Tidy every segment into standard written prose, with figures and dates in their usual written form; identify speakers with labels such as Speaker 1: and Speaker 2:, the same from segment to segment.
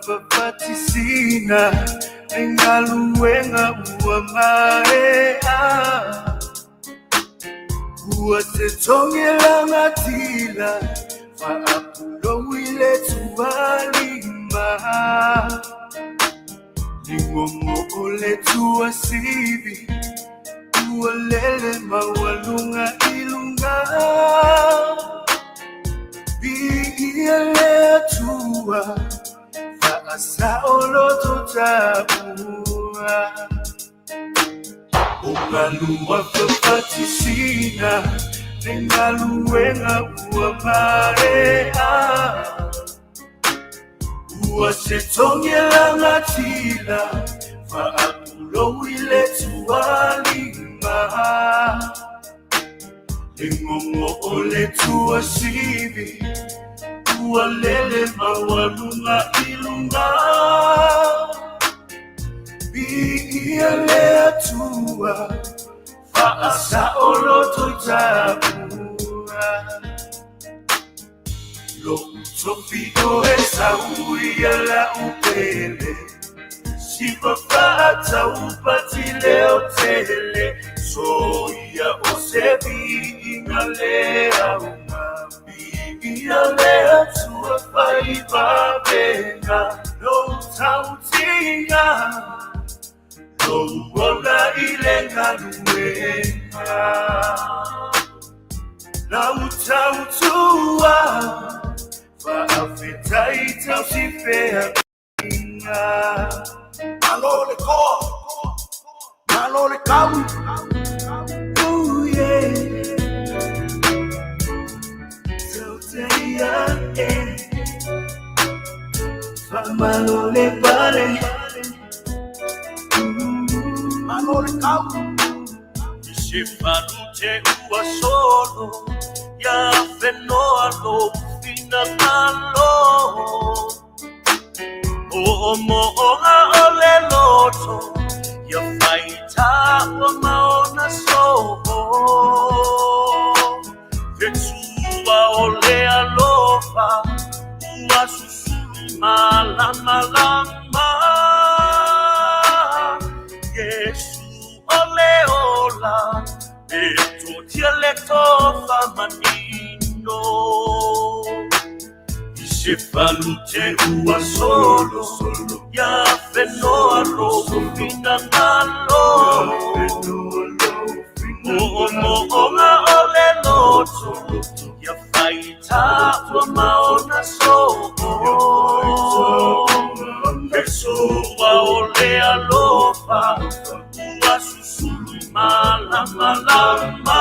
Speaker 1: Fapatisina le galuega ua maea. Ua te togi lagatila faapulou i le tualima. Ligogo o le tuasivi ua lele maualuga i luga. Viia le Atua faasaoloto taua. O galua fapatisina le galuega ua maea. Ua se togi lagatila faapulou i le tualima. Ligogo o le tuasivi ua lele maualuga i luga. Viia le Atua faasaoloto i taua. Lou tofi o e sau ia lau pele. Siva faataupati leo tele. Soia o se viiga le auga. Viia le Atua faivavega. Lou tautiga. Lou ola i le galuega. Lau tautua. Faafetai tausifeaiga.
Speaker 2: Malo le toa, malo le tau.
Speaker 1: Oh yeah. Tauteia e. Faamalo le pale.
Speaker 2: Malo le tau.
Speaker 1: I se falute ua solo ia fenoa lou finagalo. Moomooga o le loto ia faitaua ma ona soo. Fetua o le alofa ua susulu malamalama. Iesu o le ola e totia le tofa manino. I se falute ua solo ia fenoa lou finagalo. Moomooga o le loto ia faitaua ma ona soo. Fesoa o le alofa ua susulu malamalama.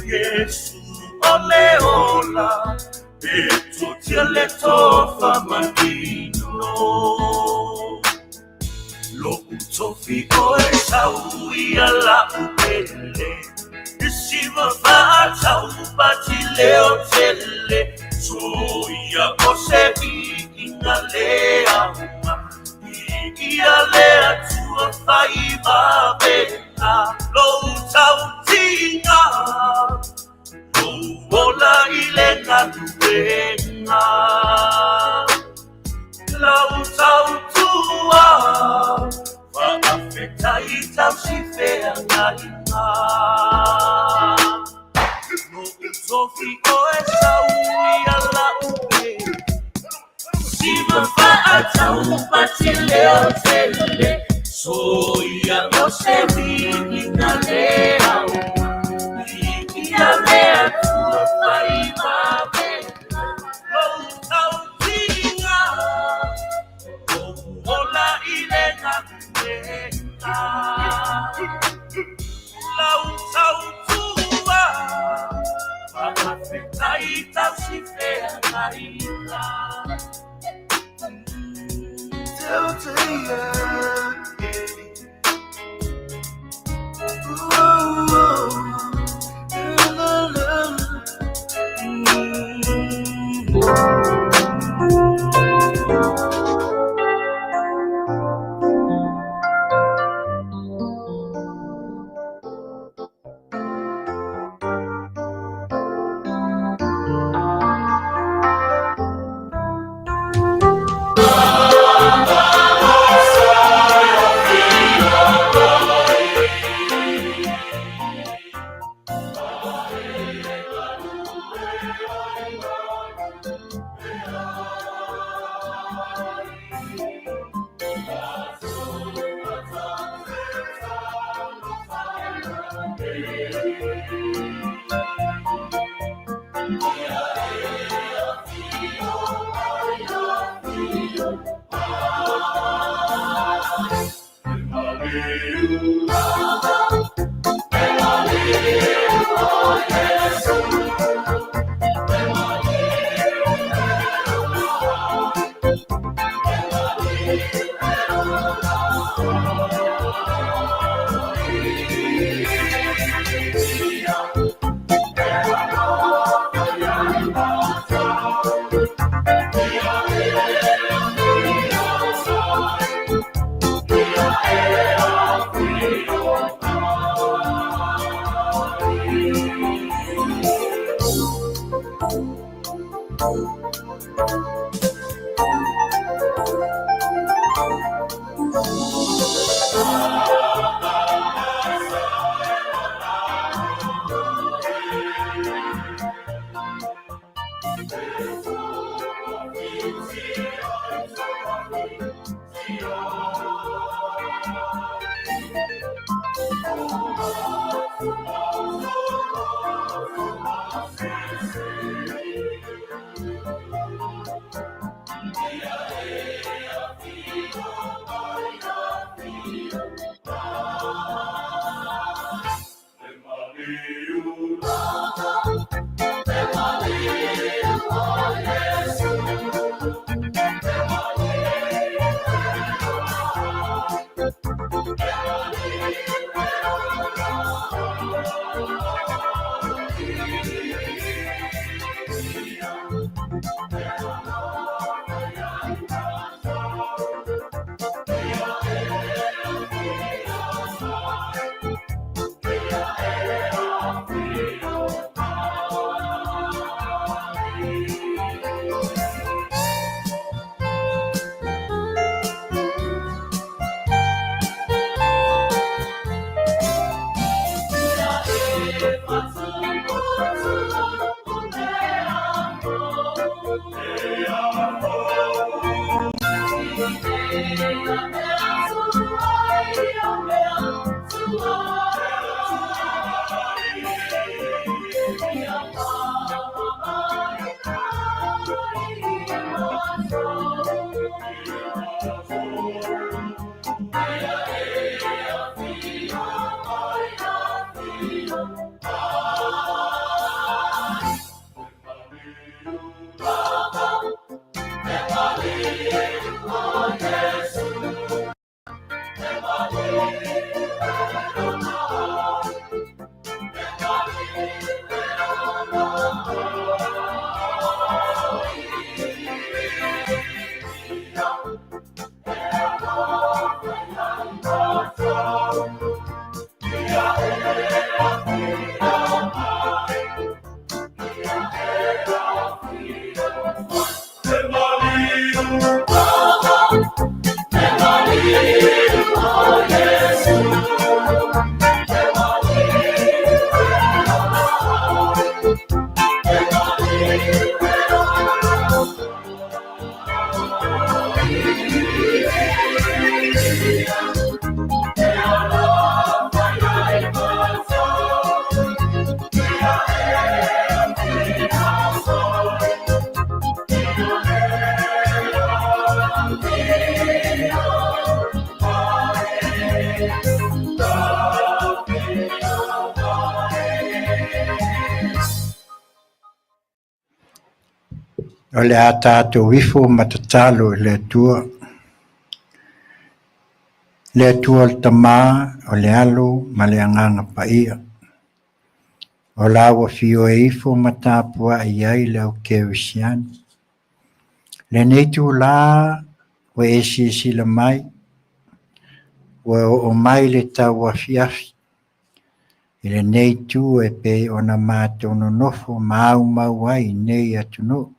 Speaker 1: Iesu o le ola e totia le tofa manino. Lou tofi o e sau ia lau pele. E siva faataupati leo tele. Soia o se viiga le auga. Viia le Atua faivavega. Lou tautiga. Lou ola i le galuega. Lau tautua. Faafetai tausifeagaiga. Lou tofi o e sau ia lau pele. Siva faataupati leo tele. Soia o se viiga le auga. Viia le Atua faivavega. Lou tautiga. Lou ola i le galuega. Lau tautua. Faafetai tausifeagaiga.
Speaker 2: Tauteia e. Oh, oh. La, la, la.
Speaker 3: O le a tatou ifo ma tatalo i le Atua. Le Atua o le Tama, o le Alo ma le Agaga Paia. O la ua fio e ifo ma tapuai ai le au kerisiano. Lenei itulā ua e silasila mai, ua oo mai le tauafiafi. I lenei itu e pei ona matou nonofo ma aumau ai i nei atunuu.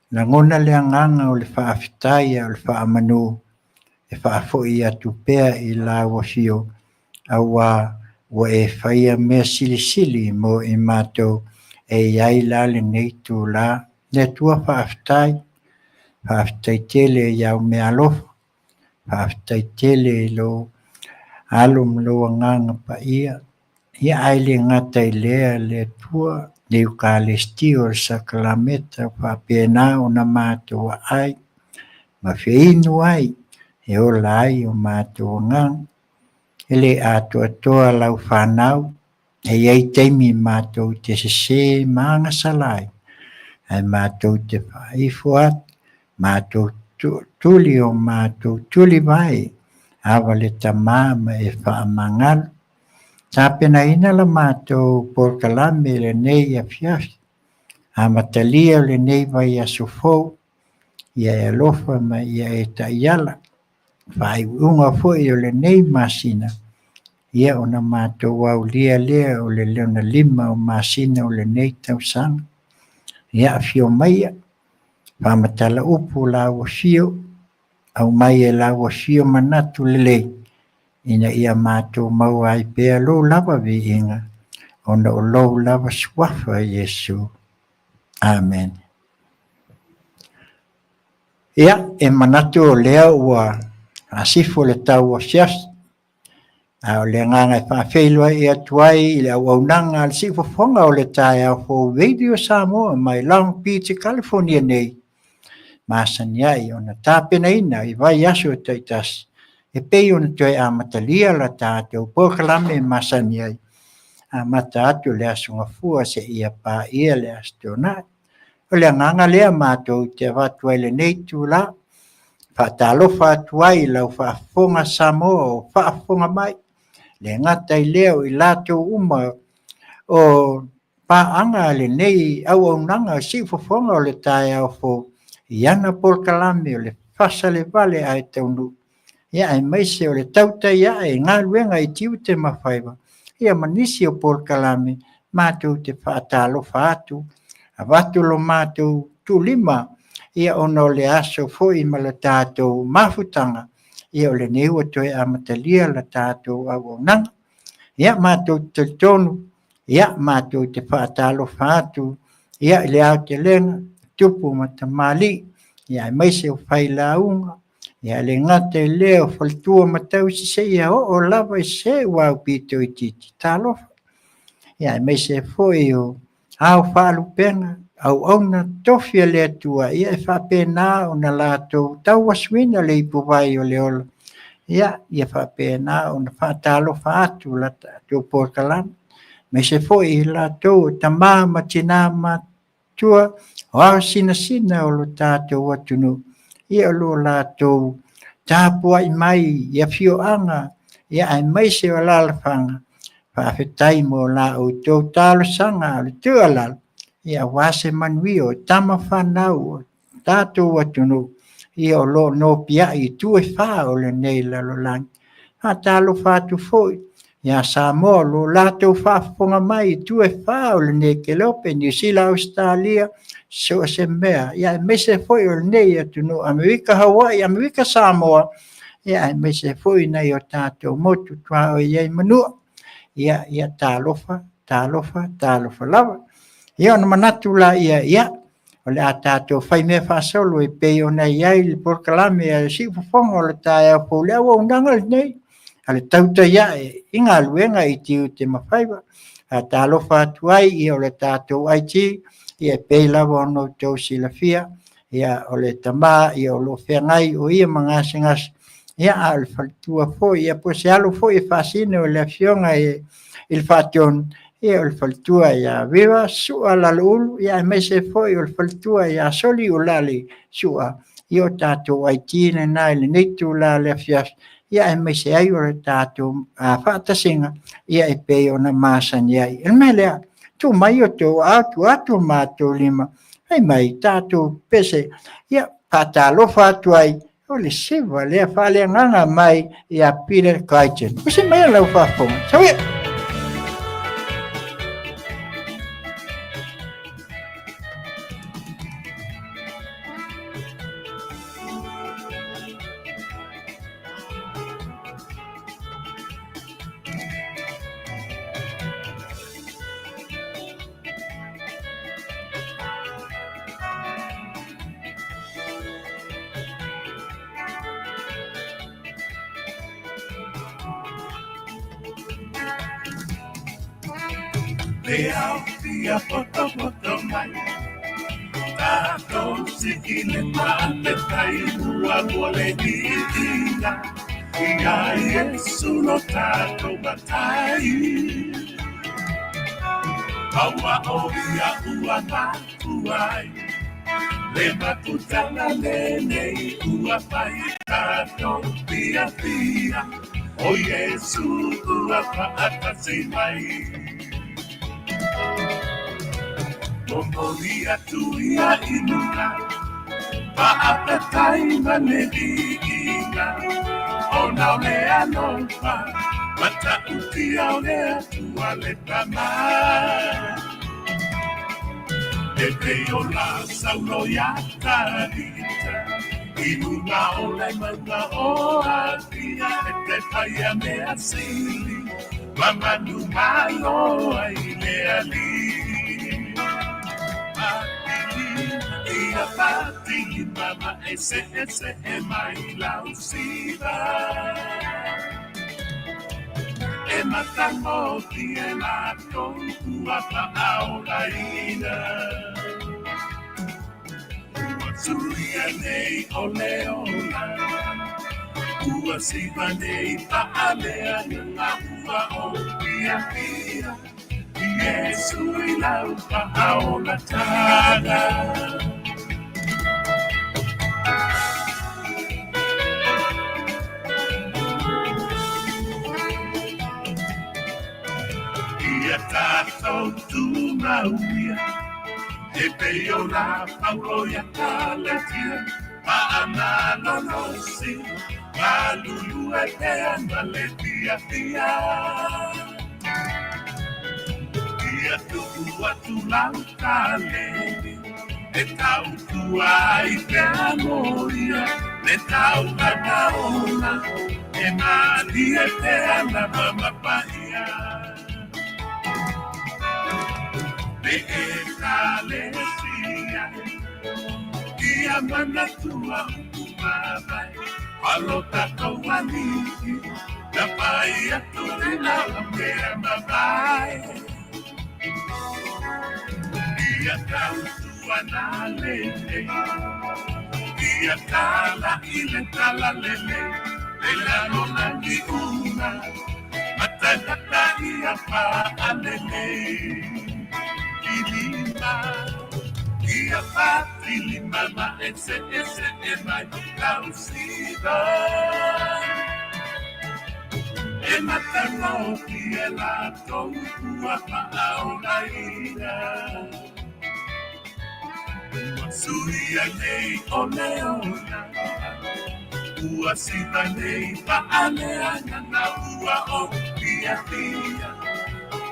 Speaker 3: Lagona le agaga o le faafetai a o le faamanu e faafoi atu pea i lau afio auā ua e faia mea silisili mo i matou e i ai la lenei itulā. Le Atua faafetai, faafetai tele i au meaalofa, faafetai tele i lou Alo ma lou Agaga Paia, ia ae le gata i lea le Atua, le Eukalesitio o le Sakalameta ua faapena ona matou aai ma feinu ai e ola ai o matou agaga. E le atoatoa lau fanau, e i ai taimi matou te sesē ma agasala ai, ae matou te faaifo atu, matou tuli o matou tulivae, ava le Tama ma e faamagalo. Tapenaina la matou polokalame i lenei afiafi, amatalia o lenei vaiaso fou, ia e alofa ma ia e taiala. Faaiuiuga foi o lenei masina, ia ona matou aulia lea o le lona 5 o masina o lenei tausaga. Ia afio maia, faamatala upu lau afio, aumai e lau afio manatu lelei, ina ia matou maua ai pea lou lava viiga, ona o lou lava suafa Iesu. Amene. Ia, e manatu o lea ua faasifo le tau afiafi, a o le agaga e faafeiloai atu ai i le auaunaga a le siufofoga o le taeao fou Radio Samoa mai Long Beach, California nei, masani ai ona tapenaina i vaiaso taitasi e pei ona toe amatalia la tatou polokalame masani ai, amata atu le Aso Gafua seia paia le Aso Toonai. O le agaga lea matou te avatu ai lenei itula, faatalofa atu ai i lau faafofoga Samoa o faafofoga mai, le gata i lea o i latou uma o paaga a lenei auaunaga siufofoga o le taeao fou i ana polokalame o le fasalevale ae taunuu, ia aemaise o le tautai ae i galuega i tiute ma faiva, ia ma nisi o polokalame matou te faatalofa atu, avatu lo matou tuulima, ia ona o le aso foi ma le tatou mafutaga, ia o lenei ua toe amatalia la tatou auaunaga. Ia matou te talitonu, ia matou te faatalofa atu, ia i le aotelega, tupu ma tamalii, ia aemaise o failauga, ia le gata i lea o faletua ma tausi seia oo lava i se ua aupito itiiti, talofa. Ia aemaise foi o ao faalupega, auauna tofi a le Atua, ia e faapena ona latou tauasuina le ipuvai o le ola, ia, ia faapena ona faatalofa atu la tatou polokalame. Aemaise foi i latou o tama ma tina matua, o ao sinasina o lo tatou atunuu, ia o lo latou tapuai mai i afioaga, ia aemaise o alaalafaga, faafetai mo la outou talosaga a le tuualalo, ia aua se manuia o tama fanau o tatou atunuu, ia o lo o nopiai i itu e fa o lenei lalolagi. Faatalofa atu foi ia Samoa o lo latou faafofoga mai i itu e fa o lenei kelope, Niu Sila, Ausetalia, so o se mea, ia aemaise foi o lenei atunuu Amerika Hawaii, Amerika Samoa, ia aemaise foi nai o tatou motu tuaoi ai manua. Ia, ia talofa, talofa, talofa lava. Ia ona manatu la ia, ia, o le a tatou fai mea faasolo e pei ona i ai le polokalame a le siufofoga o le taeao fou le auaunaga lenei a le tautai ae i galuega i tiute ma faiva. Faatalofa atu ai ia o le tatou IT, ia e pei lava ona outou silafia, ia o le tama ia o lo o feagai o ia ma gasegase, ia a o le faletua foi, ia po o se alo foi e faasino i le afioga i le Faatonu, ia o le faletua ia Vera Sua Laloulu, ia aemaise foi o le faletua ia Soli Ulali Sua, ia o tatou IT lena i lenei itula le afiafi, ia aemaise ai o le tatou faatasiga, ia e pei ona masani ai. O le mea lea, tuu mai o tou aao, tuu atu o matou lima, fai mai tatou pese, ia faatalofa atu ai, o le siva lea faaleagaga mai ia Peter Crichton. Usi mai lau faafofoga. Sauia!
Speaker 1: Le au fia poto poto mai. tatou sii le faafetai muamua le viiga ia Iesu lo tatou Matai. Aua o ia ua mafua ai le mafutaga lenei ua fai tatou fiafia, o Iesu ua faatasi mai. Momoli atu ia i luga, faafetai ma le viiga, ona o le alofa matautia o le Atua le Tama. E pei o la Saulo ia Tavita, i luga o le mauga o Afia, e te faia mea sili, ma manumalo ai le Alii. Ia fatilima ma eseese e mai lau siva. E matagofie latou ua faaolaina. Ua suia nei o le ola, ua siva nei faaleagaga ua ou fiafia, Iesu i lau faaolataga. Ia tatou tumauia, e pei o la Paulo ia Kalatia, faamalolosi, galulue pea ma le fiafia. Ia tuu atu lau taleni, e tautua ai pea mo ia, le taulaga ola, e malie pea lava ma paia. Le Ekalesia, ia manatua upu mavae, a lo tatou Alii, na fai atu lena mea mavae. Ia tautua na lelei, ia tala i le talalelei, le lalolagi uma, ma tagata ia faalelei. Tilima, ia fatilima ma eseese e mai lau siva. E matagofie latou ua faaolaina. Ua suia nei o le ola, ua siva nei faaleagaga ua ou fiafia,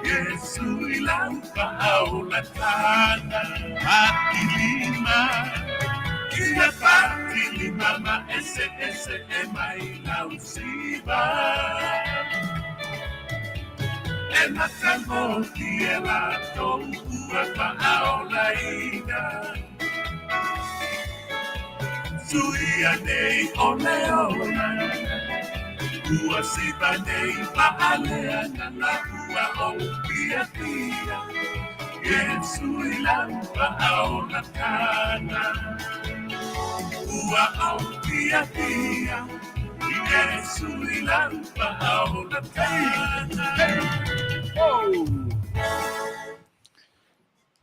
Speaker 1: Iesu i lau faaolataga. Fatilima, ia fatilima ma eseese e mai lau siva. E matagofie latou ua faaolaina. Suia nei o le ola, ua siva nei faaleagaga ua ou fiafia, Iesu i lau faaolataga. Ua ou fiafia, Iesu i lau faaolataga.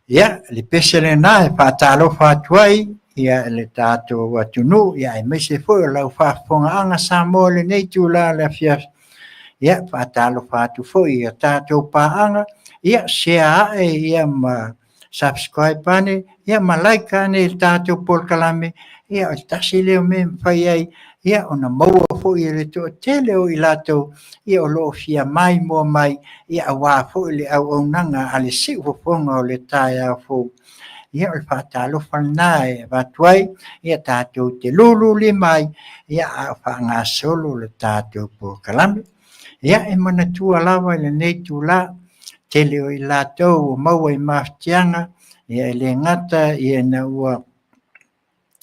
Speaker 3: Ia, le pese lena e faatalofa atu ai ia le tatou atunuu, ia aemaise foi o lau faafofogaaga Samoa i lenei itula le afiafi. Ia, faatalofa atu foi i a tatou paaga, ia share ae ia ma subscribe ane, ia ma like ane i le tatou polokalame, ia o le tasi lea o mea e mafai ai ia ona maua foi e le toatele o i latou ia o lo o fia maimoa mai ia aua foi le auaunaga a le siufofoga o le taeao fou. Ia o le faatalofa lena e avatu ai ia tatou te lululima ai ia a o faagasolo le tatou polokalame. Ia e manatua lava i lenei itula, tele o i latou ua maua i mafatiaga, ia e le gata ina ua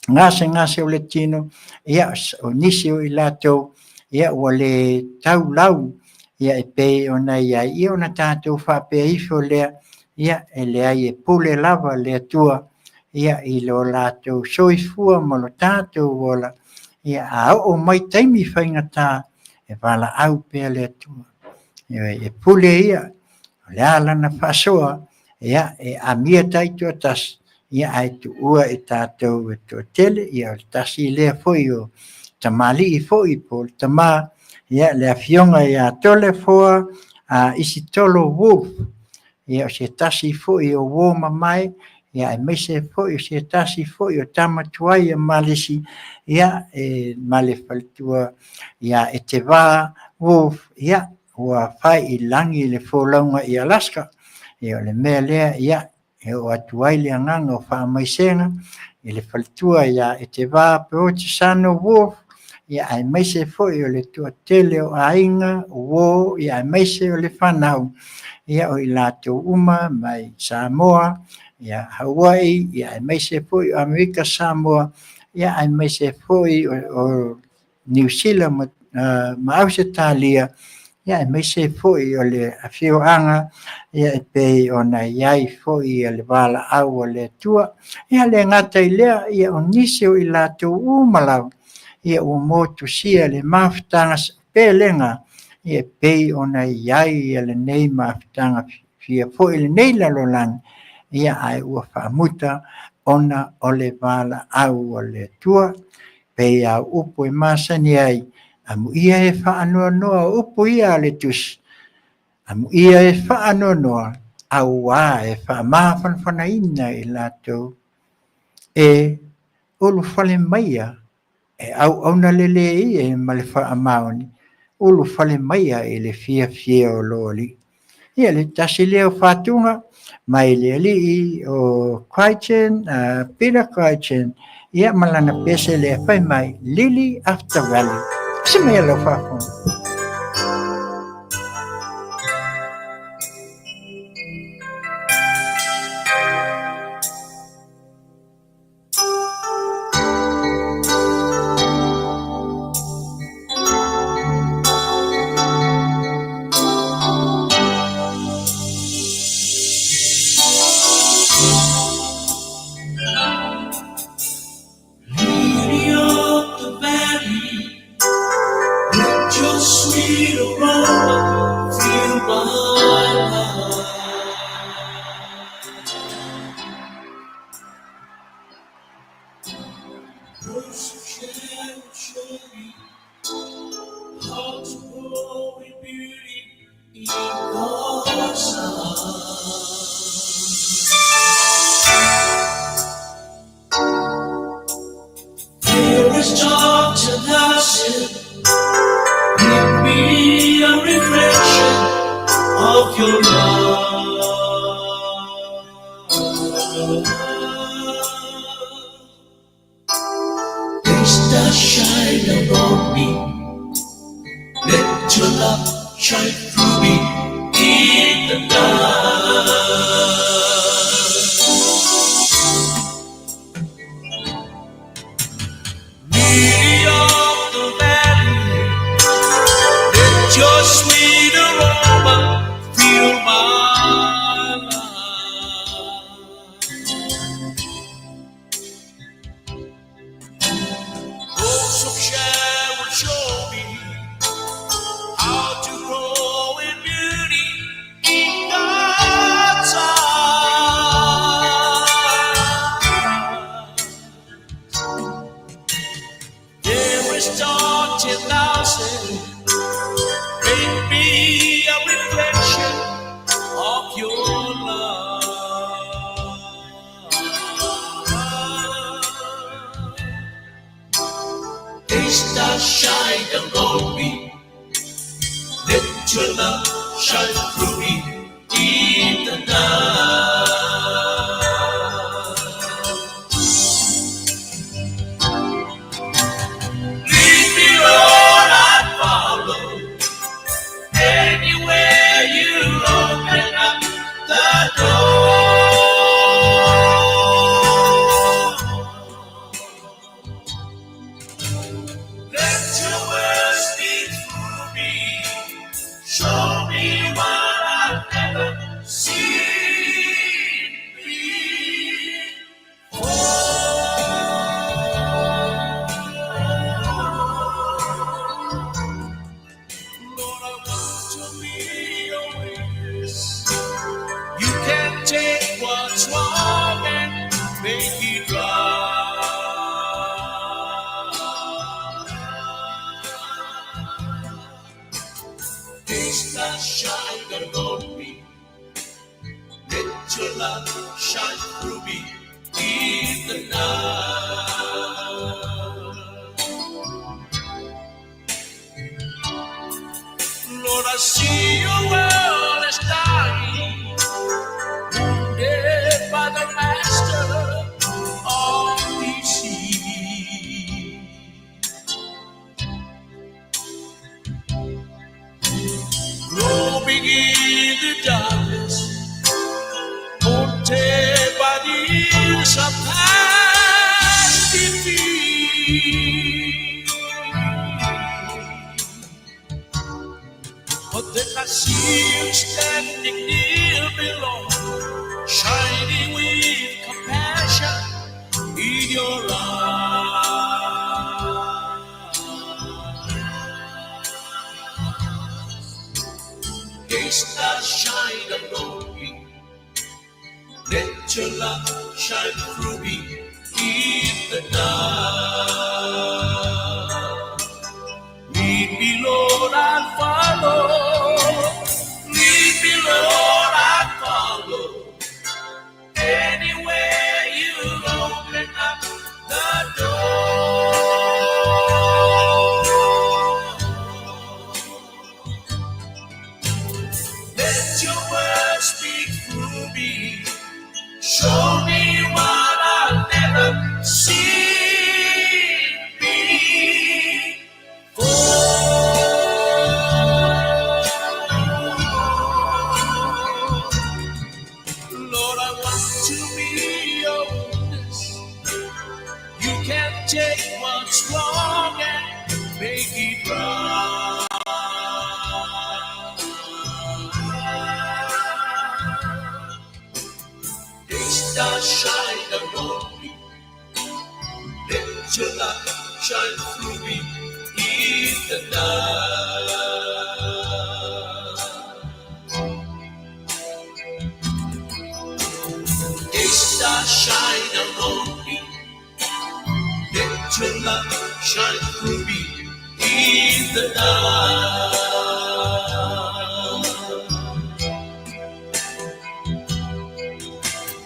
Speaker 3: gasegase o le tino, ia o nisi o i latou ia ua le taulau ia e pei ona i ai, ia ona tatou faapea ifo lea, ia e leai e pule lava le Atua ia i lo latou soifua ma lo tatou ola, ia a oo mai taimi faigata, e valaau pea le Atua. E pule ia, o le a lana faasoa, ia e amia taitoatasi, ia ae tuua i tatou e toatele, ia o le tasi lea foi o tamalii foi po o le tama, ia le afioga ia Toleafoa Isitolo Wolf, ia o se tasi foi o uo mamae, ia aemaise foi o se tasi foi o tama tuai a Malisi, ia e ma le faletua ia Eteva Wolf, ia ua fai i lagi le folauga i Alaska. Ia o le mea lea, ia e oo atu ai le agaga o faamaisega i le faletua ia Eteva Peotisano Wolf, ia aemaise foi o le toatele o aiga, o uo, ia aemaise o le fanau, ia o i latou uma mai Samoa, ia Hawaii, ia aemaise foi o Amerika Samoa, ia aemaise foi o Niu Sila ma Ausetalia, ia aemaise foi o le afioaga, ia e pei ona i ai foi le valaau a le Atua. Ia le gata i lea, ia o nisi o i latou uma lava, ia ua motusia le mafutaga pelega, ia e pei ona i ai lenei mafutaga fia foi i lenei lalolagi, ia ae ua faamuta ona o le valaau a le Atua. Pei a upu e masani ai, amuia e faanoanoa, upu ia a le tusi, amuia e faanoanoa, auā e faamafanafanaina i latou e ulufale maia e auauna lelei e ma le faamaoni, ulufale maia i le fiafia o lo Alii. Ia le tasi lea o fatuga mai le alii o Crichton, Peter Crichton, ia ma lana pese lea fai mai, Lily of the Valley. Se mai lau faafofoga.
Speaker 1: Lily of the valley, let your sweet aroma fill my life. Rose of Sharon, show me how to grow in beauty in God's sight. There is Dr. Nassim, give me a reflection of your love. They stars shine upon me, let your love shine through me in the night. Lily of the valley, let your sweet aroma fill my life. Rose of Sharon, show me how to grow in beauty in God's eye. There is dark 10,000, make me a reflection of your love. They stars shine upon me, let your love shine through me in the night. Lead me, Lord, I follow. Anywhere you open up the door. Let your word speak through me. Show me what I've never seen. to be your witness. You can take what's wrong and make it right. Days that shine on me. Let your love shine through me in the night. Lord, I see your world is dying, wounded by the master of deceit. Groping in the darkness, haunted by the years of past defeat. But then I see you standing near me, Lord, shining with compassion in your eyes. Gaze that shine upon me, let your love shine through me in the night. Lead me, Lord, I follow. Lead me, Lord, I follow. Anywhere you open up the door. Let your word speak through me. Show me what I've never seen before. Lord, I want to be your witness. You can take what's wrong and make it right. Day stars shine upon me. Let your love shine through me in the night. Day stars shine upon me. Let your love shine through me in the night.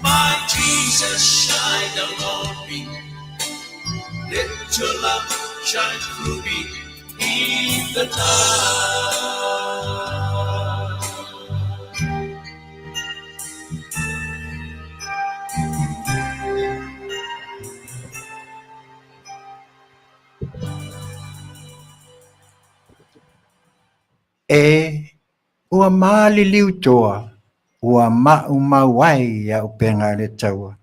Speaker 1: My Jesus, shine upon me. Let your love shine through me in the night.
Speaker 3: E ua maliliu toa, ua maumau ai ia upega o le taua.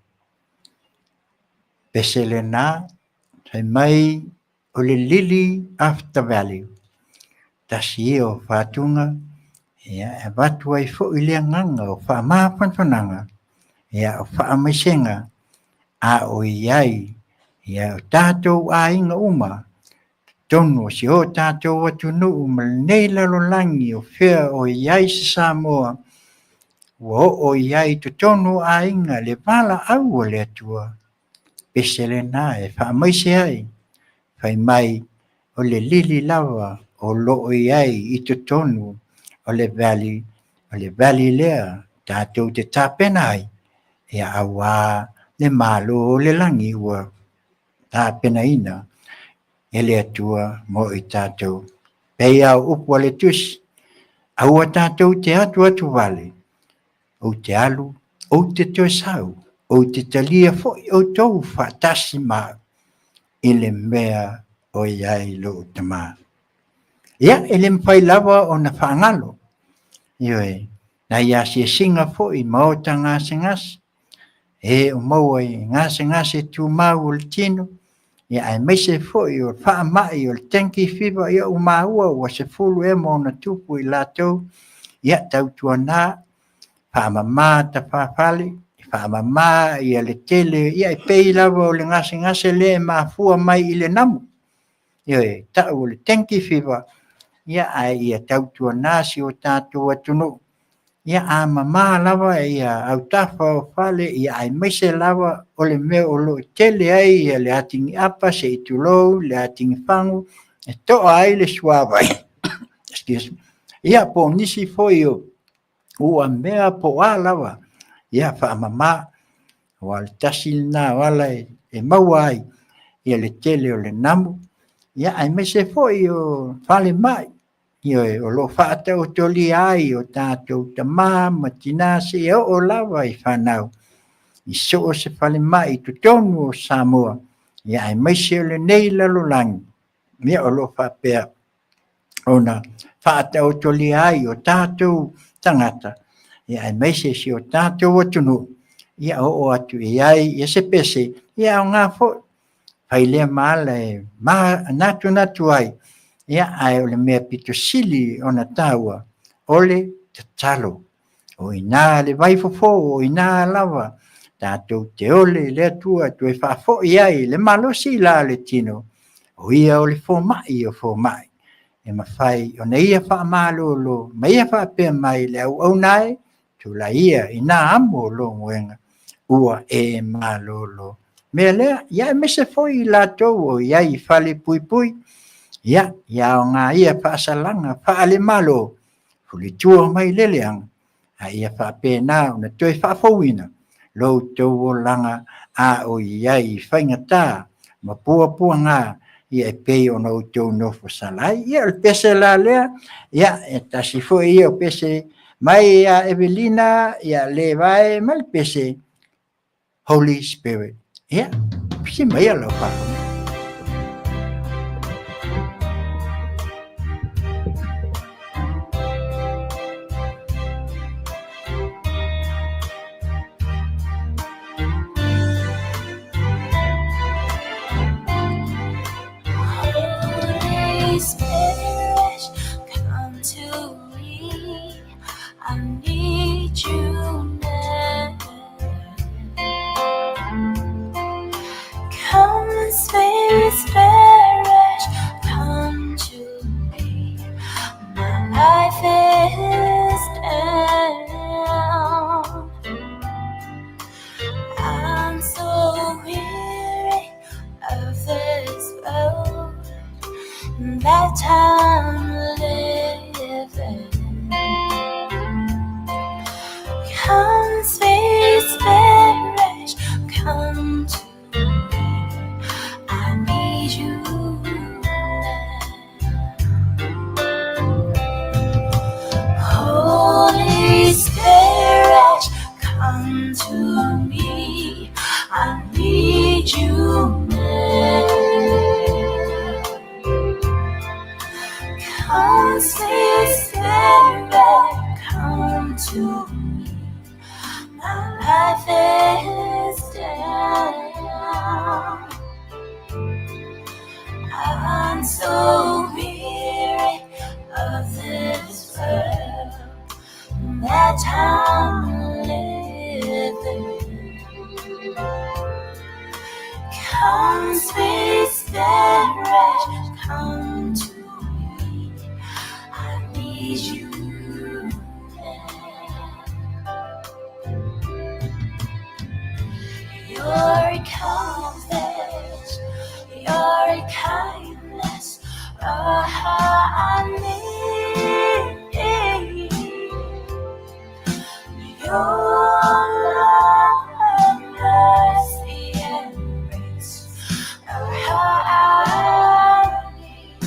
Speaker 3: Pese lena, fai mai o le lily of the valley, tasi ia o fatuga, ia, e avatu ai foi le agaga o faamafanafanaga, ia, o faamaisega, a o i ai, ia, o tatou aiga uma, totonu o si o tatou atunuu ma lenei lalolagi o fea o i ai se Samoa, ua oo i ai i totonu o aiga le valaau a le Atua. Pese lena e faamaise ai, fai mai o le lili lava o lo o i ai i totonu o le valley, o le valley lea tatou te tapena ai, ia auā le Malo o le lagi ua tapenaina e le Atua mo i tatou. Pei lava o upu a le Tusi, Aua tatou te atuatu vale, ou te alu, ou te toe sau, ou te talia foi outou faatasi ma au i le mea o i ai lou Tama. Ia, e le mafai lava ona faagalo, ioe, nai asiasiga foi ma ota gasegase, e o maua i gasegase tumau o le tino, ia aemaise foi o le faamai o le dengue fever, ia ua maua ua 10 ea ma ona tupu i latou, ia tautuana, faamama tafafale, faamama ia le tele, ia e pei lava o le gasegase lea e mafua mai i le namu. Ioe, tau o le dengue fever, Ia, ae ia tautuana si o tatou atunuu. Ia, a mamā lava ia autafa o fale, ia aemaise lava o le mea o lo o tele ai ia le atigiapa se i tulou, le atigifagu, e toa ai le suavai. Excuse me. Ia, po o nisi foi o uamea po o a lava, ia faamama. Aua o le tasi lena o ala e maua ai ia le tele o le namu, ia aemaise foi o falemai, ioe, o lo o faataotolia ai o tatou tama ma tina seia oo lava i fanau i so o se falemai i totonu o Samoa, ia aemaise o lenei lalolagi, ia o lo o faapea ona faataotolia ai o tatou tagata, ia aemaise si o tatou atunuu, ia oo atu i ai ia se pese, ia aoga foi, fai lea ma ala e manatunatu ai, ia ae o le mea pito sili ona taua, o le tatalo. O i ina le vaifofo, o i ina lava tatou te ole i le Atua e toe faafoi ai le malosi la o le tino, o ia o le fomai o fomai, e mafai ona ia faamalolo ma ia faapea mai le auauna e, tulai ia ina amo lou moega, ua e malolo. Mea lea, ia aemaise foi i latou o i ai i fale puipui, ia, ia aoga ia faasalaga faale-Malo, fulitua mai le leaga, a ia faapena ona toe faafouina lo outou olaga a o i ai i faigata ma puapuaga, ia e pei ona outou nofo sala ai. Ia o le pese la lea, ia e tasi foi ia o pese mai ia Evelina, ia Levae ma le pese Holy Spirit. Ia, pisi mai ia lau faafofoga.
Speaker 4: Holy Spirit, come to me. I need you now. Come, sweet Spirit, come to me. My life is down. I'm so weary of this world that I'm living. Come, sweet Spirit, come to me. I need you now. Holy Spirit, come to me. I need you now. Come, sweet Spirit, come to me. My life is down. I'm so weary of this world that I'm living. Come, sweet Spirit, come to me. I need you now. Your comfort, your kindness, oh, how I need your love, mercy, and grace. Oh, how I need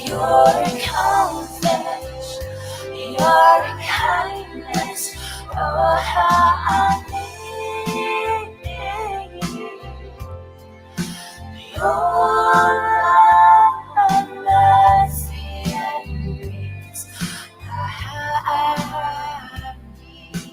Speaker 4: your comfort, your kindness, oh, how I need your love, mercy, and grace. Oh, how I need.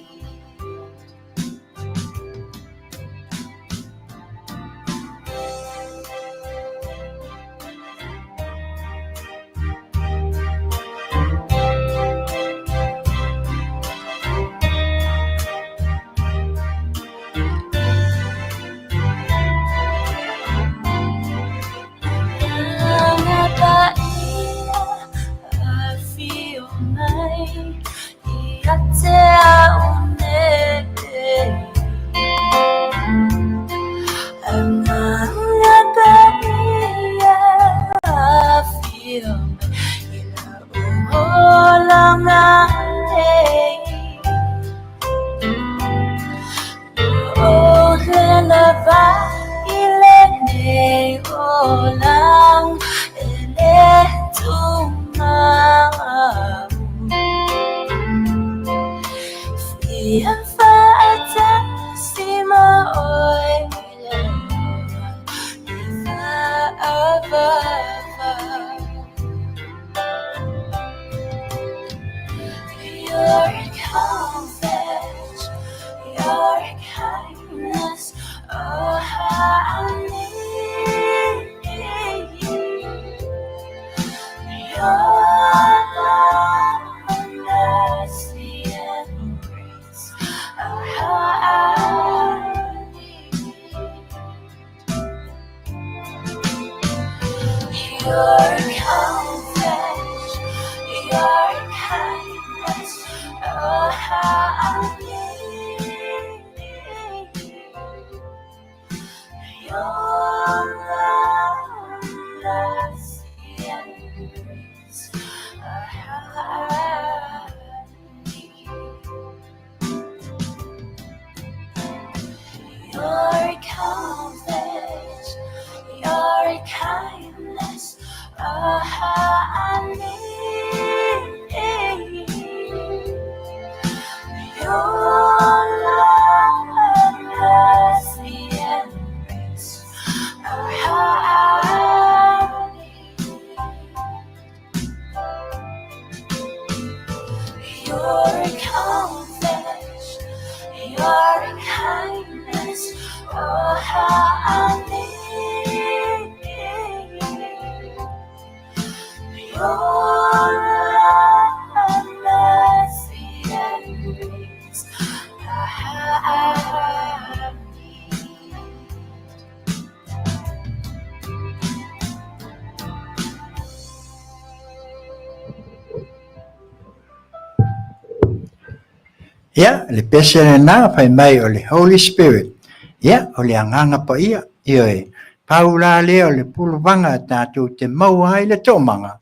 Speaker 4: Your comfort, your kindness, oh how I need your love, mercy and grace. Oh how I need your comfort, your kindness. Oh how I need your love, mercy and grace. Oh how I need your comfort, your kindness. Oh, how I need your love, mercy, and grace. Oh, how I need your comfort, your kindness. Oh, how I need your love, mercy, and grace. Oh, how I need.
Speaker 3: Ia, le pese lena fai mai o le Holy Spirit. Ia, o le Agaga Paia. Ioe, pau la lea o le polovaga tatou te maua ai le toomaga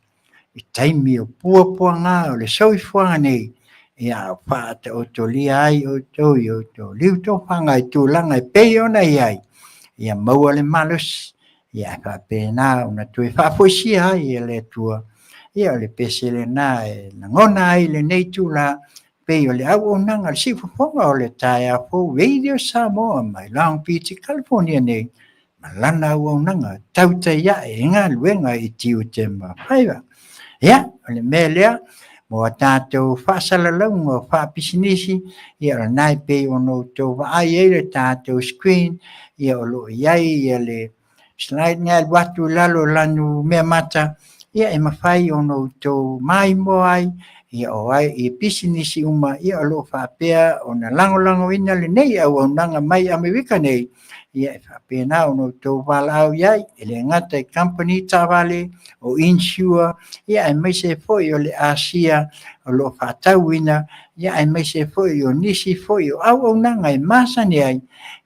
Speaker 3: i taimi o puapuaga o le soifuaga nei, ia a o faataotolia ai outou i outou liutofaga i tulaga e pei ona i ai, ia maua le malosi, ia ae faapena ona toe faafoisia ai e le Atua. Ia o le pese lena e lagona ai lenei itula, pei o le auaunaga le siufofoga o le taeao fou Radio Samoa mai Long Beach, California nei, ma lana auaunaga tautai ae i galuega i tiute ma faiva. Ia, o le mea lea, mo a tatou faasalalauga o faapisinisi, ia o lena e pei ona outou vaai ai le tatou screen, ia o lo o i ai ia le slide na e alu atu i lalo o lanu mea mata, ia e mafai ona outou maimoa ai, ia o ai i pisinisi uma, ia o lo o faapea ona lagolagoina lenei auaunaga mai Amerika nei, ia e faapena ona outou valaau i ai, e le gata i company taavale, o insure, ia aemaise foi o le asia o lo o faatauina, ia aemaise foi o nisi foi o auaunaga e masani ai,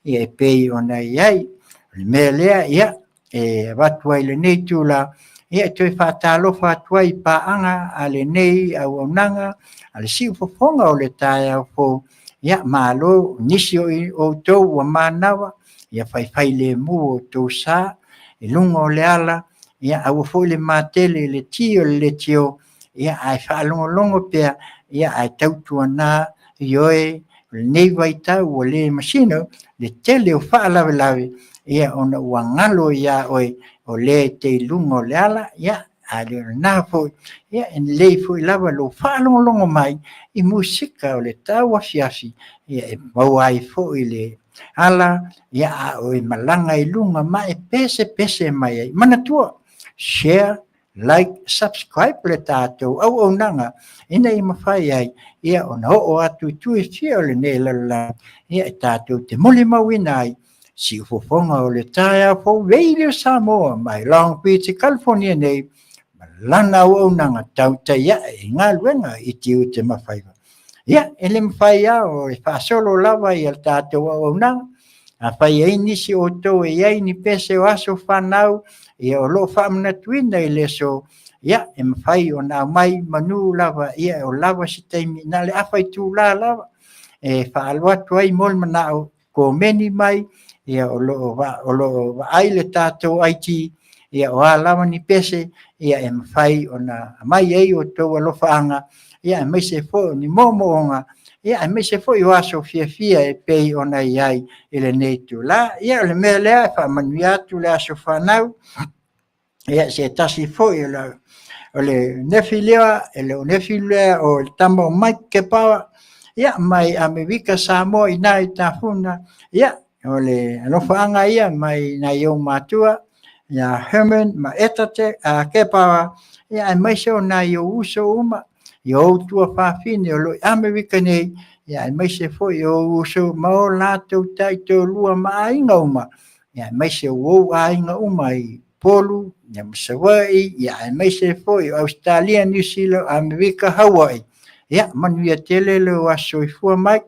Speaker 3: ia e pei ona i ai. O le mea lea, ia, e avatu ai lenei itula, ia e toe faatalofa atu ai i paaga a lenei auaunaga, a le siufofoga o le taeao fou, ia malo nisi o outou ua manawa, ia faifailemu outou sa i luga o le ala, ia aua foi le matele i le ti o le leitio, ia ae faalogologo pea, ia ae tautuana ioe o lenei vaitau ua le masino le tele o faalavelave, ia ona ua galo iā oe o lea e te i luga o le ala, ia a le o lena foi, ia e lelei foi lava lou faalogologo mai i musika o le tauafiafi, ia e maua ai foi le ala, ia a o e malaga i luga ma e pesepese mai ai. Manatua, share, like, subscribe le tatou auaunaga ina ia mafai ai ia ona oo atu i tui fia o lenei lalolagi, ia e tatou te molimauina ai siufofoga o le taeao fou Radio Samoa mai Long Beach, California nei, ma lana auaunaga tautai ae i galuega i tiute ma faiva. Ia, e le mafai lava o e faasolo lava ia le tatou auaunaga. Afai e i ai nisi o outou e i ai ni pese o aso fanau, ia o lo o faamanatuina i le aso, ia e mafai ona aumai manu lava, ia o lava se taimi na o le afa itula lava e faaalu atu ai mo le manao komeni mai, ia o lo o vaai le tatou IT, ia o a lava ni pese, ia e mafai ona aumai ai outou alofaaga, ia aemaise foi o ni moomooga, ia aemaise foi o aso fiafia e pei ona i ai i lenei itula. Ia o le mea lea e faamanuia atu le aso fanau, ia se tasi foi o le nefi lea, o le nefi lea o le tama o Mike Kepaoa, ia mai Amerika Samoa i ina i Tafuna, ia o le alofaaga ia mai nai ou matua, ia Herman ma Eta Kepaoa, ia aemaise o nai ou uso uma, i ou tuafafine o lo o i Amerika nei, ia aemaise foi o ou uso ma o latou taitoalua ma aiga uma, ia aemaise o ou aiga uma i Upolu, ia ma Savaii, ia aemaise foi o Ausetalia, Niu Sila, Amerika, Hawaii. Ia manuia tele lou aso soifua mai,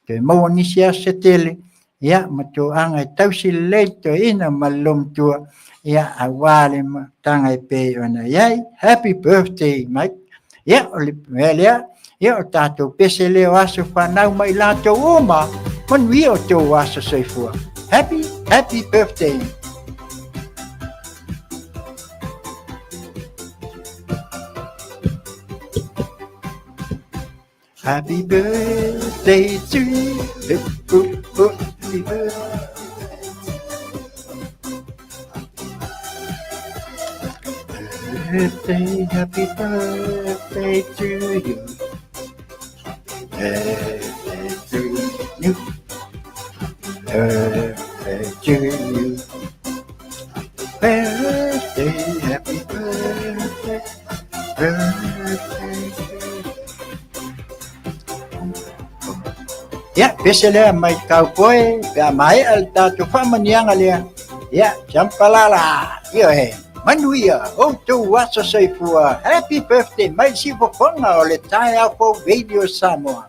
Speaker 3: toe maua nisi aso se tele, ia ma toaga e tausi lelei le toeaina ma le loomatua, ia aua le mataga e pei ona i ai. Happy birthday, Mike. Ia, o le mea lea, ia o tatou pese lea o aso fanau ma i latou uma, manuia o tou aso soifua. Happy, happy birthday. Happy birthday to you. Happy birthday, happy birthday to you. Birthday to you. Birthday to you. Birthday, happy birthday, birthday to you. Ia, pese lea mai kaupoe, pe a maea le tatou faamanuiaga lea. Ia, champalala, ioe, manuia, outou aso soifua, happy birthday mai le siufofoga o le Taeao Fou Radio Samoa.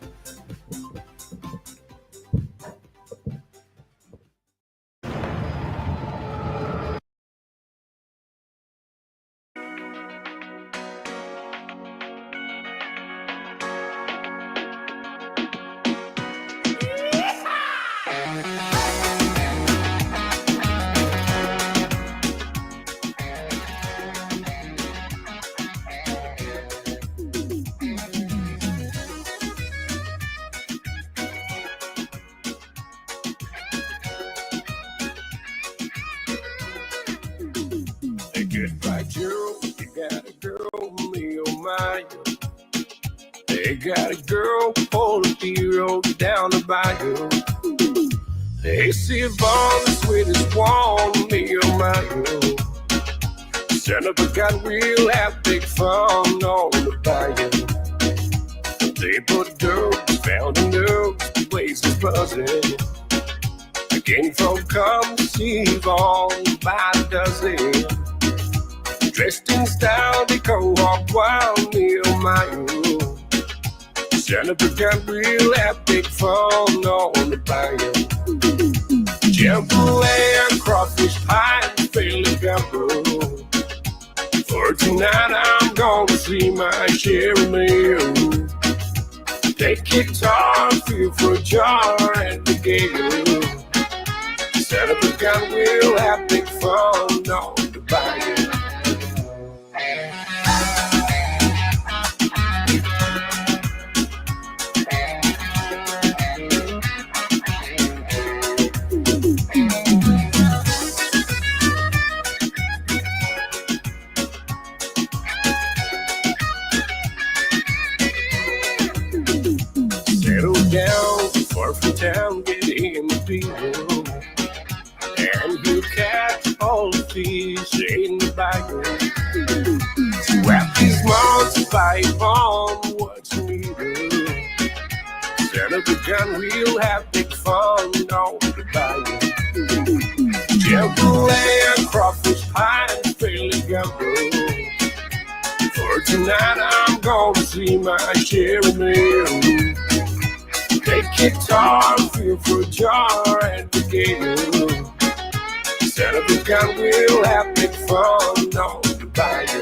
Speaker 1: Hey, goodbye, Gerald. You got a girl, me oh my. They got a girl, pull the road down the bayou. They see Yvonne, the sweetest one, me oh my. Son of a gun, we'll have big fun on the bayou. They put dirt, found a new place is buzzing. The king folk come to see Yvonne by the dozen. Dressed in style, they go walk wild, me oh my. Son of a gun, we'll have big fun on the bayou. Jambalaya, crawfish pie, and Philly gumbo. For tonight I'm gonna see my Sherry Mill. Take guitar, feel for a jar at the gale. Son of a gun, we'll have big fun on the bayou. Settle down, far from town, get in the field, and you catch all the fish in the bayou. Swap these months by on what you need. Son of a gun, we'll have big fun on the bayou. Jambalaya, crawfish pie, and Philly gumbo. For tonight I'm gonna see my Sherry Mill. Take guitar, feel for jar and the gale. Set up a gun, we'll have big fun on the bayou.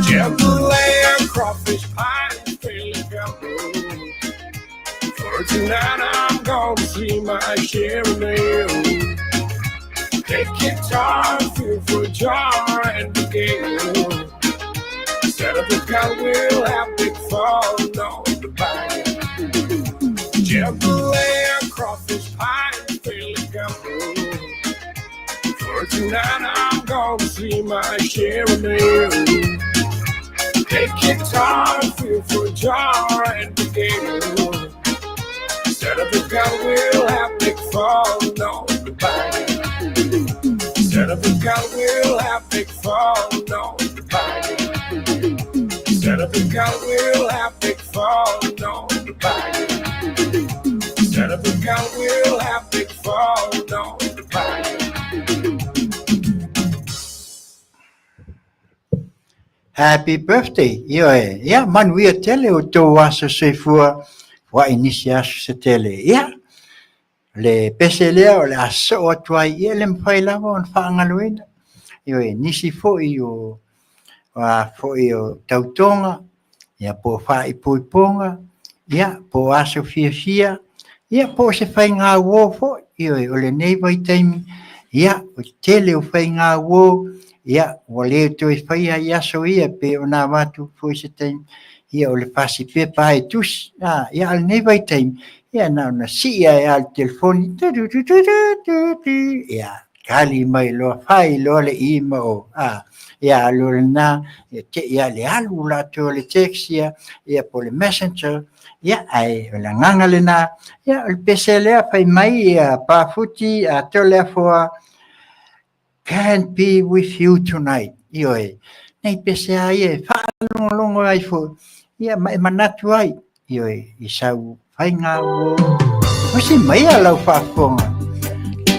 Speaker 1: Jambalaya, crawfish pie, and Philly gumbo. For tonight I'm gonna see my share of. Take guitar, feel for jar and the gale. Set up a gun, we'll have big fun on the bayou. Jambalaya, crawfish pie, and Philly gumbo. For tonight I'm gonna see my share of. Take guitar, feel for jar and the gale. Set up a gun, we'll have big fun on the bayou. Set up a gun, we'll have big fun on the bayou. Set up a gun, we'll have big fun on the bayou. Set up a gun, we'll have big fun on the bayou.
Speaker 3: Happy birthday, ioe. Ia, manuia tele o tou aso soifua, ua nisi aso se tele. Ia, le pese lea o le a soo atu ai, ia le mafai lava ona faagaloina. Ioe, nisi foi o a foi o tautoga, ia po o faaipoipoga, ia po o aso fiafia, ia po o se faiga uō foi. Ioe, o lenei vaitaimi, ia, o le tele o faiga uō, ia, ua le toe faia i aso ia pei ona avatu foi se taimi, ia o le pasi pepa e tusi, a, ia, a o lenei vaitaimi, ia na ona sii ae lava i le telefoni, tu-tu-tu-tu-tu-tu, ia, tali mai loa, fai loa le i ma o, a, ia alu o lena, ia te i a le alu latou o le text ia, ia po o le messenger, ia, ae o le agaga lena, ia, o le pese lea fai mai ia Pafuti a Toleafoa, Can't be with you tonight. Ioe, nei pese a ia e faalogologo ai foi, ia ma e manatu ai, ioe, i sau faiga uō. Usi mai a lau faafofoga.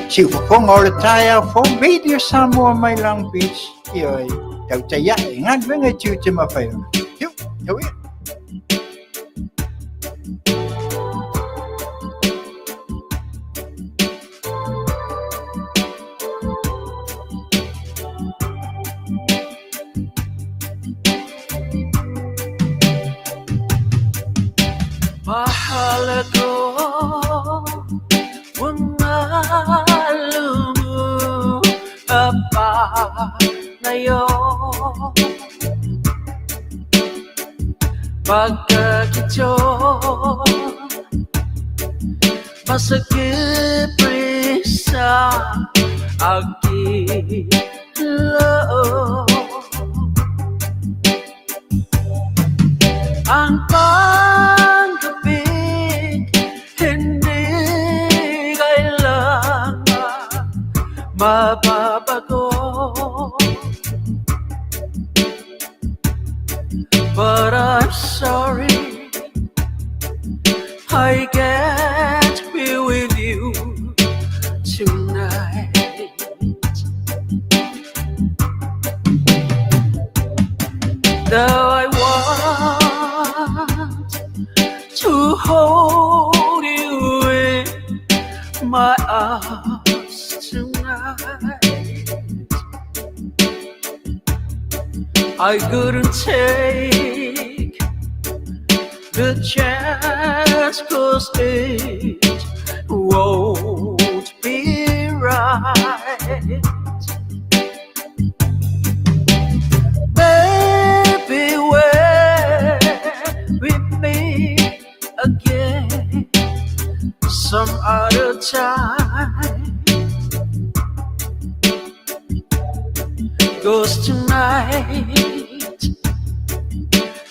Speaker 3: Siufofoga o le taeao fou Radio Samoa mai Long Beach, ioe, tautai ae, galuega i tiute ma faiva. Iu, tau ia.
Speaker 4: Mahal ko Umalumu pa ngayon Pagkakito Masakit sa aking loob. Ang pag-ibig hindi kailangan mababago. But I'm sorry, I can't be with you tonight. Though I want to hold you in my arms tonight, I couldn't take the chance, 'cause it won't be right. Maybe when we meet again some other time, 'cause tonight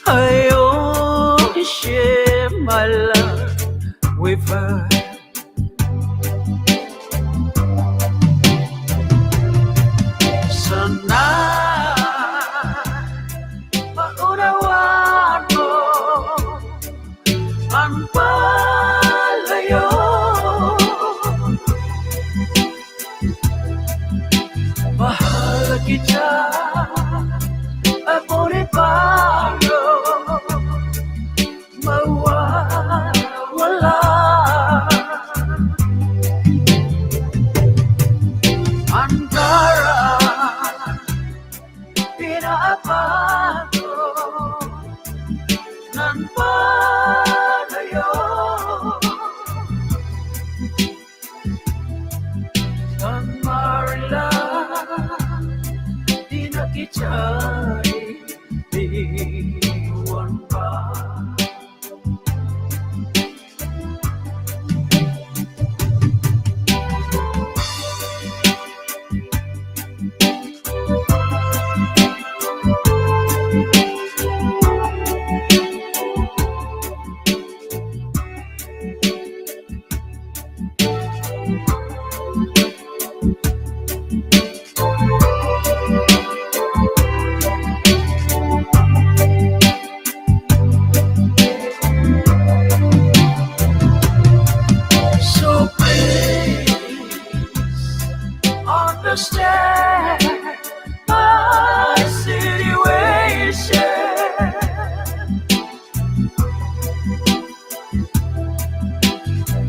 Speaker 4: I only share my love with her. Sana maunawaan mo ang palayo. Mahal kita at ngunit paano mawawala. Pinapato ng palayo. Ang marila, di na kita'y iwan pa. So please understand my situation.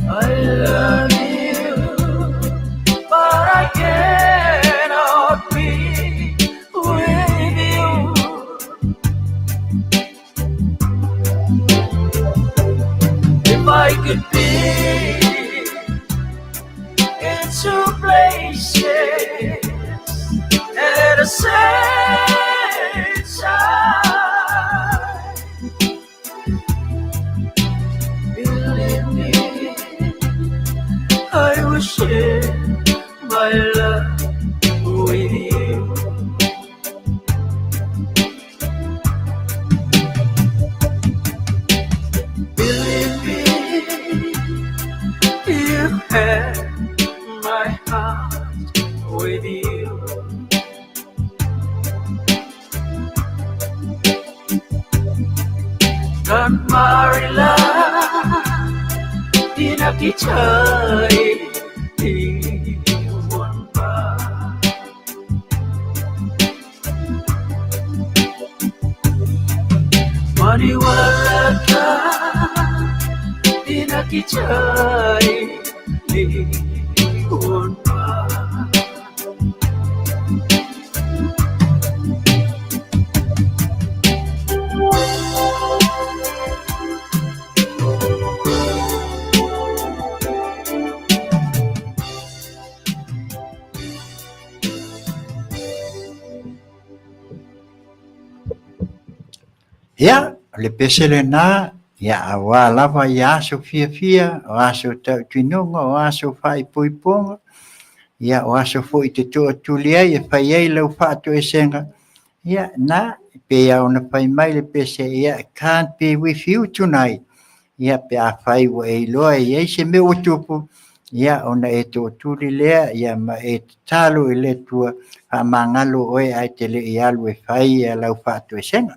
Speaker 4: I love you, but I cannot be with you. If I could be in two places at the same time, believe me, I will share my love with you. Believe me, you have my heart with you. Don't marry love, di na kita'y iwan pa. Maniwala ka, di na kita'y iwan pa.
Speaker 3: Ia, o le pese lena, ia auā lava i aso fiafia, o aso tautinoga, o aso faaipoipoga, ia o aso foi te toatuli ai e fai ai lau faatoesega. Ia, na, pei lava ona fai mai le pese, ia, can't be with you tonight. Ia, pe afai ua e iloa e i ai se mea ua tupu, ia, ona e toatuli lea, ia, ma e tatalo i le Atua, faamagalo oe ae te le i alu e fai ia lau faatoesega.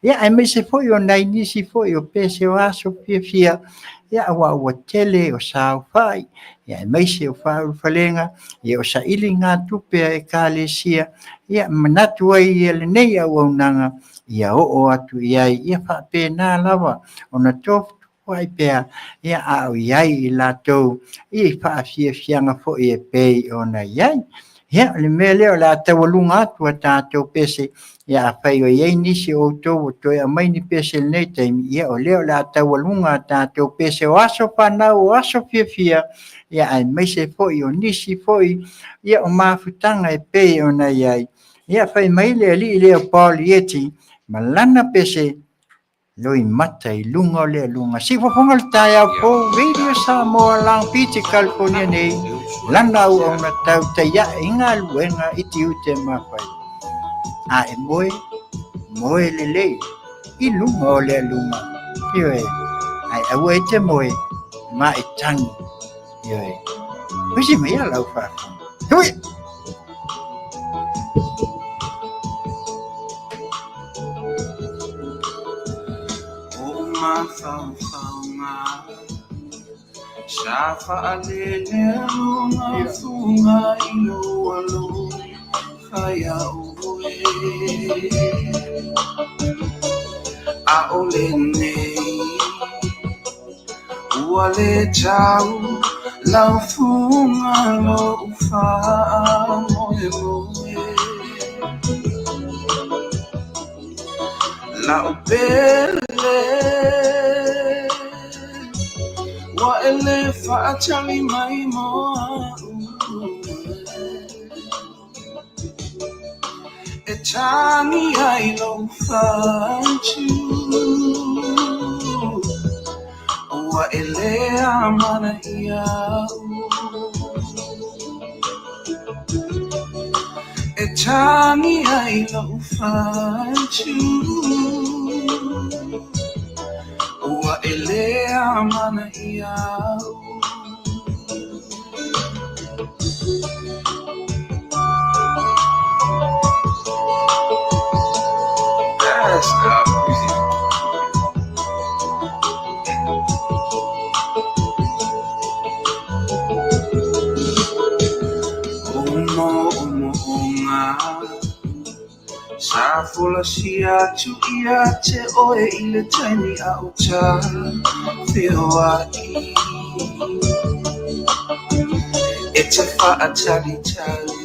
Speaker 3: Ia, aemaise foi o nai nisi foi o pese o aso fiafia, ia, aua ua tele o saofai, ia, aemaise o faaulufalega, ia, o sailiga tupe a ekalesia, ia, manatu ai ia lenei auaunaga, ia oo atu i ai, ia faapena lava ona tofutofuai pea, ia, a o i ai i latou i faafiafiaga foi e pei ona i ai. Ia, o le mea lea o le a taualuga atu a tatou pese, ia, afai o i ai nisi o outou ua toe aumai ni pese i lenei taimi, ia, o lea o le a taualuga a tatou pese o aso fanau, o aso fiafia, ia, aemaise foi o nisi foi, ia, o mafutaga e pei ona i ai. Ia, fai mai le alii lea o Paul Ieti ma lana pese, loimata i luga o le aluga. Siufofoga le taeao fou, Radio Samoa, Long Beach, California nei, lana auauna tautai ae i galuega i tiute ma faiva. A e moe, moe lelei i luga o le aluga. Ioe, ae aua e te moe, ma e tagi. Ioe, usi mai a lau faafofoga. Hui!
Speaker 2: O mafaufauga sa faalele luga fuga i lou alofa iā oe. ʻAʻole nei ua lē tau lau fuga loʻu faamoemoe. La'u pele ua e lē fa'atali mai mo a'u e tagi ai lo'u fatu ua e lē amanaia a'u e tagi ai lo'u fatu ua e lē amanaia a'u.
Speaker 5: That's crazy.
Speaker 2: Omo omo onga sa folasia atu ia te oe i le taimi a'o tafeoa'i e te fa'atalitali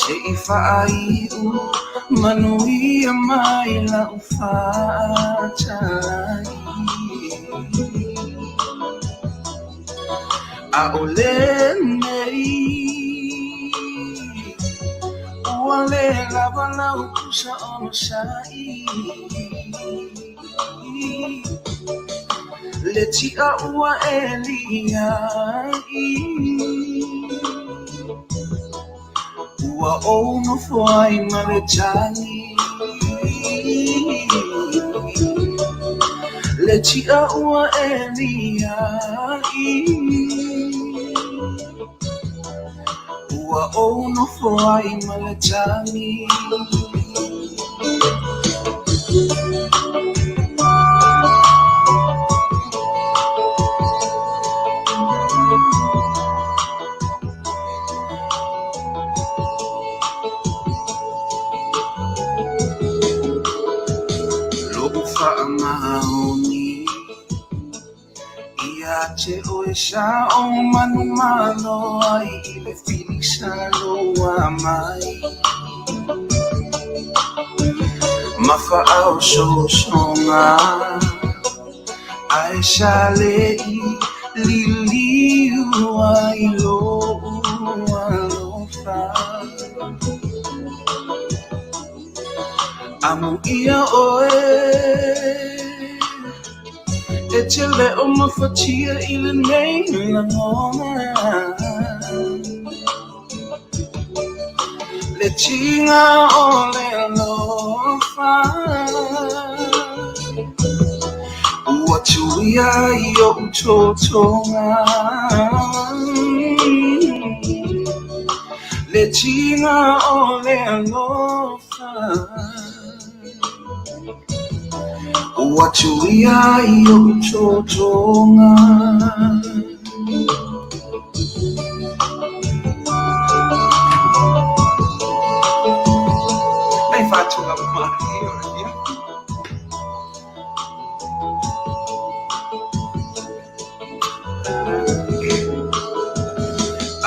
Speaker 2: se'i fa'ai'u manuia mai la'u fa'atalai a'ole nei ua lē lava lau pusa onosa'i le ti'a ua e lia'i ua ou nofo ai ma le tagi le ti'a ua e lia'i ua ou nofo ai ma le tagi. Lo'u fa'amaoni ia te oe sa ou manumalo ai i le filisa loa mai ma fa'aososoga ae sa le'i liliu ai lo'u alofa amuia oe e te lē o mafatia i lenei lagona le tiga o le alofa ua tuia i o'u totoga le tiga o le alofa ua tuia i o'u totoga.
Speaker 5: Hai fatto la Mario, via.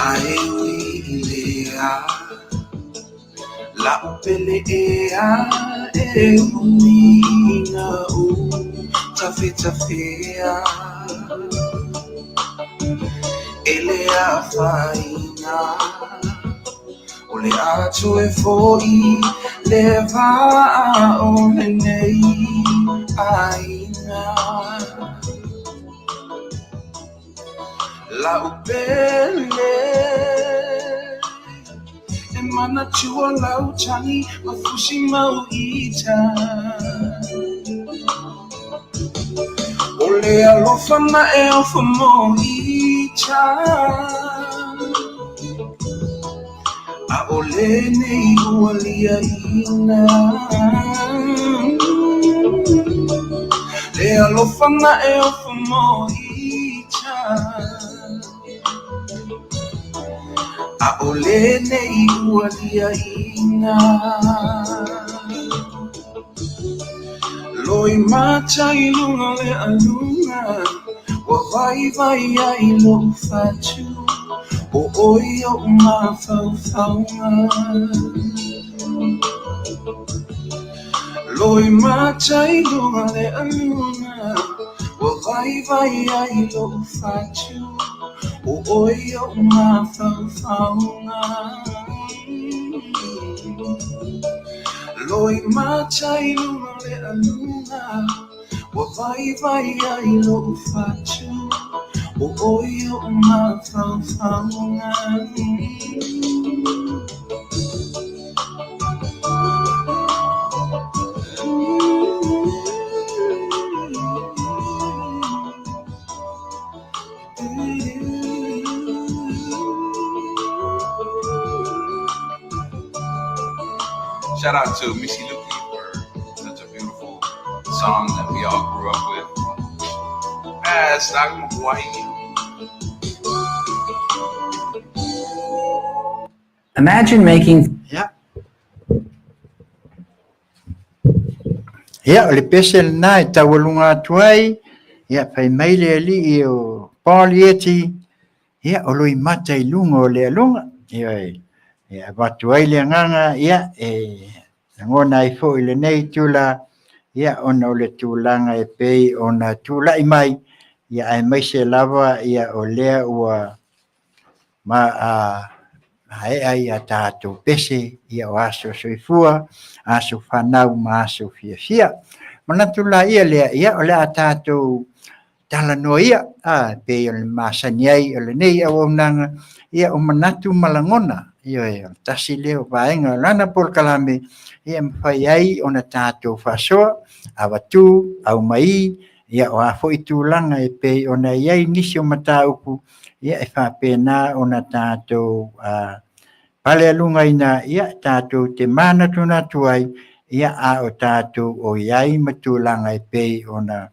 Speaker 2: Ae ui i lea la'u pele ea e umi ina ou tafetafea e le afaina o le a toe fo'i le va'a o lenei aiga la'u pele e manatua lau tagi ma fusi mau ita o le alofa na e ofo mo ita a'ole nei ua lia'ina le alofa na e ofo mo ita a'ole nei ua lia'ina loimata i luga o le aluga ua vaivai ai lo'u fatu o oe o'u mafaufauga. Loimata i luga o le aluga, ua vaivai ai loʻu fatu, ʻO ʻoe oʻu mafaufauga. Loimata i luga o le aluga, ua vaivai ai loʻu fatu, ʻO ʻoe oʻu mafaufauga.
Speaker 5: Shout out to Missy Luki for such a beautiful song that we all grew up with. As Hawaii.
Speaker 6: Imagine making
Speaker 3: Ia. Ia, o le pese lena e taualuga atu ai, ia, fai mai le alii o Paul Ieti, ia, o Loimata i luga o le aluga. Ioe, ia, avatu ai le agaga, ia, e lagona ai foi lenei itula, ia, ona o le tulaga e pei ona tulai mai, ia, aemaise lava, ia, o lea ua ma a maea ia tatou pese ia o aso soifua, aso fanau ma aso fiafia. Manatu la ia lea, ia o le a tatou talanoa ia, a pei o le masani ai o lenei auaunaga, ia o manatu ma lagona, ioe, o le tasi lea o vaega o lana polokalame, ia e mafai ai ona tatou faasoa, avatu, aumai, ia o a foi tulaga e pei ona i ai nisi o mataupu, ia e faapena ona tatou palealugaina, ia tatou te manatunatu ai, ia a o tatou o i ai ma tulaga e pei ona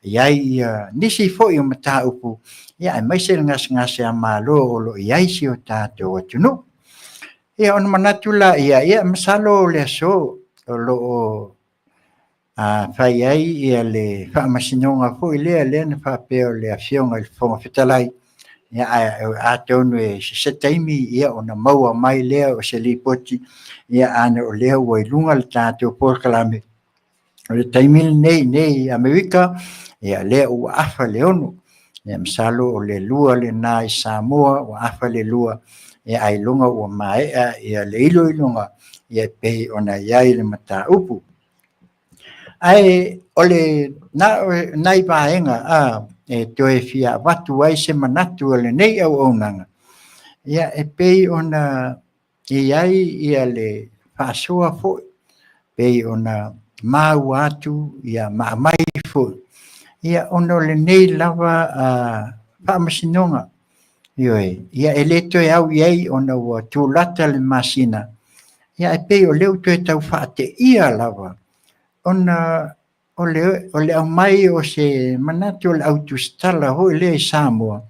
Speaker 3: i ai ia nisi foi o mataupu, ia aemaise le gasegase a Malo o lo o i ai si o tatou atunuu. Ia ona manatu laia, ia masalo o le aso o lo o a fai ai ia le faamasinoga foi lea lea na faapea o le Afioga i le Fofoga Fetalai, ia ae atonu e se taimi ia ona maua mai lea o se lipoti, ia ana o lea ua i luga le tatou polokalame o le taimi lenei nei i Amerika, ia lea ua afa le 6. Ia masalo o le 2 lena i Samoa ua afa le 2, ia ailoga ua maea ia le iloiloga ia e pei ona i ai le mataupu. Ae o le nai vaega e toe fia avatu ai se manatu o lenei auaunaga, ia e pei ona i ai ia le faasoa foi, pei ona maua atu ia ma aumai foi, ia ona o lenei lava faamasinoga, ioe, ia e le toe au i ai ona ua tulata le masina, ia e pei o lea ua toe tau faateia lava ona o le aumai o se manatu o le autusitala foi lea i Samoa,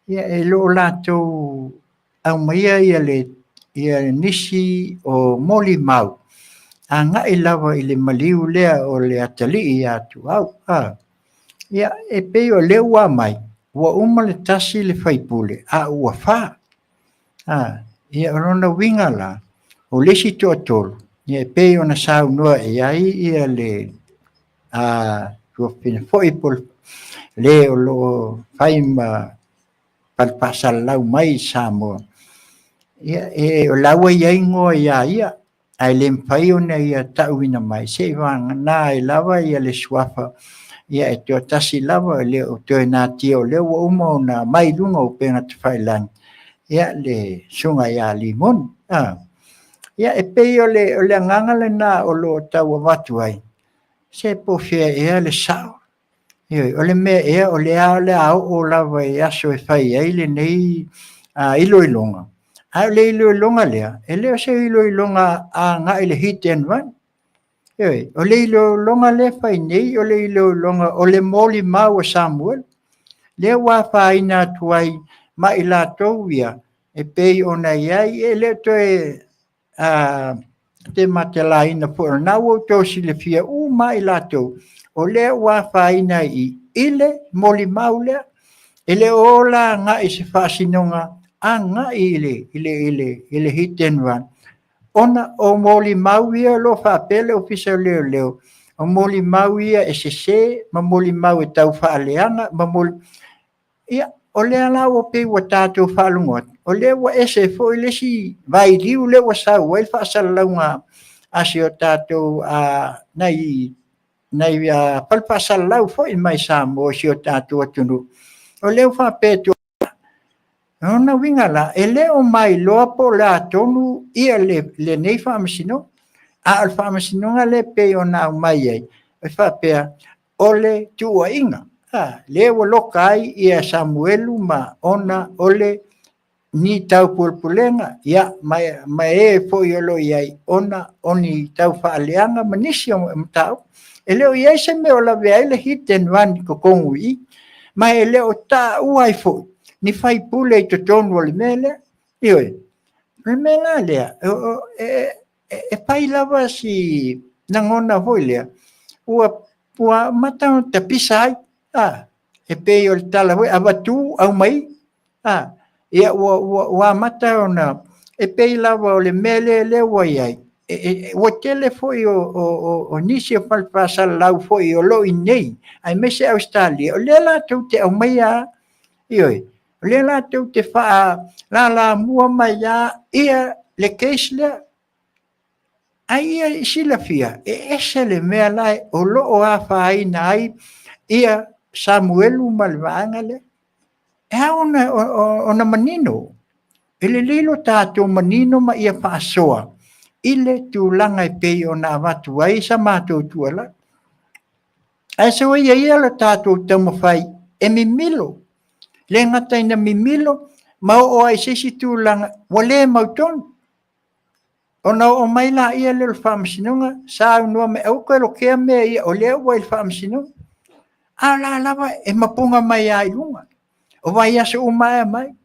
Speaker 3: ia e le o latou aumaia ia le ia nisi o molimau agai lava i le maliu lea o le atalii ia Tuau. Ia e pei o lea ua aumai, ua uma le tasi le faipule, a ua 4. Ia o lona uiga la, o le isi toatolu, ia e pei ona saunoa i ai ia le tuafafine foi po le o lo o fai ma faasalalau mai i Samoa, ia e o la ua i ai igoa ia ia, ae le mafai ona ia tauina mai, se i vagana ai lava ia le suafa, ia e toatasi lava le o toe natia o lea ua uma ona mai luga o upega tafailagi, ia le susuga ia Limoni. Ia e pei o le agaga lena o lo o tau avatu ai, se po o fea ea le sao. Ioe, o le mea ea o lea o le a oo lava i aso e fai ai lenei iloiloga. Ae o le iloiloga lea, e le o se iloiloga agai i le hit and run. Ioe, o le iloiloga lea e fai nei, o le iloiloga o le molimau a Samuel. Lea ua afaina atu ai ma i latou ia, e pei ona i ai, e le o toe te matelaina foi o lena ua outou silafia uma i latou, o lea ua afaina i i le molimau lea. E le o la agai i se faasinoga, agai i le hit and run. Ona o molimau ia o lo o faapea le Ofisa o Leoleo, o molimau ia e sese ma molimau e tau faaleaga ma moli... Ia, o lea la ua pei ua tatou faalogo atu, o lea ua ese foi le isi vailiu lea ua sau ai le faasalalauga a si o tatou nai fale faasalalau foi mai Samoa i si o tatou atunuu, o lea ua faapea atu, o lona uiga la, e le o mailoa po o le a tonu lenei faamasinoga. A o le faamasinoga lea e pei ona aumai ai, e faapea, o le tuuaiga, lea ua loka ai ia Samuelu ma ona o le ni taupulepulega, ia, ma e foi o lo o i ai, ona o ni taufaaleaga ma nisi o mataupu. E le o i ai se mea o lavea ai le hit and run i totonu i i, ma e le o taua ai foi ni faipule i totonu o le mea lea. Ioe, o le mea la lea, e fai lava si lagona foi lea, ua amata ona tapisa ai, e pei o le tala foi, avatu aumai, ia ua amata ona, e pei lava o le mea lea ua i ai, ua tele foi o nisi o fale faasalalau foi o lo o i inei, aemaise Ausetalia, o lea latou te aumaia lava, ioe, o lea latou te faalalamua mai lava ia le case lea. A ia i silafia, e ese le mea la o lo o afaina ai ia Samuelu ma le vaega lea. E ao ona manino, e lelei lo tatou manino ma ia faasoa i le tulaga e pei ona avatu ai sa matou tuualalo. Ae soia ia lo tatou taumafai e mimilo, le gata ina mimilo ma oo ai i se isi tulaga ua le mautonu. Ona oo mai laia lea o le faamasinoga, saunoa mai, aua toe lokea mea ia, o lea ua i le faamasinoga. A o la lava e mapuga mai lava i luga. O vaiaso uma lava e aumai.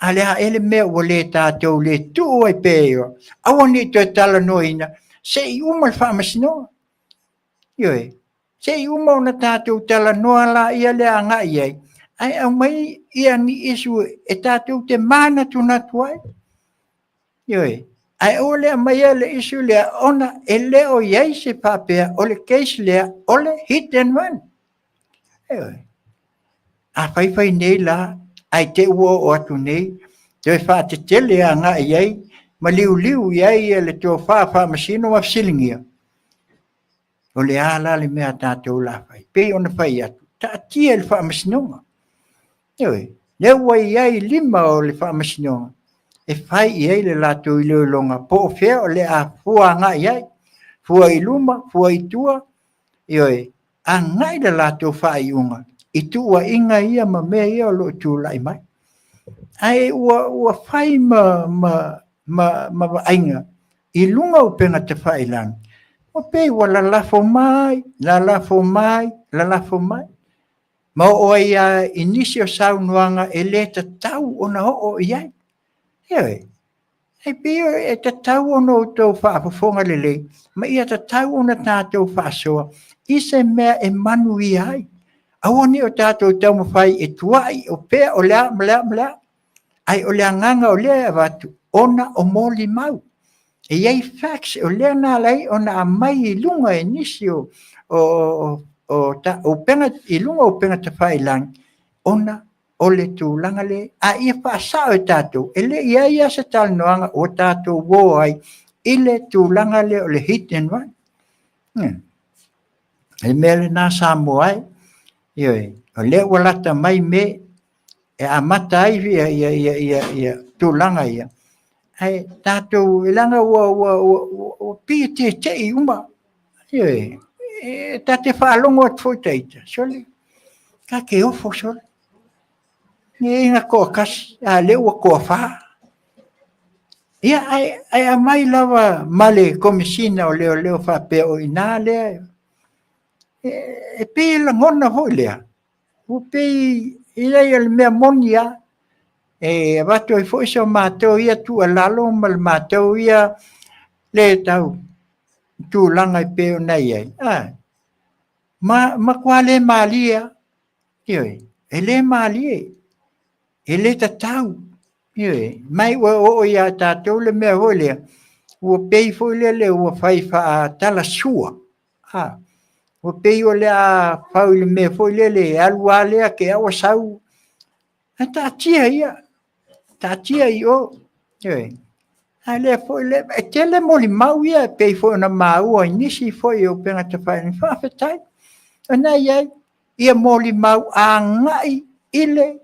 Speaker 3: A o le a ea le mea ua le tatou le tuu ai pea, aua ne i toe talanoaina, se i uma le faamasinoga. Ioe, se i uma ona tatou talanoa laia lea agai i ai, ae aumai ia ni issue e tatou te manatunatu ai. Ioe, ae aua le aumaia le issue lea ona e le o i ai se faapea o le case lea o le hit and run. Ioe. A fai fai nei la, ae te i ua oo atu nei, toe faatetele agai i ai ma liuliu i ai le tofa faamasino ma fesiligia. O le a la le mea a tatou o le a fai? Pei ona fai atu, taatia i le faamasinoga. Ioe, lea ua i ai i lima o le faamasinoga e fai i ai le latou iloiloga po o fea o le a fua agai i ai, fua i luma, fua i tua, ioe, agai le latou faaiuga i tuuaiga ia ma mea ia o lo o tulai mai. Ae ua fai ma vaaiga i luga o upega tafailagi, ua pei ua lalafo mai, lalafo mai, lalafo mai, ma oo ai lava i nisi o saunoaga e le tatau ona oo i ai. Ioe, e pei e tatau ona outou faafofoga lelei, ma ia tatau ona tatou faasoa i se mea e manuia ai. Aua ne i o tatou taumafai e tuuai, o pea, o le a ma le a ma le a. Ae o le agaga o lea e avatu, ona o molimau. E i ai facts, o lea na ala ai ona aumai i luga e nisi o upega, i luga o upega tafailagi, ona o le tulaga lea. A ia faasao e tatou, e le i i ai lava se talanoaga ua tatou o ai i le tulaga lea o le hit and run. Le mea lena Samoa e, ioe, o lea ua lata mai me e amata ai ia tulaga ia, ae tatou, leaga ua pei e tete'i uma, ioe, e ta te faalogo atu foi ita, sole, ta te ofo sole, e na toatasi, a o lea ua toafa. Ia, ae aumai lava ma le Komesina o Leoleo faapea o i ina lea, e pei e lagona foi lea, ua pei e leai o le mea moni lava, e avatu ai foi so matou ia tuualalo ma le matou ia le tau tulaga e pei ona i ai, ma matua le malie lava, ioe, e le malie, e le tatau, ioe, mai ua oo ia tatou le mea foi lea, Ua pei foi lele ua fai faatalasua. A, ua pei o le a fau i le mea foi lele e alu lava lea te ua sau. Ae taatia ia, taatia i o. Ioe. A lea foi le, e tele molimau ia e pei foi ona maua i nisi foi o upega tafailagi. Faafetai. O lena e i ai ia molimau agai i le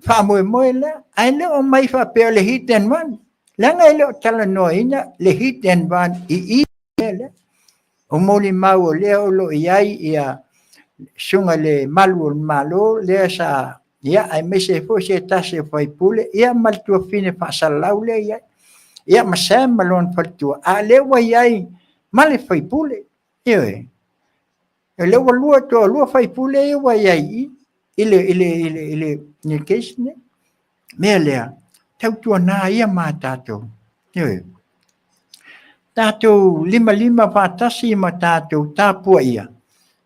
Speaker 3: faamoemoe lea, ae le o aumai faapea o le hit and run, leaga e le o talanoaina le hit and run i i mea lea. O molimau o lea o lo o i ai ia susuga i le malu o le Malo lea sa, ia, aemaise foi se tasi o faipule, ia ma le tuafafine faasalalau lea e i ai, ia ma Sam ma lona faletua, a o lea ua i ai ma le faipule. Ioe. O lea ua lua, toalua faipule ia ua i ai i i le, i le, i le, i le, i le case lenei. Mea lea, tautuana ia ma tatou. Ioe. Tatou limalima faatasi ma tatou tapuaia,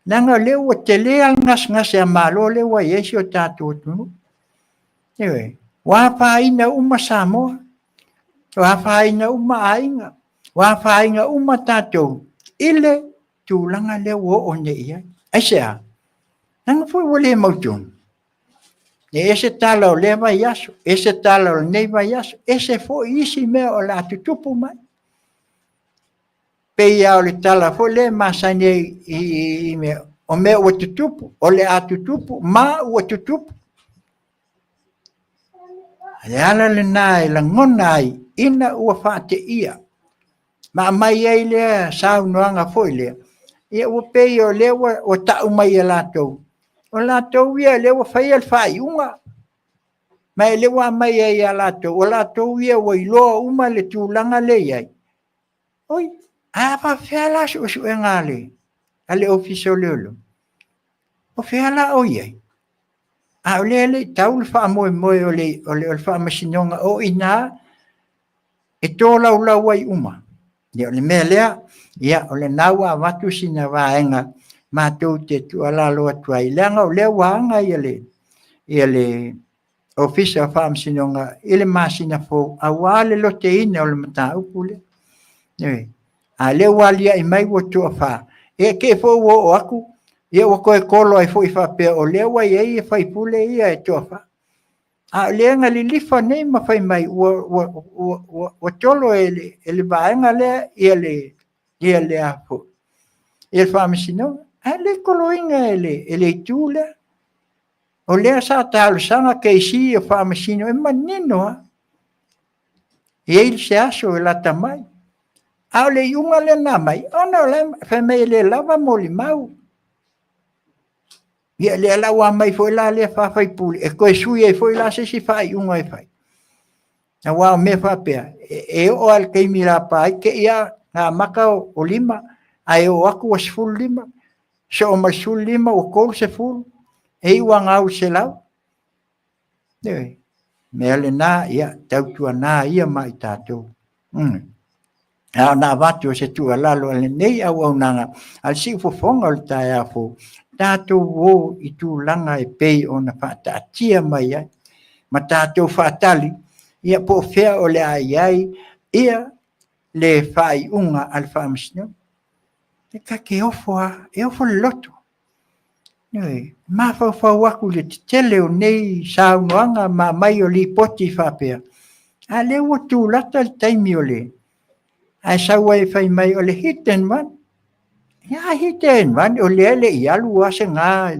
Speaker 3: leaga o lea ua tele lava le gasegase a Malo lea ua i ai si o tatou atunuu. Ioe. Ua afaina uma Samoa, ua afaina uma aiga, ua afaina uma tatou i le tulaga lea ua oo nei i ai. Aisea? Leaga foi ua le mautonu. E ese tala o lea vaiaso, ese tala o lenei vaiaso, ese foi isi mea o le a tutupu mai. Pei lava o le tala foi lea e masani ai i mea, o mea ua tutupu, o le a tutupu, ma ua tutupu. O le ala lena e lagona ai ina ua faateia ma aumai ai lea saunoaga foi lea, ia ua pei o lea ua tau mai e latou, o latou ia lea ua faia le faaiuga, ma e lea ua aumai ai ia latou, o latou ia ua iloa uma le tulaga lea e i ai. Oi, ae a faapefea la suesuega a le Ofisa o Leoleo? O fea la o i ai? A o lea e le i tau le faamoemoe o le Faamasinoga o i ina e tolaulau ai uma. Ia o le mea lea, ia o lena ua avatu sina vaega matou te tuualalo atu ai, leaga o lea ua aga ia le Ofisa o Faamasinoga i le masina fou aua le loteina o le mataupu lea. Ioe. A o lea ua aliae mai ua toafa, ia te i foi ua oo atu, ia ua toe tolo ai foi faapea o lea ua i ai faipule ia e toafa. A o lea na lilifa nei ma fai mai ua, ua, ua, ua, ua tolo e le vaega lea ia le, ia le a foi, ia le faamasinoga. Ae le toloina e le itu lea. O lea sa talosaga KC o faamasino e manino lava. E i ai se aso e lata mai. A o le iuga lea na aumai, ona o la e fai mai e le lava molimau. Ia lea la ua aumai foi la lea faa-faipule e toe sui ai foi la se isi faaiuga e fai. Aua o mea faapea, e oo lava i le taimi e lapa ai, te i lava na amata o 5, ae oo atu ua 15, soo ma le 15 ua 30, e iu lava ina au i le 100. Ioe. Mea lena, ia, tautuana ia ma i tatou. A ona avatu o se tuualalo a lenei auaunaga a le siufofoga o le taeao fou, tatou o i tulaga e pei ona faataatia mai ai, ma tatou faatali, ia po o fea o le a i ai ia le faaiuga a le Faamasinoga. E ta te ofo lava, e ofo le loto. Ioe, mafaufau atu i le tetele o nei saunoaga ma aumai o lipoti faapea, a lea ua tulata le taimi o le, ae sau ai fai mai o le hit and run. Ia hit and run, o lea e le i alu lava se ga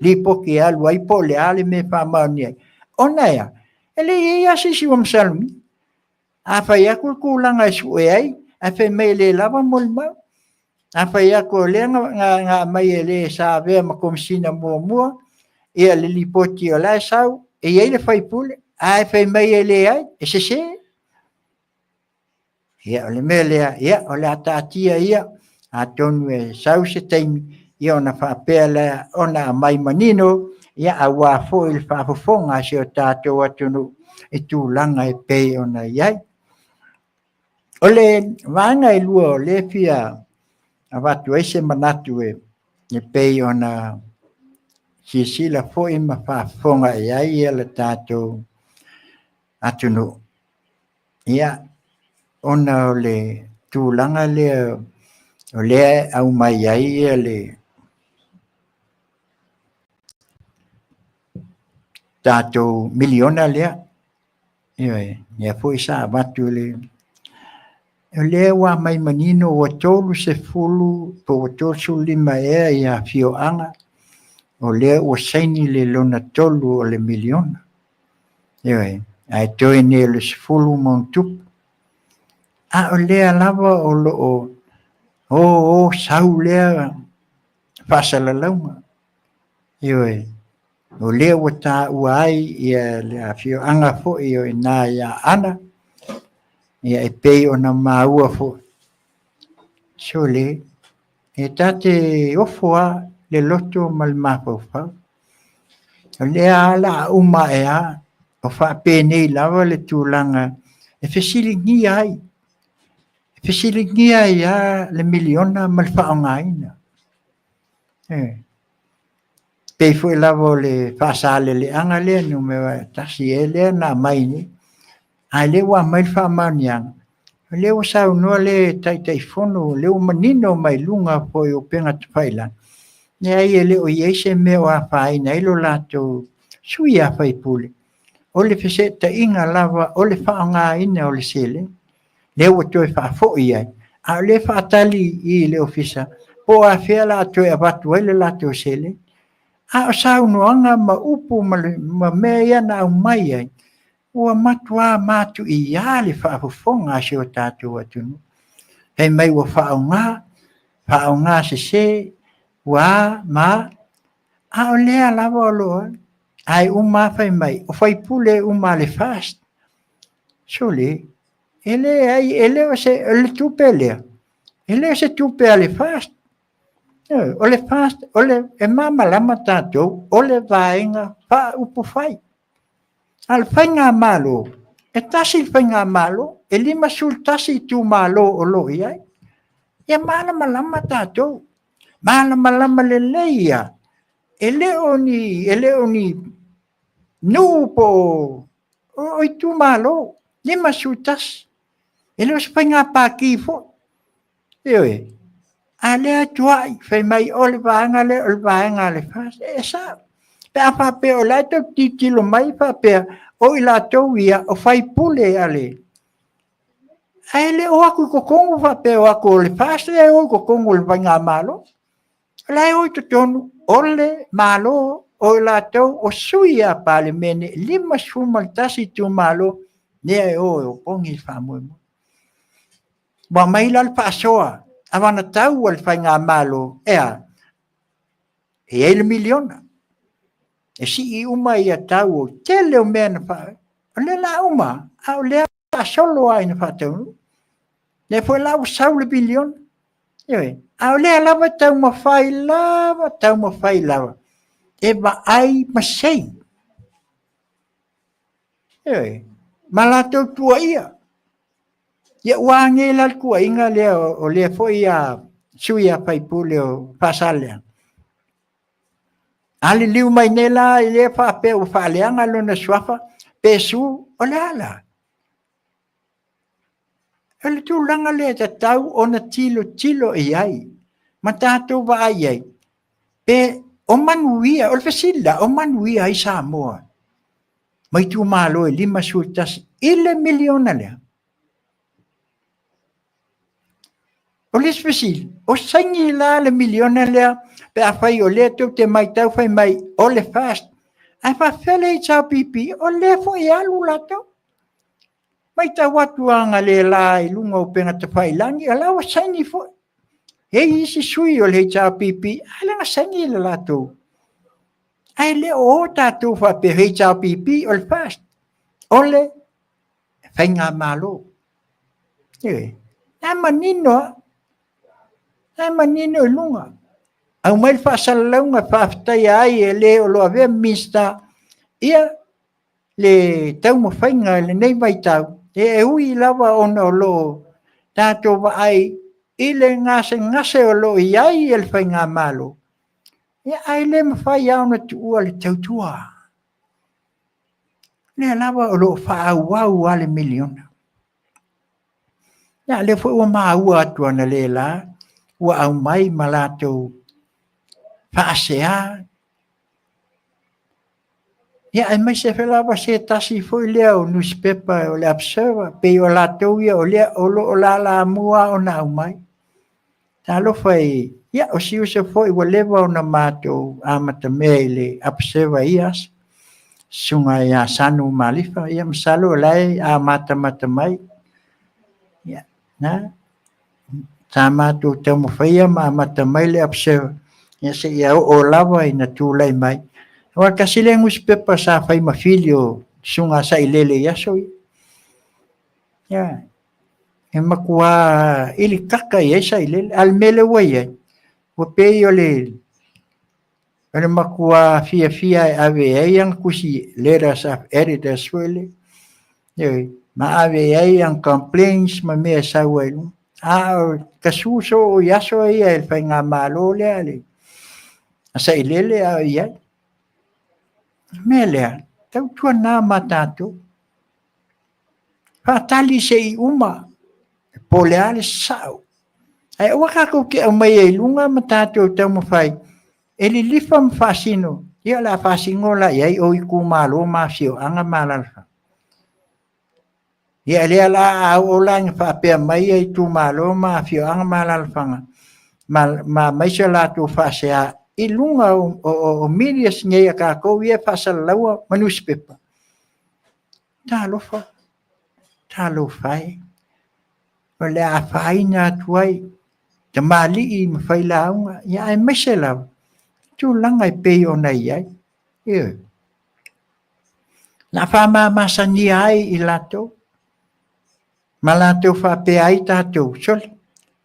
Speaker 3: lipoti e alu ai po o le a le mea e faamaonia ai. Ona e a? E le i i ai lava se isi ua masalomia. A fai atu le tulaga e sue ai, ae fai mai e le lava molimau. A fai atu o lea na aumai e le sa avea ma Komesina muamua, ia le lipoti o la e sau, e i ai le faipule, ae fai mai e leai, e sese. Ia o le mea lea, ia o le a taatia ia, atonu e sau se taimi, ia ona faapea lea ona aumai manino, ia aua foi le faafofoga a si o tatou atunuu i tulaga e pei ona i ai. O le vaega e lua o lea e fia avatu ai se manatu e pei ona silasila foi ma faafofoga i ai le tatou atunuu. Ia, ona o le tulaga lea o lea e aumai ai le tatou miliona lea. Ioe, lea foi sa avatu i le... O lea ua aumai manino ua 30 po ua 35 ea ia afioaga o lea ua saini le lona 3 o le miliona. Ioe, ae toe nei o le 10 ma ona tupu. A o lea lava o lo o o sau lea faasalalauga. Ioe, o lea ua taua ai ia le afioaga foi o i ina i Aana, ia e pei ona maua foi, sole, e ta te ofo lava le loto ma le mafaufau. O lea lava o le a uma ae lava, o faapenei lava le tulaga e fesiligia ai, e fesiligia ai lava le miliona ma le faaaogaina. E pei foi lava o le Faasaleleaga lea numera 1 ea lea na aumai nei, a o lea ua aumai le faamaoniaga, o lea ua saunoa le Taitaifono, o lea ua manino mai luga foi o upega tafailagi, leai e le o i ai se mea o afaina ai lo latou sui usufono, o le feseetaiga lava o le faaaogaina o le seleni, lea ua toe faafoi ai, a o lea e faatali i le Ofisa po o afea o le a toe avatu ai le latou seleni. A o saunoaga ma upu ma mea ia na aumai ai, ua matua matuia le faafofoga a si o tatou atunuu. Fai mai ua faaaoga, faaaoga sese, ua a ma a, a o lea lava o lo o ae uma lava fai mai, o faipule uma a le FAST. Sole, e leai, e le o se, o le tupe lea, e le o se tupe a le FAST. O le FAST, o le, e malamalama tatou, o le Vaega Faaupufai. A o le Faigamalo, e tasi le Faigamalo, e 51 itumalo o lo o i ai. Ia malamalama tatou, malamalama lelei lava, e le o ni, e le o ni nuu po o itumalo, 51. E le o se faiga pati foi. Ioe. A o lea e tuai, fai mai o le vaega lea o le vaega a le FAST. E sao. Pe a faapea o la e tou te tilotilo mai faapea o i latou ia o faipule a le... Ae le o atu i totonu faapea o atu o le FAST lea e o i totonu o le faigamalo. O la e o i totonu o le Malo, o i latou o sui a Palemene, 51 itumalo lea e o e opogi le faamoemoe. Ua aumai la le faasoa aiagatau a le faigamalo, e a? E i ai le miliona, e sii uma tau o le tele o mea na fai. O lea o le a uma, a o lea e faasolo lava ina faataunuu. O lea foi la ua sau le piliona. Ioe, a o lea lava e taumafai lava, taumafai lava e vaai masei. Ioe, ma latou tuuaia. Ia ua a nei la le tuuaiga lea o lea foi sui usufono o Faasaleleaga? A liliu mai nei la i lea faapea ua faaleaga lona suafa pe sue, o le a la? O le tulaga lea e tatau ona tilotilo i ai ma tatou vaai i ai, pe o manuia, o le fesili la, o manuia ai Samoa ma itumalo e 51 i le miliona lea? O le isi fesili, o saini la le miliona lea pe afai o lea tou te matau fai mai o le FAST, ae faapefea le HRPP? O lea foi e alu latou. Matau atu analeila i luga o upega tafailagi, o la ua saini foi. E i ai isi sui o le HRPP, a lea na saini le latou. Ae le o o tatou faapea HRPP o le FAST, o le faigamalo. Ioe. La e manino lava, la e manino i luga. Aumai le faasalalauga e faafetaia ai e le o lo o avea ma Minisita ia le taumafaiga i lenei vaitau, e ui lava ona o lo o tatou vaai i le gasegase o lo o i ai le faigamalo, ae le mafai lava ona tuua le tautua. O lea lava o lo o faaauau lava le miliona. Ia, lea foi ua maua atu analeila ua aumai ma latou faasea. Ia, aemaise foi lava se tasi foi lea o nusipepa o le Observer, pei o latou ia o lea o lo o lalamua ona aumai. Talofa e, ia, o si uso foi ua leva ona matou amatamea i le Observer i ia aso, susuga ia Sanu Malifa, ia masalo o la e amatamata mai. Ia, na, sa matou taumafaia ma amata mai le Observer, ia seia oo lava ina tulai mai. Aua tasi lea nusipepa sa fai ma fili o Susuga Sailele i aso ia. Ia, e matua ili kaka i ai Sailele. A o le mea lea ua i ai, ua pei o le o le matua fiafia e ave ai ana tusi letters of editors foi lea. Ioe, ma ave ai ana complaints ma mea e sau ai luga. A o tasu soo i aso ia e le faigamalo lea le a Sailele a o i ai. Mea lea, tautuana ma tatou. Faatali se i uma, po o le a le sao. Ae aua tatou te aumaia i luga ma tatou taumafai e lilifa ma faasino, ia o le a faasino la i ai o itumalo ma afioaga ma alaalafaga. Ia lea la a oo la ina faapea mai ia itumalo ma afioaga ma alaalafaga ma aumai se latou faasea i luga o medias nei a tatou ia e faasalalaua ma nusipepa, talofa, talofa e, o le a afaina atu ai tamalii ma failauga, ia aemaise lava tulaga e pei ona i ai. Ioe. Na faamamasania ai i latou ma latou faapea ai tatou, sole,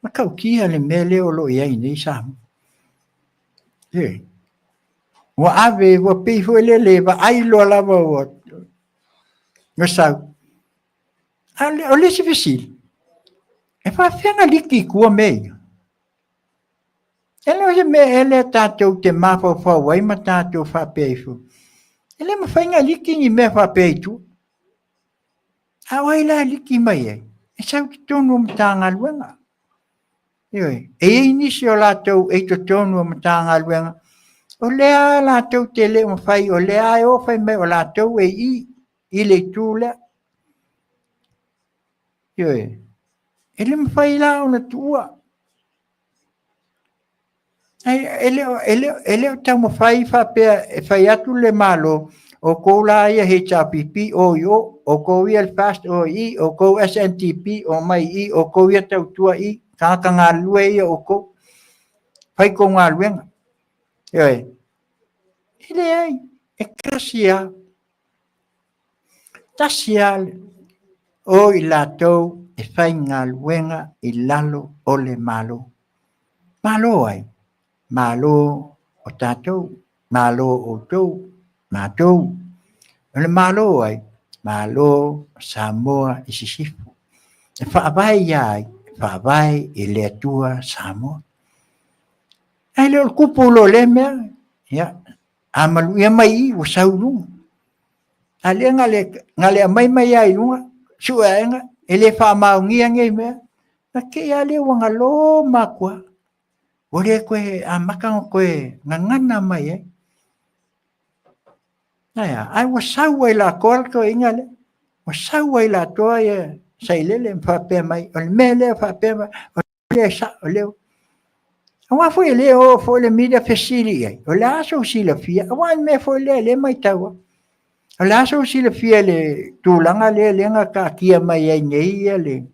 Speaker 3: matautia le mea lea o lo o i ai nei Samoa. Ioe. Ua ave, ua pei foi lele, vaai loa lava ua sau. A o le isi fesili, e faafefea ona liki i tua mea ia? E le o se mea ea lea tatou te mafaufau ai ma tatou faapea ifo, e le mafai ona liki ni mea faapea i tua. A o ai la e liki mai ai? E sau i totonu o Matagaluega. Ioe. E i ai nisi o latou e i totonu o Matagaluega, o lea latou te le o mafai, o lea e o fai mai o latou e i i le itu lea. Ioe. E le mafai la ona tuua. E le o taumafai faapea e fai atu le Malo, o outou la ia HRPP o i o, o outou ia le FAST o i i, o outou SNTP o mai i i, o outou ia tautua i i, tagata galulue ia outou, fai tou galuega. Ioe. E leai, e tasi lava. Tasi lava o i latou e faigaluega i lalo o le Malo. Malo ai? Malo o tatou, Malo o outou, matou. O le Malo ai? Malo o Samoa i Sisifo. E faavae ia ai? E faavae i le Atua Samoa. Ae le o le tupu loa o lea mea, ia, a maluia mai i, ua sau i luga. A lea na le aumai mai lava i luga, sue aega, e le faamaonia nei mea. Na te i lava lea ua galo matua. Ua le toe amata ona toe gagana mai ai. Ae a? Ae ua sau ai latou le toeaina lea. Ua sau ai latou ia Sailele ma faapea mai, o le mea lea faapea mai, o lea e sao, o lea. Aua foi e le oo foi le media fesili i ai, o le a sou silafia, aua o le mea foi lea o lea e matau atu. O le a sou silafia i le tulaga lea lea na taatia mai ai nei ia le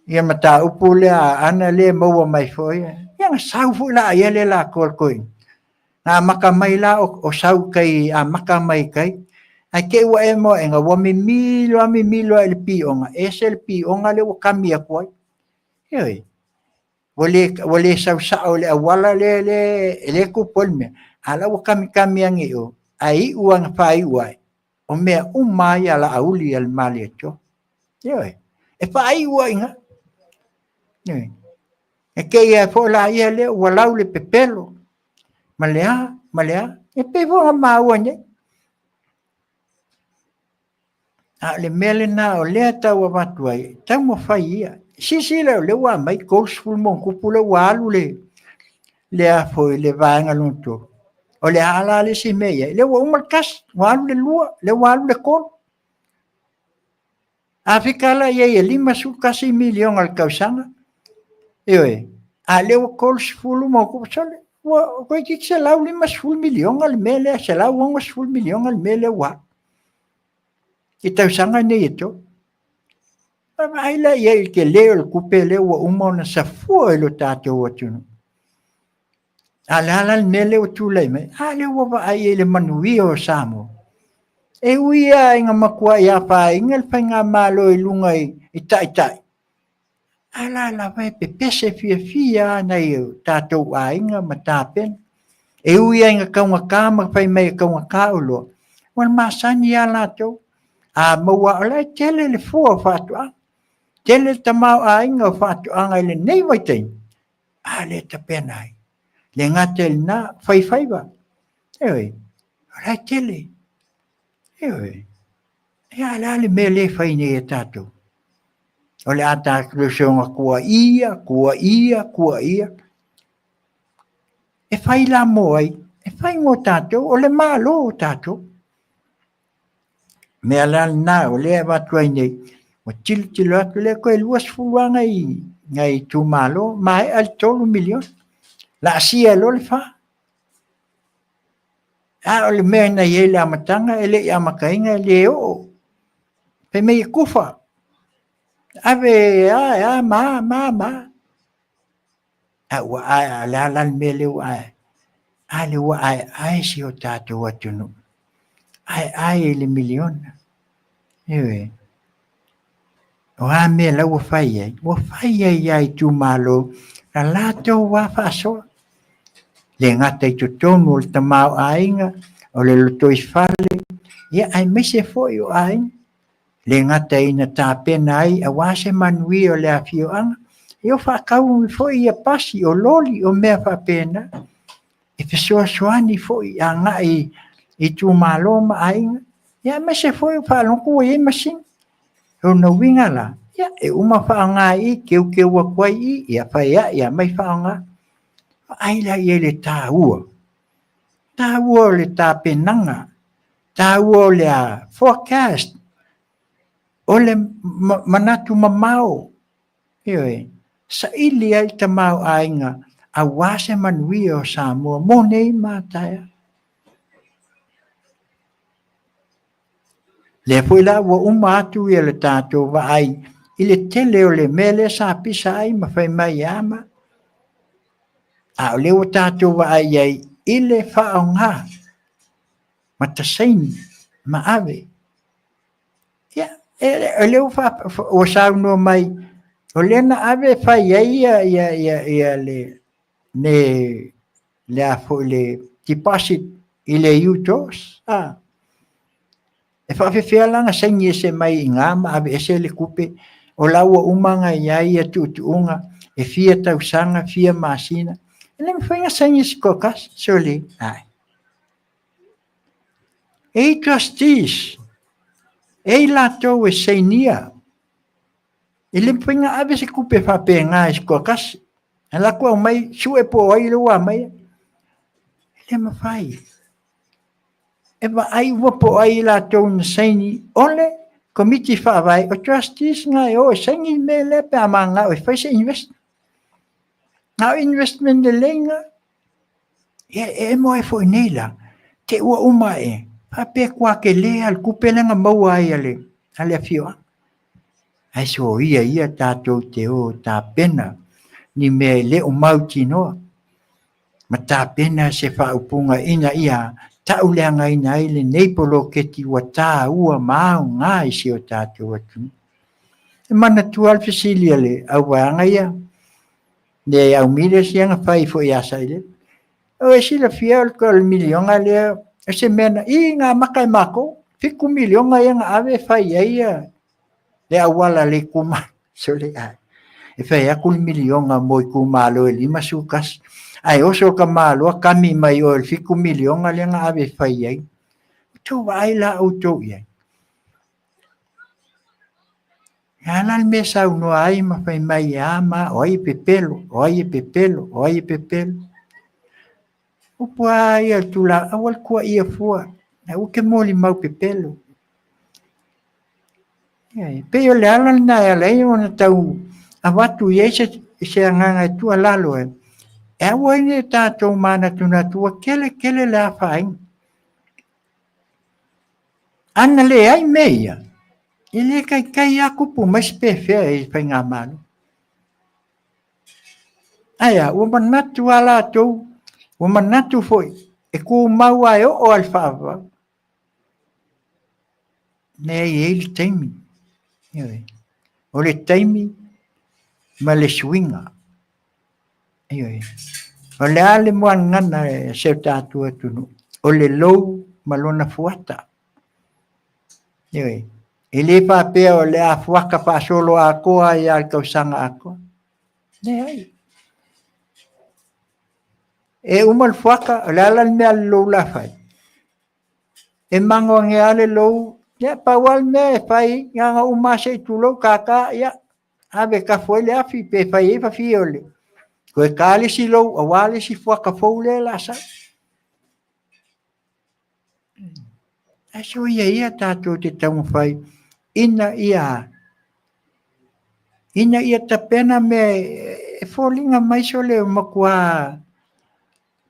Speaker 3: ia mataupu lea a Aana lea e maua mai foi. Ia na sau foi la ia le latou le toeaina. Na amata mai la o sau i tai amata mai i tai. Ae te i ua emo aena ua mimilo lava mimilo lava i le pioga, ese le pioga lea ua kami atu ai. Ioe. Ua le, ua le sau sao i le auala lea, lea, lea e tupu ai le mea, a o la ua kamikami ane i o, ae iu lava ina faaiu ae, o mea uma lava ia Laauli a le Malietoa. Ioe. E faaiu lava i ina. Ioe. E te i ai foi la ia lea ua lau le pepelo, ma le a, ma le a. E pei foi ona maua nei. A o le mea lena o lea e tau avatu ai, taumafai ia. Silasila o lea ua aumai 30 ma ono tupu lea ua alu le le a foi le vaega lona tolu. O le a la le isi mea e i ai? Lea ua uma le tasi, ua alu le lua, lea ua alu le tolu. A fika la i ai e $51 miliona i le tausaga, ioe, a o lea ua 30+, sole, ua toeitiiti $150 miliona le mea lea, $160 miliona le mea lea ua alu i tausaga nei e 3. Ona vaai lea i ai i le tele o le tupe lea ua uma ona safua i lo tatou atunuu. A o le a la le mea lea ua tulai mai? A lea ua vaai i ai i le manuia o Samoa. E ui lava ina matuai afaina le faigamalo i luga i taitai, a o la e lava e pepese fiafia lava nai o tatou aiga ma tapena. E ui lava ina taugata ma fai mai e taugata oloa, ua masani lava latou. A maua, o la e tele le fua o faatoaga, tele le tamaoaiga o faatoaga i lenei vaitaimi, a lea e tapena ai. E le gata i lena, fai faiva, ioe, o la e tele. Ioe. Ia a o le a le mea lea e fai nei e tatou? O le a tatou soona tuuaia, tuuaia, tuuaia. E fai la mo ai? E fai mo tatou, o le Malo o tatou. O mea la lena o lea e avatu ai nei, ua tilotilo atu lea toe 20 lava nai itumalo, maea le $3 miliona, laasia ai loa le 4. A o le mea na i ai i le amataga e le i amataina e le oo. Fai mai e tufa, ave a e a ma a ma a ma a. A ua ae, a o le a la le mea lea ua ae ai? A lea ua aeae si o tatou atunuu, aeae i le miliona. Ioe. O a mea la ua fai ai? Ua fai ai lava i itumalo na latou lava faasoa. Le gata i totonu o le tamaoaiga, o le lotoifale, ia aemaise foi o aiga. Le gata ina tapena ai aua se manuia o le afioaga, ia o faatau foi ia pasi, o loli, o mea faapena, e fesoasoani foi agai i itumalo ma aiga, ia aemaise foi o faalogo atu ua i ai masini. O lona uiga la, ia e uma faaaoga i i, teuteu atu ai i i, ia fai ai, aumai faaaoga. Vaai la i ai i le taua, taua o le tapenaga, taua o le forecast, o le manatu mamao, ioe, saili ai le tamaoaiga aua se manuia o Samoa mo nei ma a taeao. Lea foi la ua uma atu ia le tatou vaai i le tele o le mea lea sa pisa ai ma fai mai e a ma. A o lea ua tatou vaai i ai i le faaaoga ma tasaini ma ave. Ia, o lea ua saunoa mai, o lea na ave e fai ai ia le le a foi le deposit i le UTOS. Ah. E faafefea la ona saini ese mai i ina ma ave ese le tupe o la ua uma ona i ai ia tuutuuga e fia tausaga, fia masina. E le mafai ona saini e se toatasi, sole. Ai. E i trustees, e i latou e sainia. E le mafai ona ave se tupe faapena i se toatasi. Alu atu aumai, sue po o ai lea ua aumaia. E le mafai. E vaai uma po o ai i latou na saini o le Komiti Faavae, o trustees na e o e saini le mea lea pe a mananao e fai se investment. Na o investment lelei na. Ia e emo ai foi nei la, te ua uma e, faapea tua tele lava le tupe lea na maua ai a le, a le afioaga. Ae soia ia tatou te o tapena ni mea e le o mautinoa ma tapena se faaupuga ina ia tauleagaina ai lenei poloketi ua taua ma aoga i si o tatou atunuu. E manatua le fesili a le auvaega ia, le au Miles ia na fai foi ia Sailele. O e silafia o le miliona lea, o se mea na, i na amata e matou, 7 miliona ia na ave e fai ai ia le auala a le itumalo. Sole ai. E fai atu le miliona mo itumalo e 51, ae oso le tamaloa kami mai o le 7 miliona lea na ave e fai ai. Outou vaai la outou i ai. E a la le mea e saunoa ai ma fai mai e a ma o ai e pepelo, o ai e pepelo, o ai e pepelo. Upu a ia le tula, aua le tuuaia fua, aua te molimau pepelo. E pei o le ala lena e ala ai ona tau avatu i ai se, se agaga e tuualalo e, e aua ai ne i tatou manatunatu ua tele tele le afaina. Ana leai mea ia, e le taitai lava tupu mai se pefea i le faigamalo. Ae a, ua manatu lava latou, ua manatu foi e tumau lava e oo lava i le faavavau. Lea e i ai le taimi. Ioe. O le taimi ma le suiga. Ioe. O le a le muagana e si o tatou atunuu? O le lou ma lona fuata. Ioe. E le faapea o le a fuata faasolo atoa ai lava i le tausaga atoa. Leai. E uma le fuata, o le a la le mea a le lou la fai? E magoagea lava le lou, ia pau lava le mea e fai, na ona uma lava se i tulou, tata, ia, ave e tafu ai le afi pe fai ai fafiole. Toe ta le isi lou aua le isi fuata fou lea o le a sau. Ae soia ia tatou te taumafai ina ia ina ia tapena mea e foliga mai sole ua matua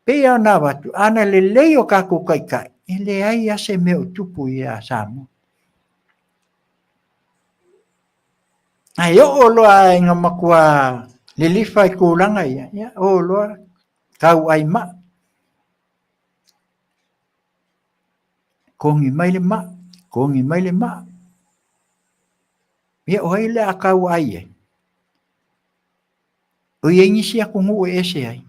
Speaker 3: pei lava ona avatu, ana lelei o tatou taitai, e leai lava se mea o tupu ia Samoa. Ae oo loa ina matua lilifa i tulaga ia, ia o loa tauai maa. Kogi mai le maa, kogi mai le maa. Ia o ai o le a tauai ai? O i ai nisi atunuu e ese ai?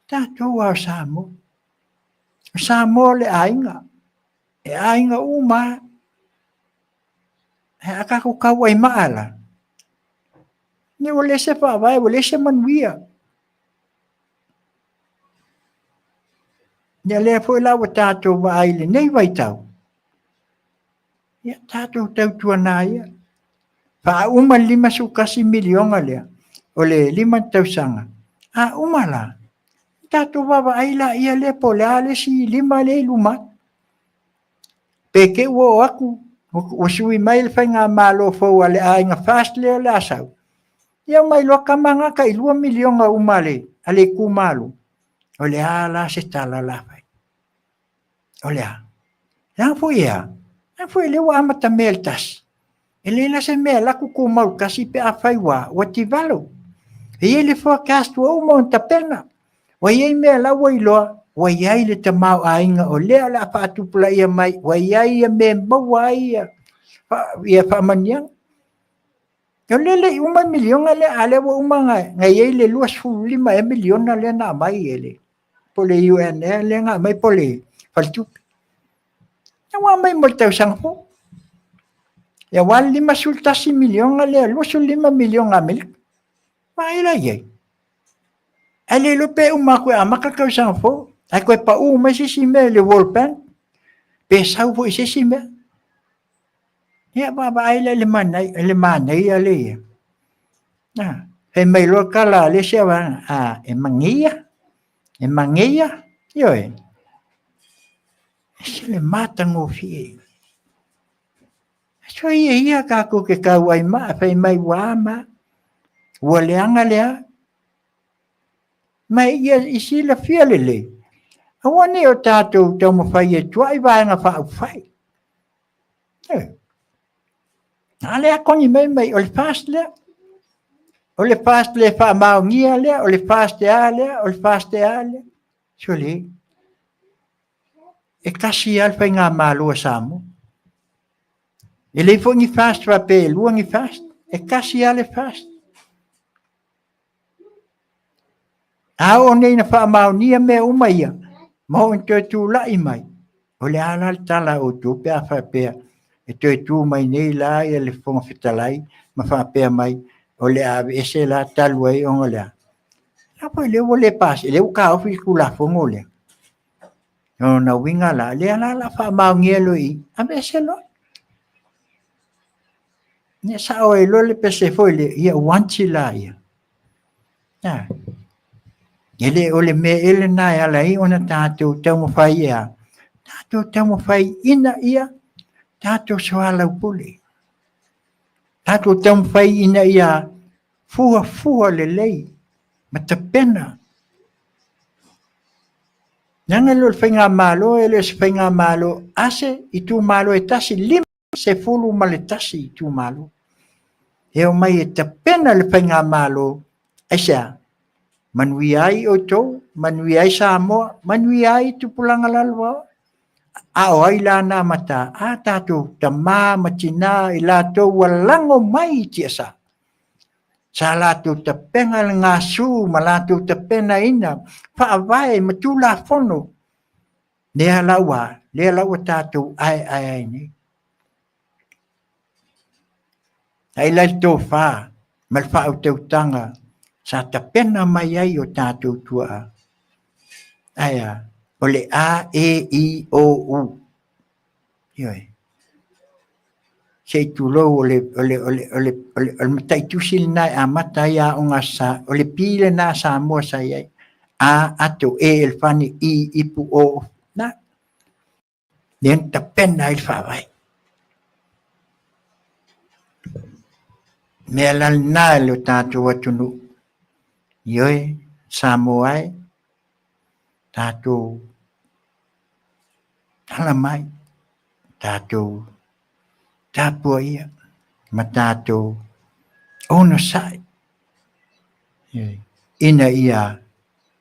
Speaker 3: Tatou lava o Samoa. O Samoa o le aiga. E aiga uma lava. Ae a tatou tauai maa la, ia ua leai se faavae, ua leai se manuia. Ia lea foi la ua tatou vaai i lenei vaitau, ia tatou tautuana ia, faauma le $51 miliona lea, o le 5 tausaga, a uma la, tatou vaavaai laia lea po o le a le isi 5 lea i luma atu. Pe te i ua oo atu, ua sui mai le faigamalo fou a le aiga FAST lea o le a sau, ia omai loa tama na tai $2 miliona uma a le itumalo. O le a la se tala o le a fai? O le a? Leaga foi e a? Leaga foi lea ua amata mea i le tasi. E leai la se mea e alu atu tumau i le tasi pe afai ua ua develop. E i ai le forecast ua uma ona tapena. Ua i ai mea la ua iloa, ua i ai le tamaoaiga o lea o le a faatupulaia mai, ua i ai ia mea e maua ai ia, ia faamanuiaga. O lea e le i uma le miliona lea, a o lea ua uma ona i ai le 25 ea miliona lea na aumai e le, po o le UN ea lea na aumai po o le Faletupe. Ia ua aumai mo le tausaga fou. Ia aua le 51 miliona lea, 25 miliona Amerika. Vaai la i ai. Ae le iloa pe uma atu e amata le tausaga fou, ae toe pau mai se isi mea i le World Bank, pe sau foi i se isi mea. Ia vaavaai la i le manaia, le manaia lea ia. Na, fai mai loa tala a le isi vaega, a, e mageia, e mageia, ioe. E se le matagofie. Soia ia tatou te tauai maa, fai mai ua a ma, ua leaga le a. Ma ia i silafia lelei, aua ne i o tatou taumafai e tuai Vaega Faaupufai. A lea kogi mai mai, o le FAST lea. O le FAST le faamaonia lea, o le FAST e a lea, o le FAST e a lea. Sole, e tasi lava le faigamalo a Samoa. E leai foi ni FAST faapea e lua ni FAST, e tasi lava le FAST. A oo nei ina faamaonia mea uma ia, ma oo ina toe tulai mai, o le a la le tala a outou pe a faapea e toe tu mai nei la ia le Fofoga Fetalai ma faapea mai, o le a aveese la talu ai ona o le a? A foi lea ua le pasia, lea ua taofi le Tulafono lea. O lona uiga la, lea la o le a faamaonia loa i i, aveese loa. Ia sao ai loa le pese foi lea, ia ua anti la ia. A, e le o le mea ea lena e ala ai ona tatou taumafai e a? Tatou taumafai ina ia tatou soalaupule. Tatou taumafai ina ia fuafua lelei ma tapena. Leaga e le o le faigamalo e le o se faigamalo a se itumalo e tasi, 51 itumalo. E omai e tapena le faigamalo, aisea? Manuia ai outou, manuia ai Samoa, manuia ai tupulaga lalovaoa. A o ai la na mata? A tatou tama ma tina i latou ua lago mai i tiasa. Sa latou tapena le gasu ma latou tapenaina faavae ma tulafono. Lea la ua, lea la ua tatou aeae ai nei. Ai la le tofa ma le faautautaga sa tapena mai ai o tatou tuaa. Ae a? O le A, E, I, O, U. Ioe. Se i tulou o le, o le, o le, o le, o le, o le mataitusi lena e amata ai aoga sa, o le P lena a Samoa sa i ai. A, ato, E, elefane, I, ipu, O, na. Lea na tapena ai le faavae. Mea la lena e lo tatou atunuu. Ioe, Samoa e, tatou ala mai, tatou tapuaia ma tatou onosai ina ia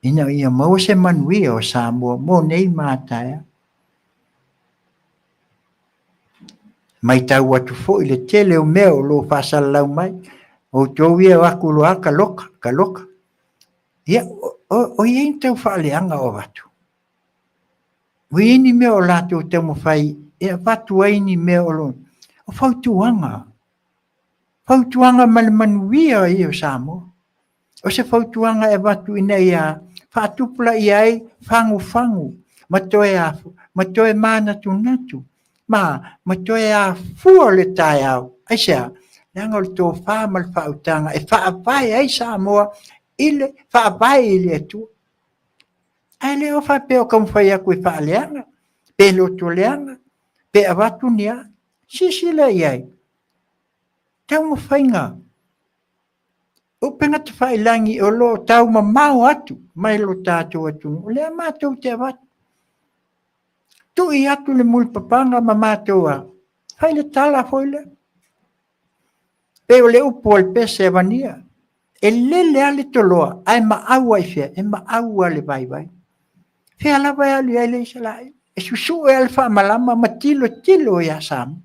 Speaker 3: ina ia maua se manuia o Samoa mo nei ma a taeao. Matau atu foi le tele o mea o lo o faasalalau mai, outou ia o atu loa ka loka, ka loka. Ia, o i ai ni tau faaleaga o avatu? O i ai ni mea o latou taumafai e avatu ai ni mea o lo o fautuaga. Fautuaga ma le manuia ia o Samoa. O se fautuaga e avatu ina ia faatupulaia ai fagufagu ma toe afu, ma toe manatunatu, ma, ma toe afua le taeao. Aisea? Leaga o le tofa ma le faautaga e faavae ai Samoa i le faavae i le Atua. Ae le o faapea o taumafai atu e faaleaga, pe lotoleaga, pe avatu ni a. Silasila i ai, taumafaiga upegatafailagi o lo o taumamao atu mai lo tatou atunuu, o lea matou te avatu. Tui atu le mulipapaga ma matou a, fai le tala foi lea. Pei o le upu a le pese avania, e lele lava le toloa, ae maau lava i fea? E maau lava i le vaivai. Fea lava e alu i ai le Isaraelu, e susue lava le faamalama ma tilotilo ia Samoa.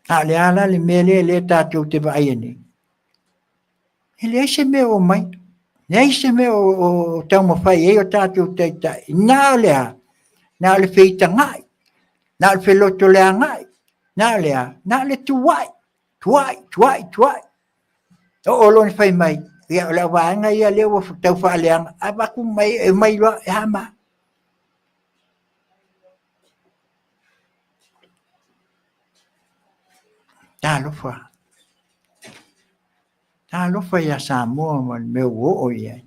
Speaker 3: A o le a la le mea lea lea tatou te vaaia nei? E leai se mea o mai. Leai se mea o taumafai ai o tatou taitai. Na o le a? Na o le feitagai. Na o le felotoleagai. Na o le a? Na o le tuai. Tuai, tuai, tuai. Oo loa ina fai mai, ia o le vaega ia lea ua tau faaleaga, avatu mai e mai loa e a ma. Talofa. Talofa ia Samoa ma le mea ua oo i ai.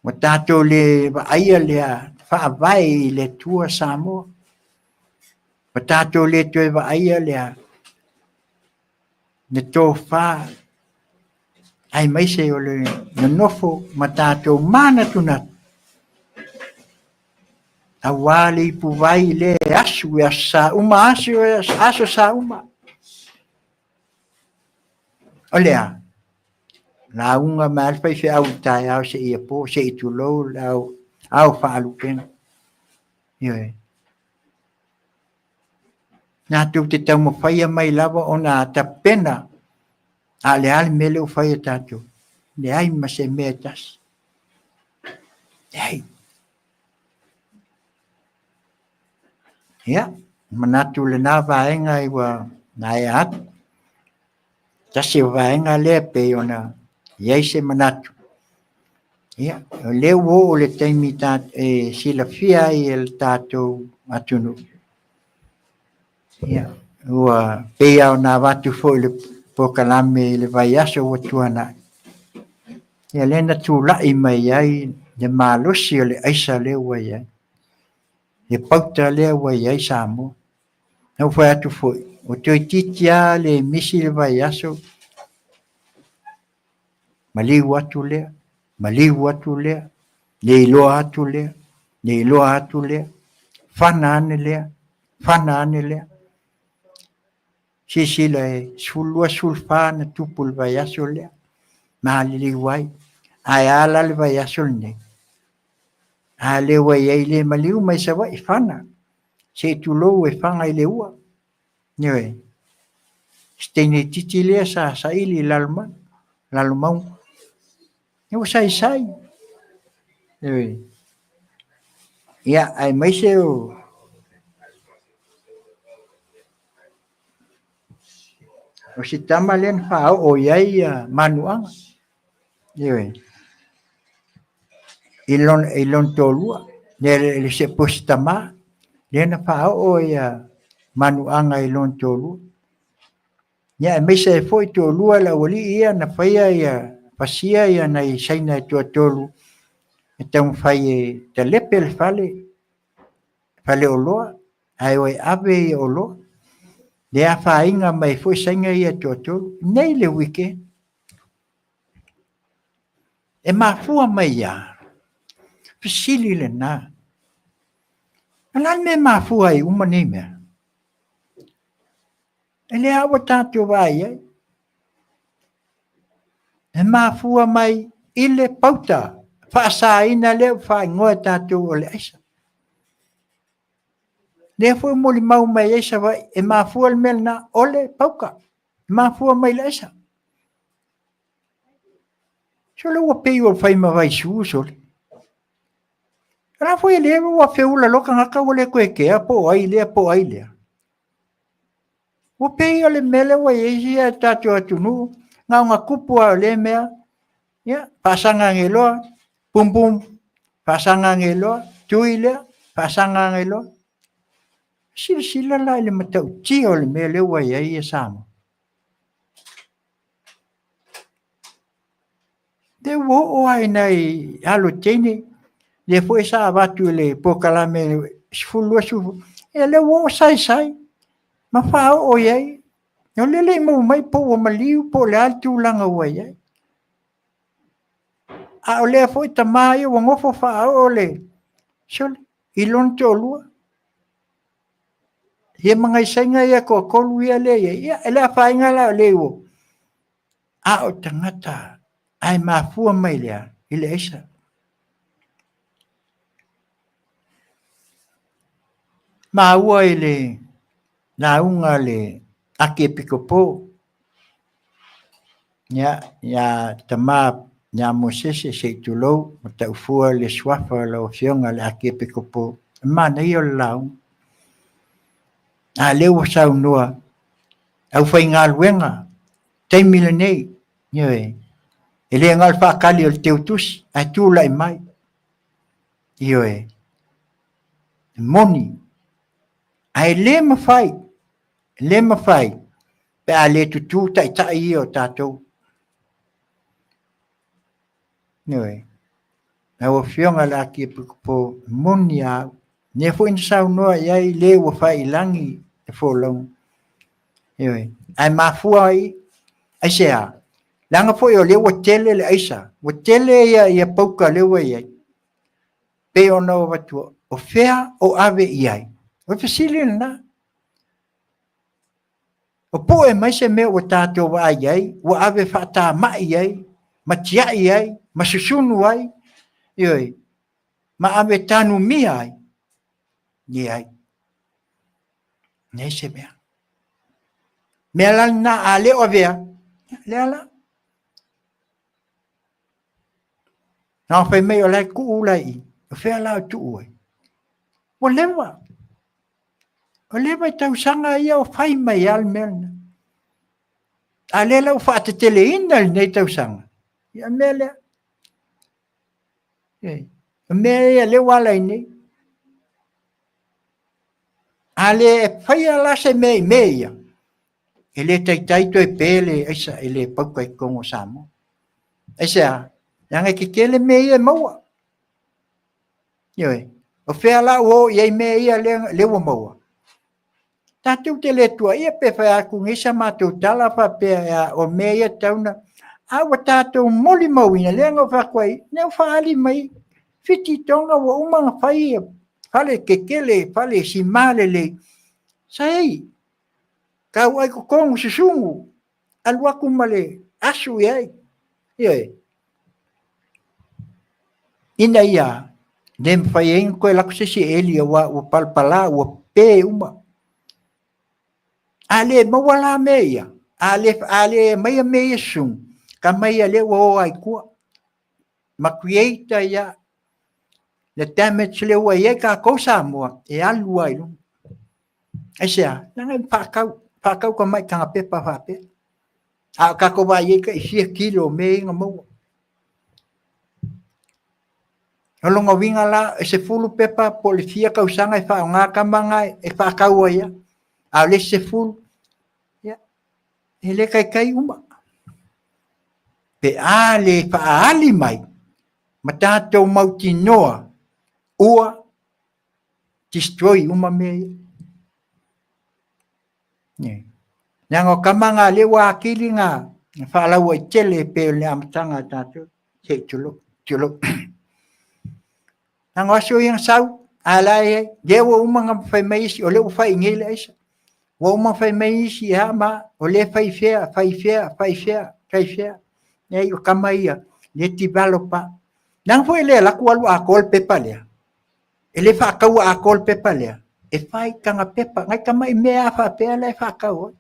Speaker 3: Ua tatou le vaaia lea faavae i le Atua Samoa. Ua tatou le toe vaaia lea le tofa aemaise o le nonofo ma tatou manatunatu aua le ipuvai lea e asu i aso sa uma, aso, aso sa uma. O le a? Lauga mai lava le faifeau i le taeao seia po, se i tulou le ao, ao faalupega. Ioe. Latou te taumafaia mai lava ona tapena, a o le a le mea lea ua fai e tatou? Leai ma se mea e tasi. Leai. Ia, manatu lena vaega ua maea atu. Tasi o vaega lea pei ona i ai se manatu. Ia, o lea ua oo le taimi e silafia ai e le tatou atunuu. Ia, Ua pei lava ona avatu foi le polokalame i le vaiaso ua tuanai, ia lea na tulai mai ai le malosi o le aisa lea ua i ai, le pauta lea ua i ai Samoa. Na ou fai atu foi, ua toeitiiti lava le misi le vaiaso, maliu atu lea, maliu atu lea, le iloa atu lea, le iloa atu lea, fana ane lea, fana ane lea. Silasila e 12, 14 na tupu i le vaiaso lea, maliliu ai. Ae a la le vaiaso lenei? A lea ua i ai le maliu mai Savaii, fana, se i tulou e fana i le ua. Ioe. Si teine itiiti lea sa saili i Lalomanu, Lalomauga. Ia ua saisai. Ioe. Ia, aemaise o O si tama lea na faaoo i ai manuaga. Ioe. I lona, i lona toalua, le, le se po si tama, lea na faaoo ia manuaga i lona toalua. Ia aemaise ai foi toalua le aualii ia na faia ia pasia ia nai Saina e toatolu e taumafai e talepe le fale, faleoloa, ae o e ave ia oloa. Le afaina mai foi Saina ia e toatolu. Nei le weekend. E mafua mai ia? Fesili lena. O le a le mea e mafua ai uma nei mea? E le a ua tatou vaai ai. E mafua mai i le pauta faasaina lea ua faaigoa e tatou o le aisa. Lea foi molimau mai ai Savaii, e mafua le mea lena, o le pauta. E mafua mai le aisa. Sole ua pei ua fai ma vaisu, sole. O la foi e le ua feula loa tagata ua le toe kea po o ai lea po o ai lea. Ua pei o le mea lea ua i ai ia tatou atunuu, na ona tupu lava o lea mea, ia, faasaga ane loa, pum pum, faasaga ane loa, tui lea, faasaga ane loa. Silasila la i le matautia o le mea lea ua i ai Samoa. Lea ua oo lava i nai alo teine, lea foi sa avatu i le polokalame 12, 14, ia lea ua oo saisai ma faaoo i ai. O lea e le i maua mai po ua maliu po o le a le tulaga ua i ai. A o lea foi tama ia ua nofo faaoo le, sole, i lona toalua. Ia ma nai Saina ia e toatolu ia lea e i ai, ia e le afaina la o lea ua, a o tagata ae mafua mai le a? I le aisa. Maua i le lauga a le Akiepikopo, ia, ia tama ia Mosese se i tulou, ma taufua le suafa o lau Afioga le Akiepikopo, e manaia o le lauga. A lea ua saunoa, aufaigaluega, taimi lenei, ioe, e le na o le faatali o le teutusi, ae tulai mai, ioe, e moni, ae le mafai, le mafai, pe a le tutū taitai ia o tatou. Ioe, lau Afioga i le Akiepikopo, e moni a au, lea foi na saunoa i ai le ua fai i lagi le folauga. Ioe, ae mafua ai aisea? Leaga foi o lea ua tele le aisa, ua tele ia, ia pauka lea ua i ai. Pei ona ou avatua, o fea o ave i ai? O le fesili lena. O pue mai se mea ua tatou vaai ai, ua ave faatamai ai, ma tiai ai, ma susunu ai, ioe, ma ave tanumia ai. Leai. Leai se mea. Mea la lena, a le o avea, lea la. Na fai mai o la e tuu la i i. O fea la o tuu ai? Ua leva. Ua leva i tausaga ia o fai mai lava le mea lena. A lea la ua faateteleina lenei tausaga, ia mea lea. E, mea ia lea ua ala ai nei. A le faia la se mea i mea ia, E le taitai toe pe le aisa e le pauka i totonu o Samoa. Aisea? Leaga e tetele mea ia e maua. Ioe. O fea la ua oo i ai mea ia lea ua maua? Tatou te le tuuaia pe fai atu nei sa matou tala faapea o mea ia e tatau ona... A ua tatou molimauina, lea na ou fai atu ai, lea ua faaali mai Fiti Toga ua uma ona fai fale tetele, fale sima lelei, sa i ai, tau ai totonu susunu, alu atu ma le asu i ai. Ioe. Ina ia le mafai ai ona toe alu atu se isi e eli aua ua palapala, ua pe uma. A le maua la mea ia, a le aumaia mea ia susunu, tama ia lea ua o lava i tua. Ma create ai lava le damage lea ua i ai tatou Samoa, e alu lava i luga. Aisea? Leaga e faatau, faatau tamai taga pepa faapea. A o tatou vaai i ai tai fia kilo o mea ia na maua. O lona uiga la, e 10 pepa po o le fia tausaga e faaaoga tama na e faatau ai lava. A o le isi 10, ia, e le taitai uma. Pe a le faaali mai ma tatou mautinoa ua destroy uma mea ia. Leaga o tama na lea ua atili na faalauaitele e pei o le amataga a tatou, se i tulou, tulou. Leaga o aso ia na sau, a la e i ai, lea ua uma ona fai mai isi, o lea ua fai i inei le aisa. Ua uma ona fai mai isi, e a ma a, o lea e fai i fea, fai i fea, fai i fea, fai i fea. Leai, o tama ia, lea e develop lava. Leaga foi e le alu atu alu atoa le pepa lea. E le faataua atoa le pepa lea, e fai taga pepa, nai tamai mea lava faapea la e faatau ai.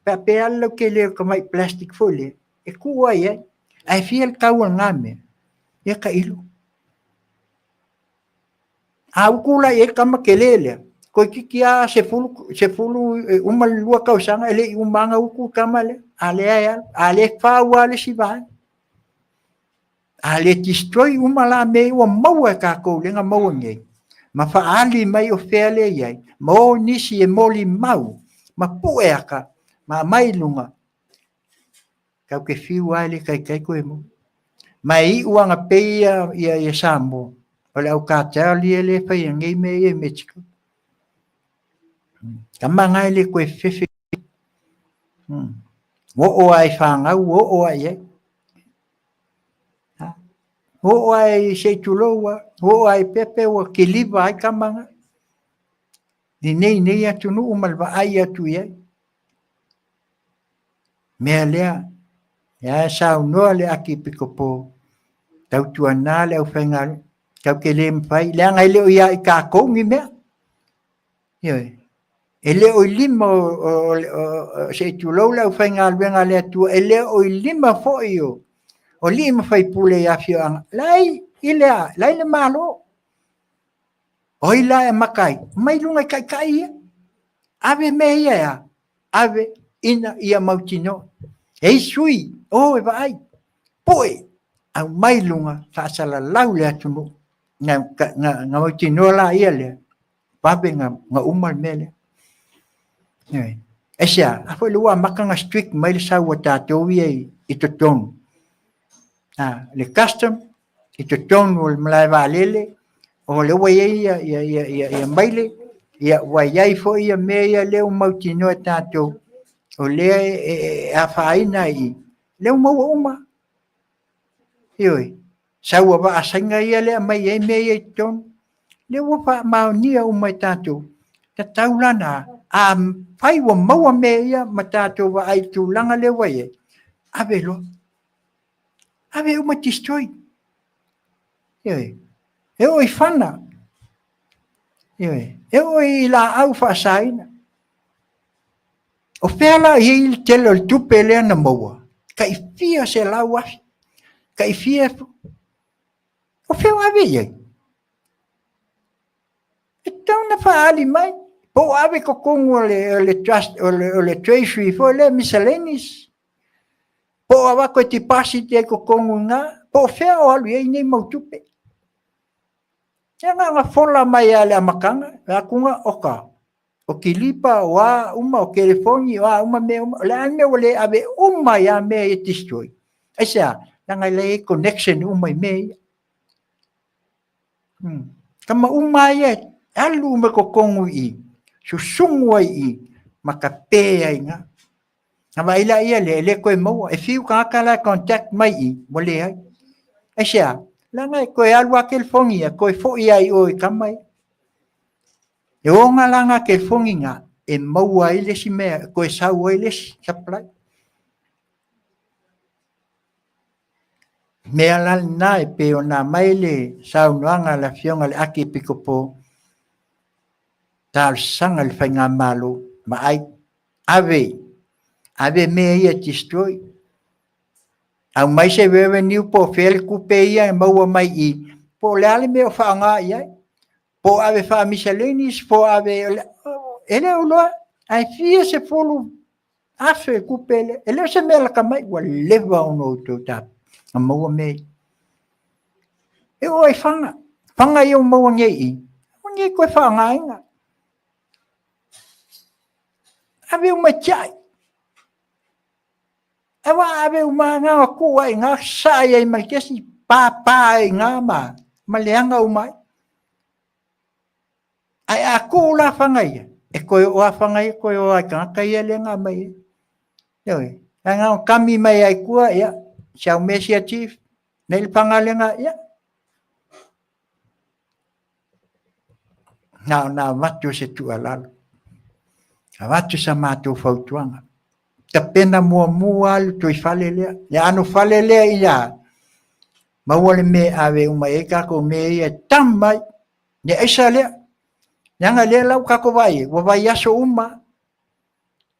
Speaker 3: Faapea lava le lautele o tamai plastic foi lea, e tuu ai i ai. Ae fia le tau o lena mea? Ia tailo. A utu la i ai le tama tele lea, toeitiiti lava 10, uma le 2 tausaga e le i uma lava ona utu le tama lea, a lea e alu, a lea e fau lava le isi vaega. A le destroy uma la mea ia ua maua e tatou lea na maua nei, ma faaali mai o fea lea e i ai, ma o nisi e molimau, ma pue ata, ma aumai i luga, tatou te fiu lava e le taitai toe maua. Ma e iu lava ina pay ia Samoa, o le au cartel ia lea e faia nei mea ia i Mexico. Tama na e le toe fefe. Ua oo lava i fanau, ua oo lava i ai. Ua oo lava i, se i tulou lava, ua oo lava i pepe ua kiliva ai tama na. I nei atunuu ma le vaai atu i ai. Mea lea, lea e saunoa le Akiepikopo, tautuana le aufaigaluega, tatou te le mafai, leaga e le o ia i tatou ni mea. Ioe. E le o i lima o, se i tulou le aufaigaluega a le Atua, e le o i lima foi o alii ma faipule i afioaga, la e i le a? La e i le Malo. O ai la e amata ai? Mai luga i taitai ia. Ave mea ia e a? Ave ina ia mautinoa. E i sui, o e vaai, pue, aumai luga, faasalalau le atunuu. Na, na, na mautinoa la ia lea, vave na, na uma le mea lea. Ioe. Aisea? A foi lea ua amata ona strict mai le sau a tatou ia i totonu. A, le custom i totonu o le malae vaalele, o lea ua i ai ia, ia, ia, ia, ia maile, ia ua i ai foi ia mea ia lea ua mautinoa e tatou, o lea e, e, e afaina ai i, lea ua maua uma. Ioe, sau a vaa Saina ia lea aumai ai mea ia i totonu, lea ua faamaonia uma e tatou, tatau la na, afai ua maua mea ia ma tatou vaai i le tulaga lea ua i ai, ave loa. Ave uma destroy. Ioe. E oo i fana. Ioe. E oo i laau faasaina. O fea la i ai le tele o le tupe lea na maua? Tai fia 100,000. Tai fia. O fea o ave i ai? E tatau ona faaali mai po o ave i totonu o le trust, o le treasury foi lea, miscellaneous. Po o avatu e deposit ai i totonu i ina, po o fea o alu i ai nei mau tupe. Ia na ona fola mai lava i le amataga, fai atu, oka. O kilipa, o a uma, o kelefoni, o a uma mea uma. O le a le mea ua le ave uma ai lava mea ia destroy? Aisea? Leaga e leai connection uma i mea ia. Tama uma ia e alu uma i totonu i i, susugu ai i i, ma tape ai i ina. Na vaai laia lea, e le toe maua. E fiu tagata la e contact mai i i, ua leai. Aisea? Leaga e toe alu lava telefoni ia, toe foi lava i o i tama ia. E oga la ngā telefoni ngā, e maua ai le isi mea, e toe sau ai le isi supply. Mea la lena e pei ona aumai le saunoaga a le Afioga i le Akiepikopo, talosaga i le Faigamalo, vaai, ave, ave mea ia e destroy. Aumai se revenue po o fea le tupe ia e maua mai i i, po o le a le mea o faaaoga i ai. Po o ave faa-miscellaneous, po o ave, e le o iloa, ae fia sefulu afe tupe lea. E le o se mea lata mai, ua leva ona outou na maua mea ia. E oo i faga, faga ia ua maua nei i i, aua ne i toe faaaogaina. Ave uma e tiai. Aua a ave uma na ona tuu lava i ina, sasaa ai ma le kesi, papa ai i ina ma leaga uma ai. Ae a tuu la faga ia, e toe oo lava faga ia toe o lava i tagata ia lea na aumai ai. Ioe, ae na ona kami mai lava i tua, ia, si au mea sia chief, nei le faga lena, ia. Na ona avatu se tuualalo, avatu sa matou fautuaga. Tapena muamua lava le toe fale lea, le anofale lea ina maua le mea e ave uma i ai tatou mea ia e tama mai. Le aisa lea, leaga lea la ua tatou vaai ai, ua vaiaso uma.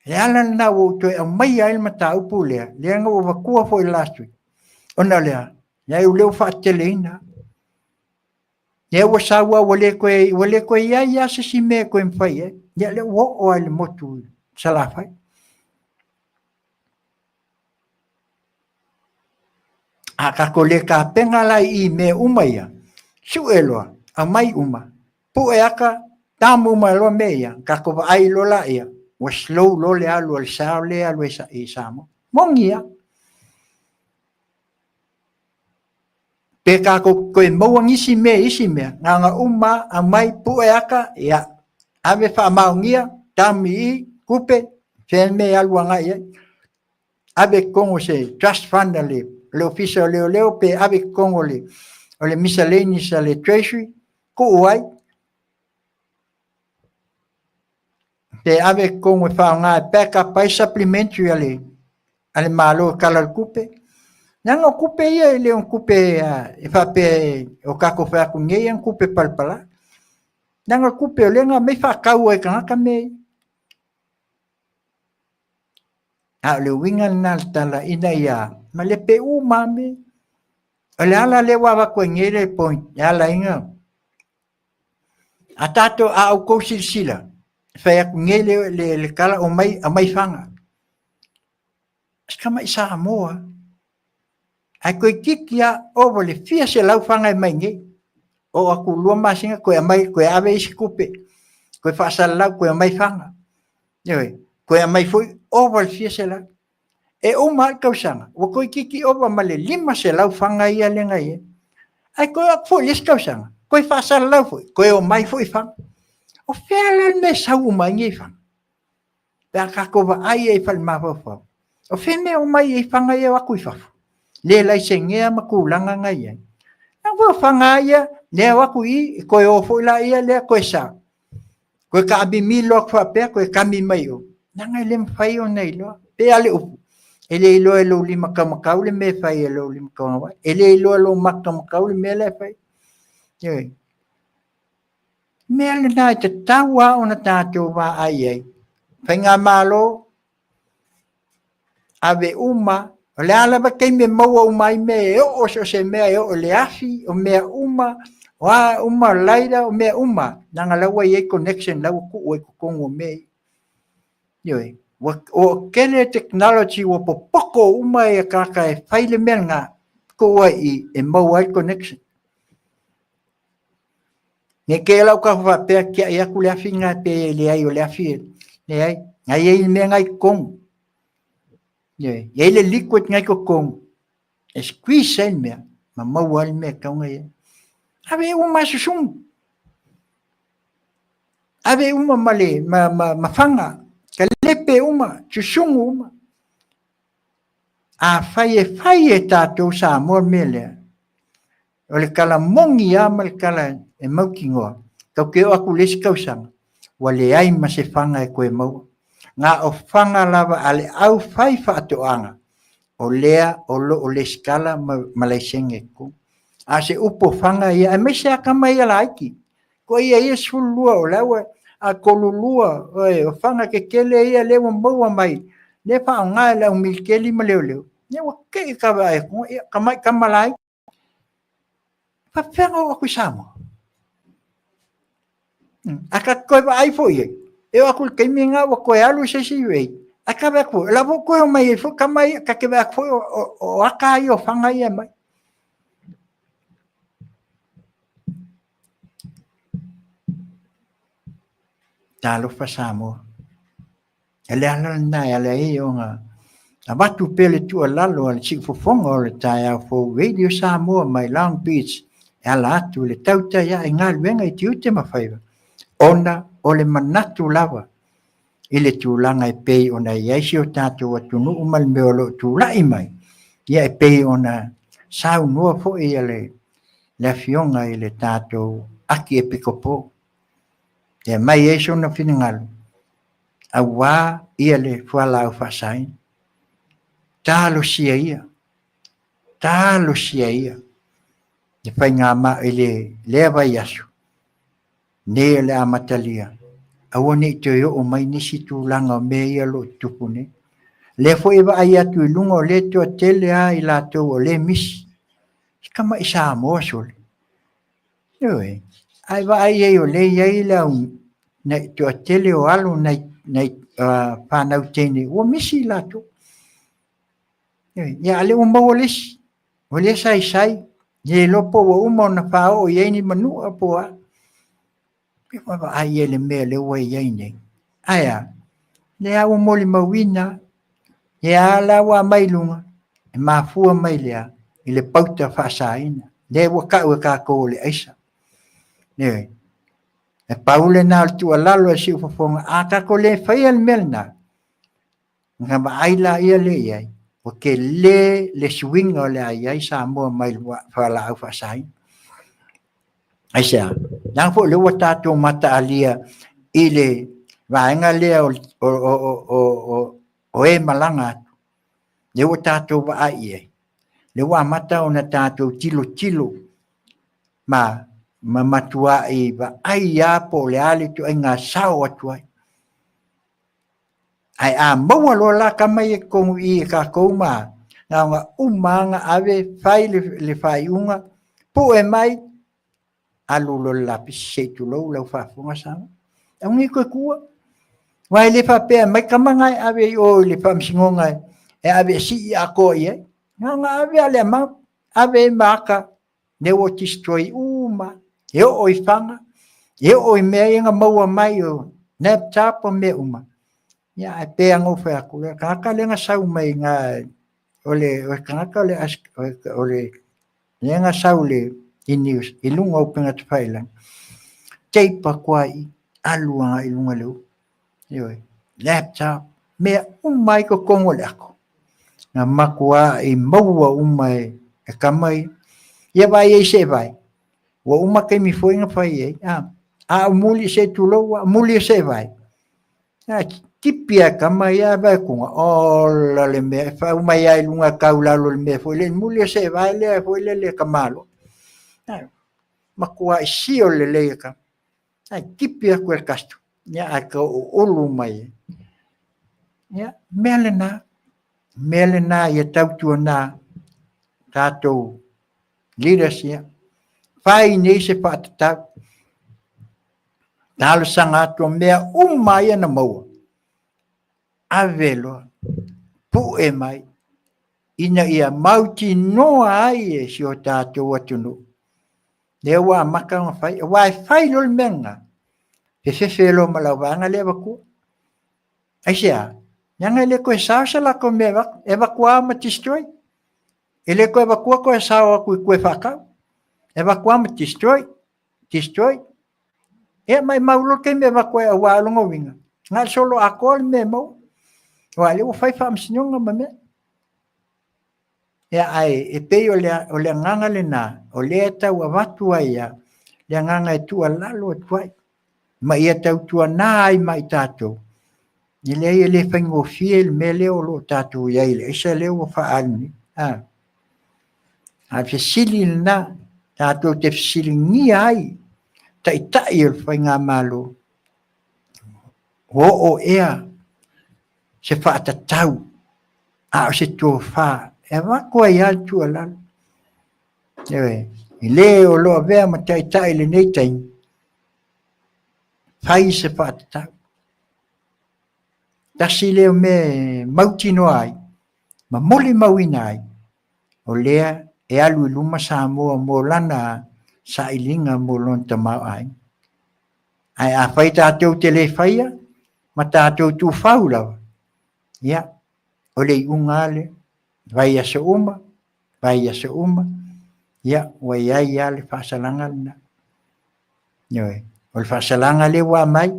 Speaker 3: Le ala lena ua ou toe aumaia ai le mataupu lea, lea na ou avatua foi last week, ona o le a? Leai o lea ua faateteleina. Lea ua sau lava ua le toe, ua le toe i ai lava se isi mea e toe mafai ai. Ia lea ua oo lava i le motu i Salafai. A tatou le tapena la i mea uma ia, sue loa, aumai uma, pue ata, tamu uma loa mea ia, tatou vaai loa laia, ua slow loa le alu a le sao lea e alu i Samoa. Moni lava. Pe tatou toe maua nisi mea i isi mea, na ona uma lava, aumai, pue ata, ia, ave faamaonia, tamu i i, tupe, fea le mea e alu agai i ai. Ave i totonu o se trust fund a le Ofisa o Leoleo pe ave i totonu o le miscellaneous a le Treasury, tuu ai, pe ave i totonu e faaaoga e back up ai supplementary a le Malo e kala o le tupe. Leaga o tupe ia e le o ni tupe e faapea o tatou fai atu nei o tupe palapala. Leaga o tupe o lea na aumai faatau ai e tagata mea ia. A o le uiga lena o le tala ina ia malepe uma lava mea ia. O le ala lea ua avatu ai nei le point e ala ai ona a tatou a outou silasila, fai atu nei le tala aumai aumai faga. Si tamai Samoa ae toeitiiti lava ova i le fia selau faga e aumai nei. Oo atu i le 2 masina toe aumai toe ave isi tupe, toe faasalalau toe aumai faga. Ioe, toe aumai foi ova i le fia selau. E uma lava le tausaga ua toeitiiti ova ma le 500 faga ia lea na i ai. Ae toe oo atu foi i le isi tausaga, toe faasalalau foi, toe omai foi faga. O fea la le mea e sau uma ai nei faga? Pe a tatou vaai ai faale-mafaufau, o fea mea e omai ai faga ia o atu i fafo? Le laisenea ma tulaga na i ai. Na foi o faga ia, lea o atu i i, toe o foi laia lea toe sa. Toe taamimilo atu faapea, toe kami mai o. Leaga e le mafai ona iloa. Pe a le upu, e le iloa e lou lima taumatau le mea e fai e lou lima tauagavale. E le iloa e lou mata taumatau le mea la e fai. Ioe. Mea lena e tatau lava ona tatou vaai ai. Faigamalo, ave uma, o le a lava taimi e maua uma ai mea e oo so o se mea e oo i le afi, o mea uma, o a uma, o laina, o mea uma, leaga o la ua i ai connection, la ua tuu ai i totonu o mea ia. Ioe, ua tele technology ua popoto uma e tagata e fai le mea lena, tuu ai i i e maua ai connection. Ne ke lau ka faapea tiai atu le afi lena pe leai o le afi e leai. Na i ai le mea na i totonu. Ioe. E i ai le liquid na i totonu e squeeze ai le mea ma maua ai le mea e tatau ona i ai. Ave uma lava susugu. Ave uma ma le ma, ma, ma faga, kalepe uma, susugu uma. Afai e fai e tatou Samoa le mea lea, o le tala moni lava ma le tala e mautinoa, tatou te oo atu i le isi tausaga, ua leai ma se faga e toe maua. Na o faga lava a le aufaifaatoaga, o lea o lo o resitala ma laisene i totonu. A o se upu o faga ia, aemaise lava tama ia laiti, ko ia ia 12 o la ua a 32, oe, o faga tetele ia lea ua maua mai, lea e faaaoga e le au militeli ma leoleo, ia ua te i ka vaai atu, ia, tamai tama laiti. Faapefea ona oo atu i Samoa? A ta toe vaai foi i ai, e oo atu i le taimi lena ua toe alu se isi rate, ae ta vaai atu foi, o la foi ua toe omai ai foi tama ia, ta te vaai atu foi o ata ia o faga ia e aumai. Talofa Samoa. O le ala lena e ala ai ona avatu pea le tuualalo a le siufofoga o le taeao fou Radio Samoa mai Long Beach e ala atu i le tautai ae galuega i tiute ma faiva, ona o le manatu lava i le tulaga e pei ona i ai si o tatou atunuu ma le mea o lo o tulai mai, ia e pei ona saunoa foi le Afioga i le tatou Akiepikopo e aumai ai sona finagalo aua ia le fualaau faasaina. Talosia ia, talosia ia le faiga i le lea vaiaso, nei o le amatalia, aua ne i toe oo mai nisi tulaga o mea ia o lo o tutupu nei. Lea foi e vaai atu i luga o lea e toatele lava i latou o lea e misi. Se tama'i Samoa sole. Ioe, a e vaai i ai o lea e i ai le au nai toatele o alo nai nai fanau teine ua misi i latou. Ioe, ia a lea ua maua le isi, o lea sa i sai, le iloa po ua uma ona faaoo i ai ni manua po o a. E vaavaai i ai i le mea lea ua i ai nei. Ae a? Lea ua molimauina, lea la ua aumai i luga, e mafua mai le a? I le pauta faasaina. Lea ua tau e tatou o le aisa. Ioe. E pau lena o le tuualalo a Siufofoga, a tatou le faia le mea lena, ona vaai laia lea i ai, ua tele le suiga o le a i ai Samoa mai le fualaau faasaina. Aisea? Leaga foi o lea ua tatou mataalia i le vaega lea o e malaga atu, lea ua tatou vaai i ai, lea ua amata ona tatou tilotilo ma ma matuai vaai lava po o le a le ituaiga sao atu ai. Ae a maua loa la tama ia i totonu i i e tatou ma na ona uma lava ona ave fai le faaiuga, pue mai, alu loa i le lapisi se i tulou lau faafofoga Samoa. Aua ne i toe tuua. Aua e le faapea e aumai tama na e ave i o i le faamasinoga e ave e sii atoa i ai. Na ona ave lava le amount, ave ai ma ata lea ua destroy uma, e oo i faga, e oo i mea ia na maua mai o laptop ma mea uma. Ia ae pei lava ona ou fai atu, o le tagata lea na sau mai i ina, o le tagata o le lea na sau i news i luga o upega tafailagi, tape atu lava i i, alu agai i luga i le upu. Ioe, laptop, mea uma i totonu o le ato. Na matuai maua uma e tama ia. Ia vaai ai se vai. Ua uma taimi foi na fai ai. A o muli se tulou, a muli se vai. A tipi a tama ia vai kunga. Ola le mea, e fau mai ai lunga tau lalo le mea foi le muli se vai le foi le le kamalo. Matua sio lelei e tama. Ae tipi atu e le customer, ia ae tau ulu mai ai. Ia, mea lena, mea lena ia tautuana tatou leaders ia, fai nei se faatatau, talosaga atu o mea uma ia na maua, ave loa, pue mai, ina ia mautinoa ai e si o tatou atunuu. Lea ua amata ona fai, aua e fai loa le mea lena, fefefe loa ma lau vaega lea e avatua. Aisea? Leaga e le toe sao se latou mea e avatu, e avatu lava ma destroy. E le toe avatua toe sao atu i tua e faatau. E avatu lava ma destroy, destroy. Ia maumau loa le taimi e avatu ai aua o lona uiga, na o le solo atoa le mea e maua. Aua o lea ua fai faamasinoga ma mea. Ia ae e pei o le, o le agaga lena, o lea e tau avatu ai ia le agaga e tuualalo atu ai, ma ia tautuana ai ma i tatou, e leai e le faigofie le mea lea o lo o tatou i ai i le aisa lea ua faaalu nei. A, a fesili lena, tatou te fesiligia ai taitai o le faigamalo, ua oo ea se faatatau a o se tofa e avatu ai lava le tuualalo. Ioe, i le o lo o avea ma taitai i lenei taimi, fai se faatatau. Tasi lea o mea e mautinoa ai ma molimauina ai, o lea e alu i luma Samoa mo lana sailiga mo lona tamaoaiga. Ae afai tatou te le faia ma tatou tuufau lava, ia, o le iuga lava lea, vaiaso uma, vaiaso uma, ia, ua i ai lava le faasalaga lena. Ioe, o le faasalaga lea ua aumai,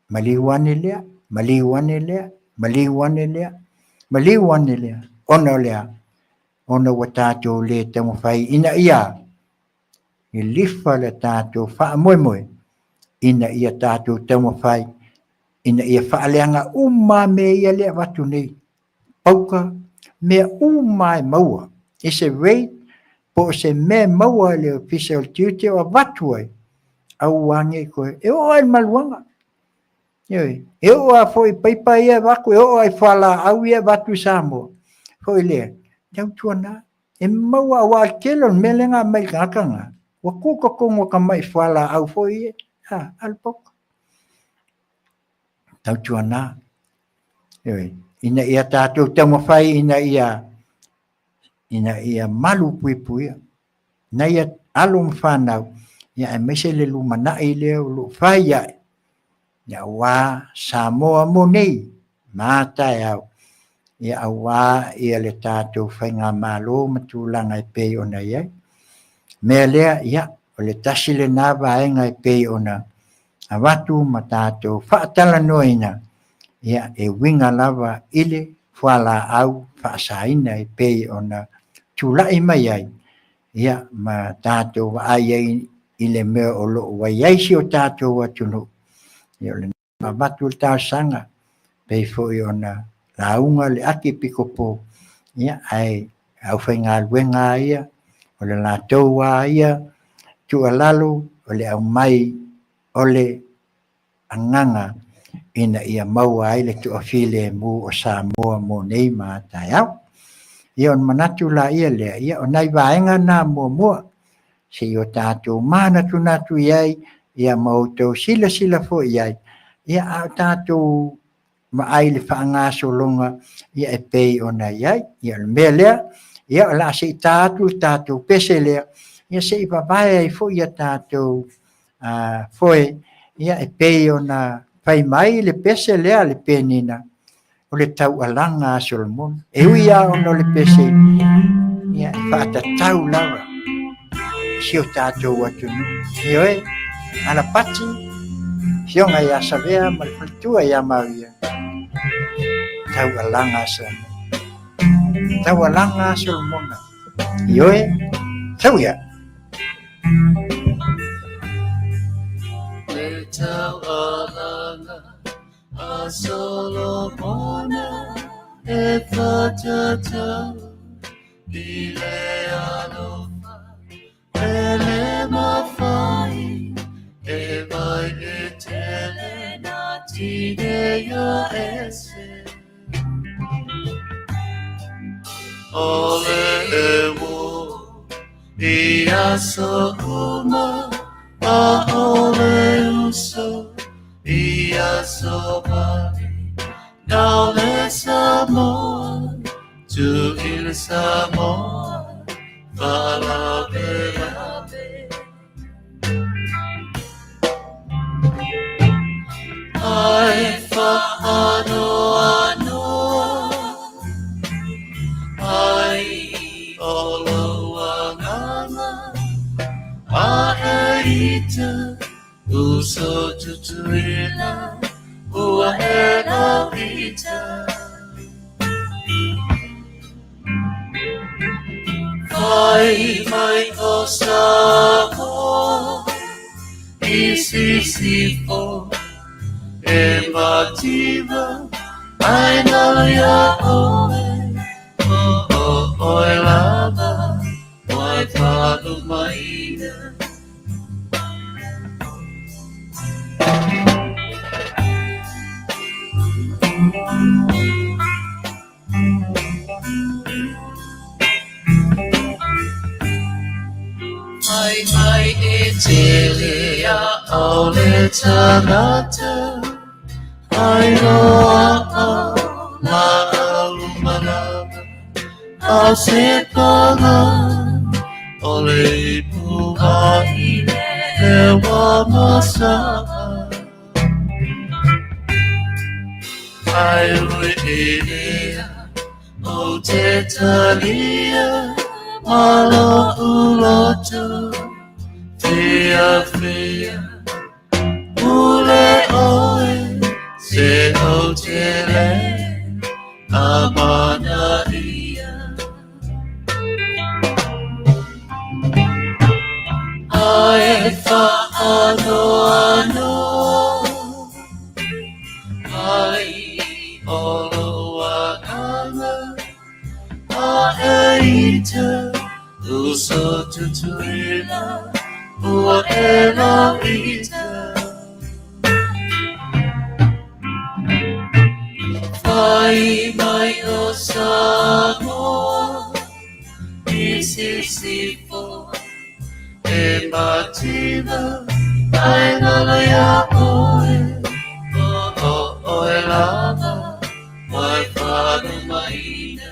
Speaker 3: maliu ane lea, maliu ane lea, maliu ane lea, maliu ane lea, ona o le a? Ona ua tatou le taumafai ina ia lilifa le tatou faamoemoe ina ia tatou taumafai ina ia faaleaga uma mea ia lea avatu nei, pauka, mea uma e maua i se rate po o se mea e maua e le Ofisa o le Tiute o avatu ai, aua ne i toe, e oo lava i le maluaga. Ioe, e oo lava foi i paipa ia e avatu, e oo lava i fualaau ia e avatu i Samoa, foi lea, tautuana, e maua aua o le tele o le mea lea na aumai i le tagata lena, ua tu i totonu o tamai fualaau foi ia, a, alu pauka. Tautuana, ioe, ina ia tatou taumafai ina ia ina ia malu puipuia nai alo ma fanau, ia aemaise le lumanai lea o lo o fai ae, ia aua Samoa mo nei ma a taeao, ia aua ia le tatou faigamalo ma tulaga e pei ona i ai. Mea lea, ia, o le tasi lena vaega e pei ona avatu ma tatou faatalanoaina, ia, e uiga lava i le fualaau faasaina e pei ona tulai mai ai, ia, ma tatou vaai ai i le mea o lo o ua i ai si o tatou atunuu. Ia, o lena avatu le talosaga, pei foi ona lauga le ati pitopo, ia, ae aufaigaluega lava ia, o le latou lava ia tuualalo, o le aumai o le agaga ina ia maua ai le toafilemu o Samoa mo nei ma a taeao. Ia ona manatu laia lea, ia o nai vaega na muamua se i o tatou manatunatu i ai, ia ma outou silasila foi i ai, ia a o tatou vaai i le faagasologa ia e pei ona i ai. Ia o le mea lea, ia o le a se i ta atu le tatou pese lea, ia se i vavae ai foi ia tatou foe, ia e pei ona fai mai le pese lea a le Penina, o le taualaga a Solomona. E ui lava ona o le pese, ia e faatatau lava si o tatou atunuu. Ioe, Alapati, Afioga ia Savea ma le faletua ia Maria, taualaga a Solomona. Taualaga a Solomona. Ioe, sau ia.
Speaker 4: Le taualaga a Solomona e whatatau i le alofa e le mawhai e mai e tele na tineia ese. O le e wo i aso uma a o le uso i aso pali nau le Samoa tu i le Samoa fa'alavelave. Agaga Aeita Uso tutuila Ua e lauita Fai mai o Samoa I sisifo E mativa Ai nalo ia oe O o oe lava Wai faalumaina. Mai mai e tele a o le tagata Ai loa a la aumalama A se paga o le ipu ai le wa masaa Ai ui ea o te talia ma lo'u loto fiafia Pule oe se ou te le amanaia Ae faanoanoa Mai o lou agaga Aeita uso Tutuila ua e lauita Fai mai o Samoa i sisifo E mativa ae nalo iā oe O o oe lava wai faalumaina.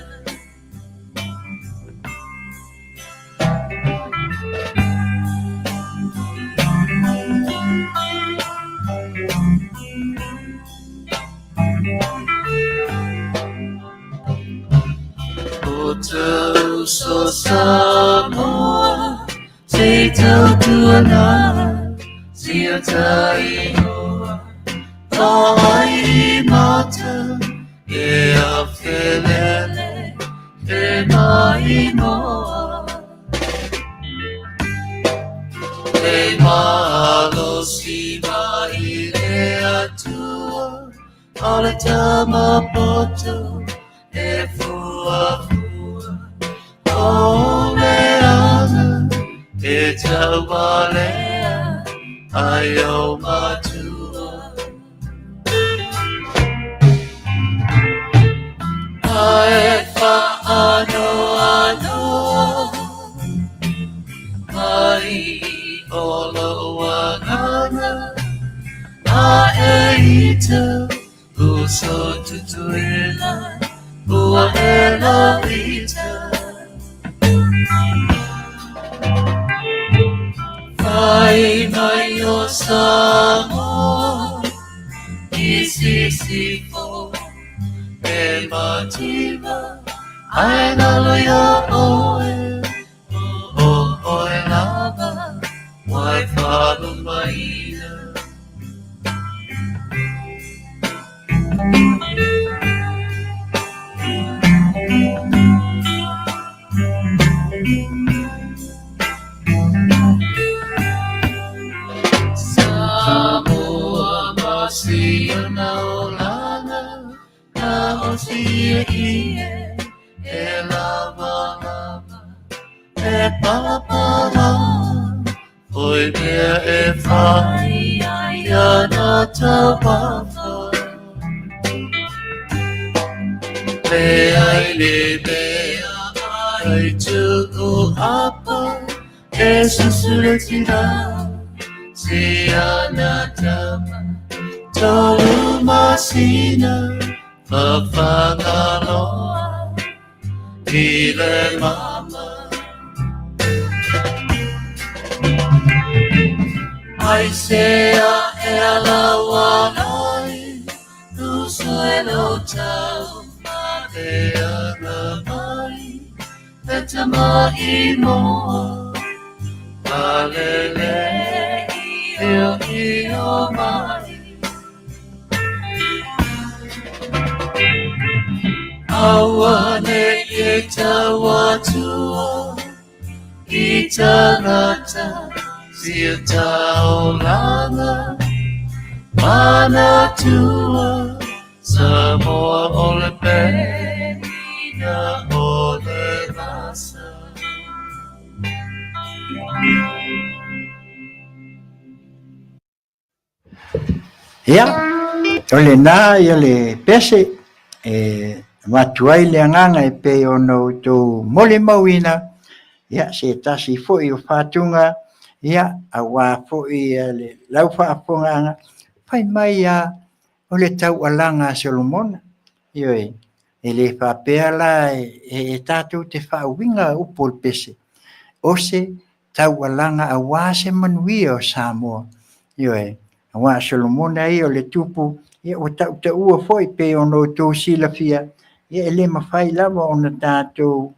Speaker 4: O te uso Samoa, se i tautuana, si o ta ingoa, Vaai i mātou, e awhelele, e maimoa. Le malosi mai le Atua, o le tama poto e fuafua. O le aga e taualea ai ou matua. Ae faanoanoa mai o lou agaga Aeita uso Tutuila ua e lauita. Fai mai o Samoa i sisifo e mativa ae nalo iā oe O o oe lava wai faalumaina. Samoa ma si ona olaga na o si ie e lavalava e palapala Oi mea e whai ana taumafa Leai le mea ai tuu apa e susuletira Si ana tama tolu masina Fafagaloa i le mama Aisea e alaua ai uso e lo tau ma le aga mai E tama inoa Palele io io mai Aua ne i tau atua i tangata sia taulanga Manatua Samoa o le pena o le vasa.
Speaker 3: Ia, o lena ia le pese e avatu ai le agaga e pei ona outou molimauina, ia se tasi foi o fatuga, ia aua foi le lau faafofogaaga, fai mai lava o le taualaga a Solomona. Ioe, e le faapea la e tatou te faauiga upu o le pese, o se taualaga aua se manuia o Samoa. Ioe, aua o Solomona ia o le tupu, ia ua tautaua foi pei ona outou silafia, ia e le mafai lava ona tatou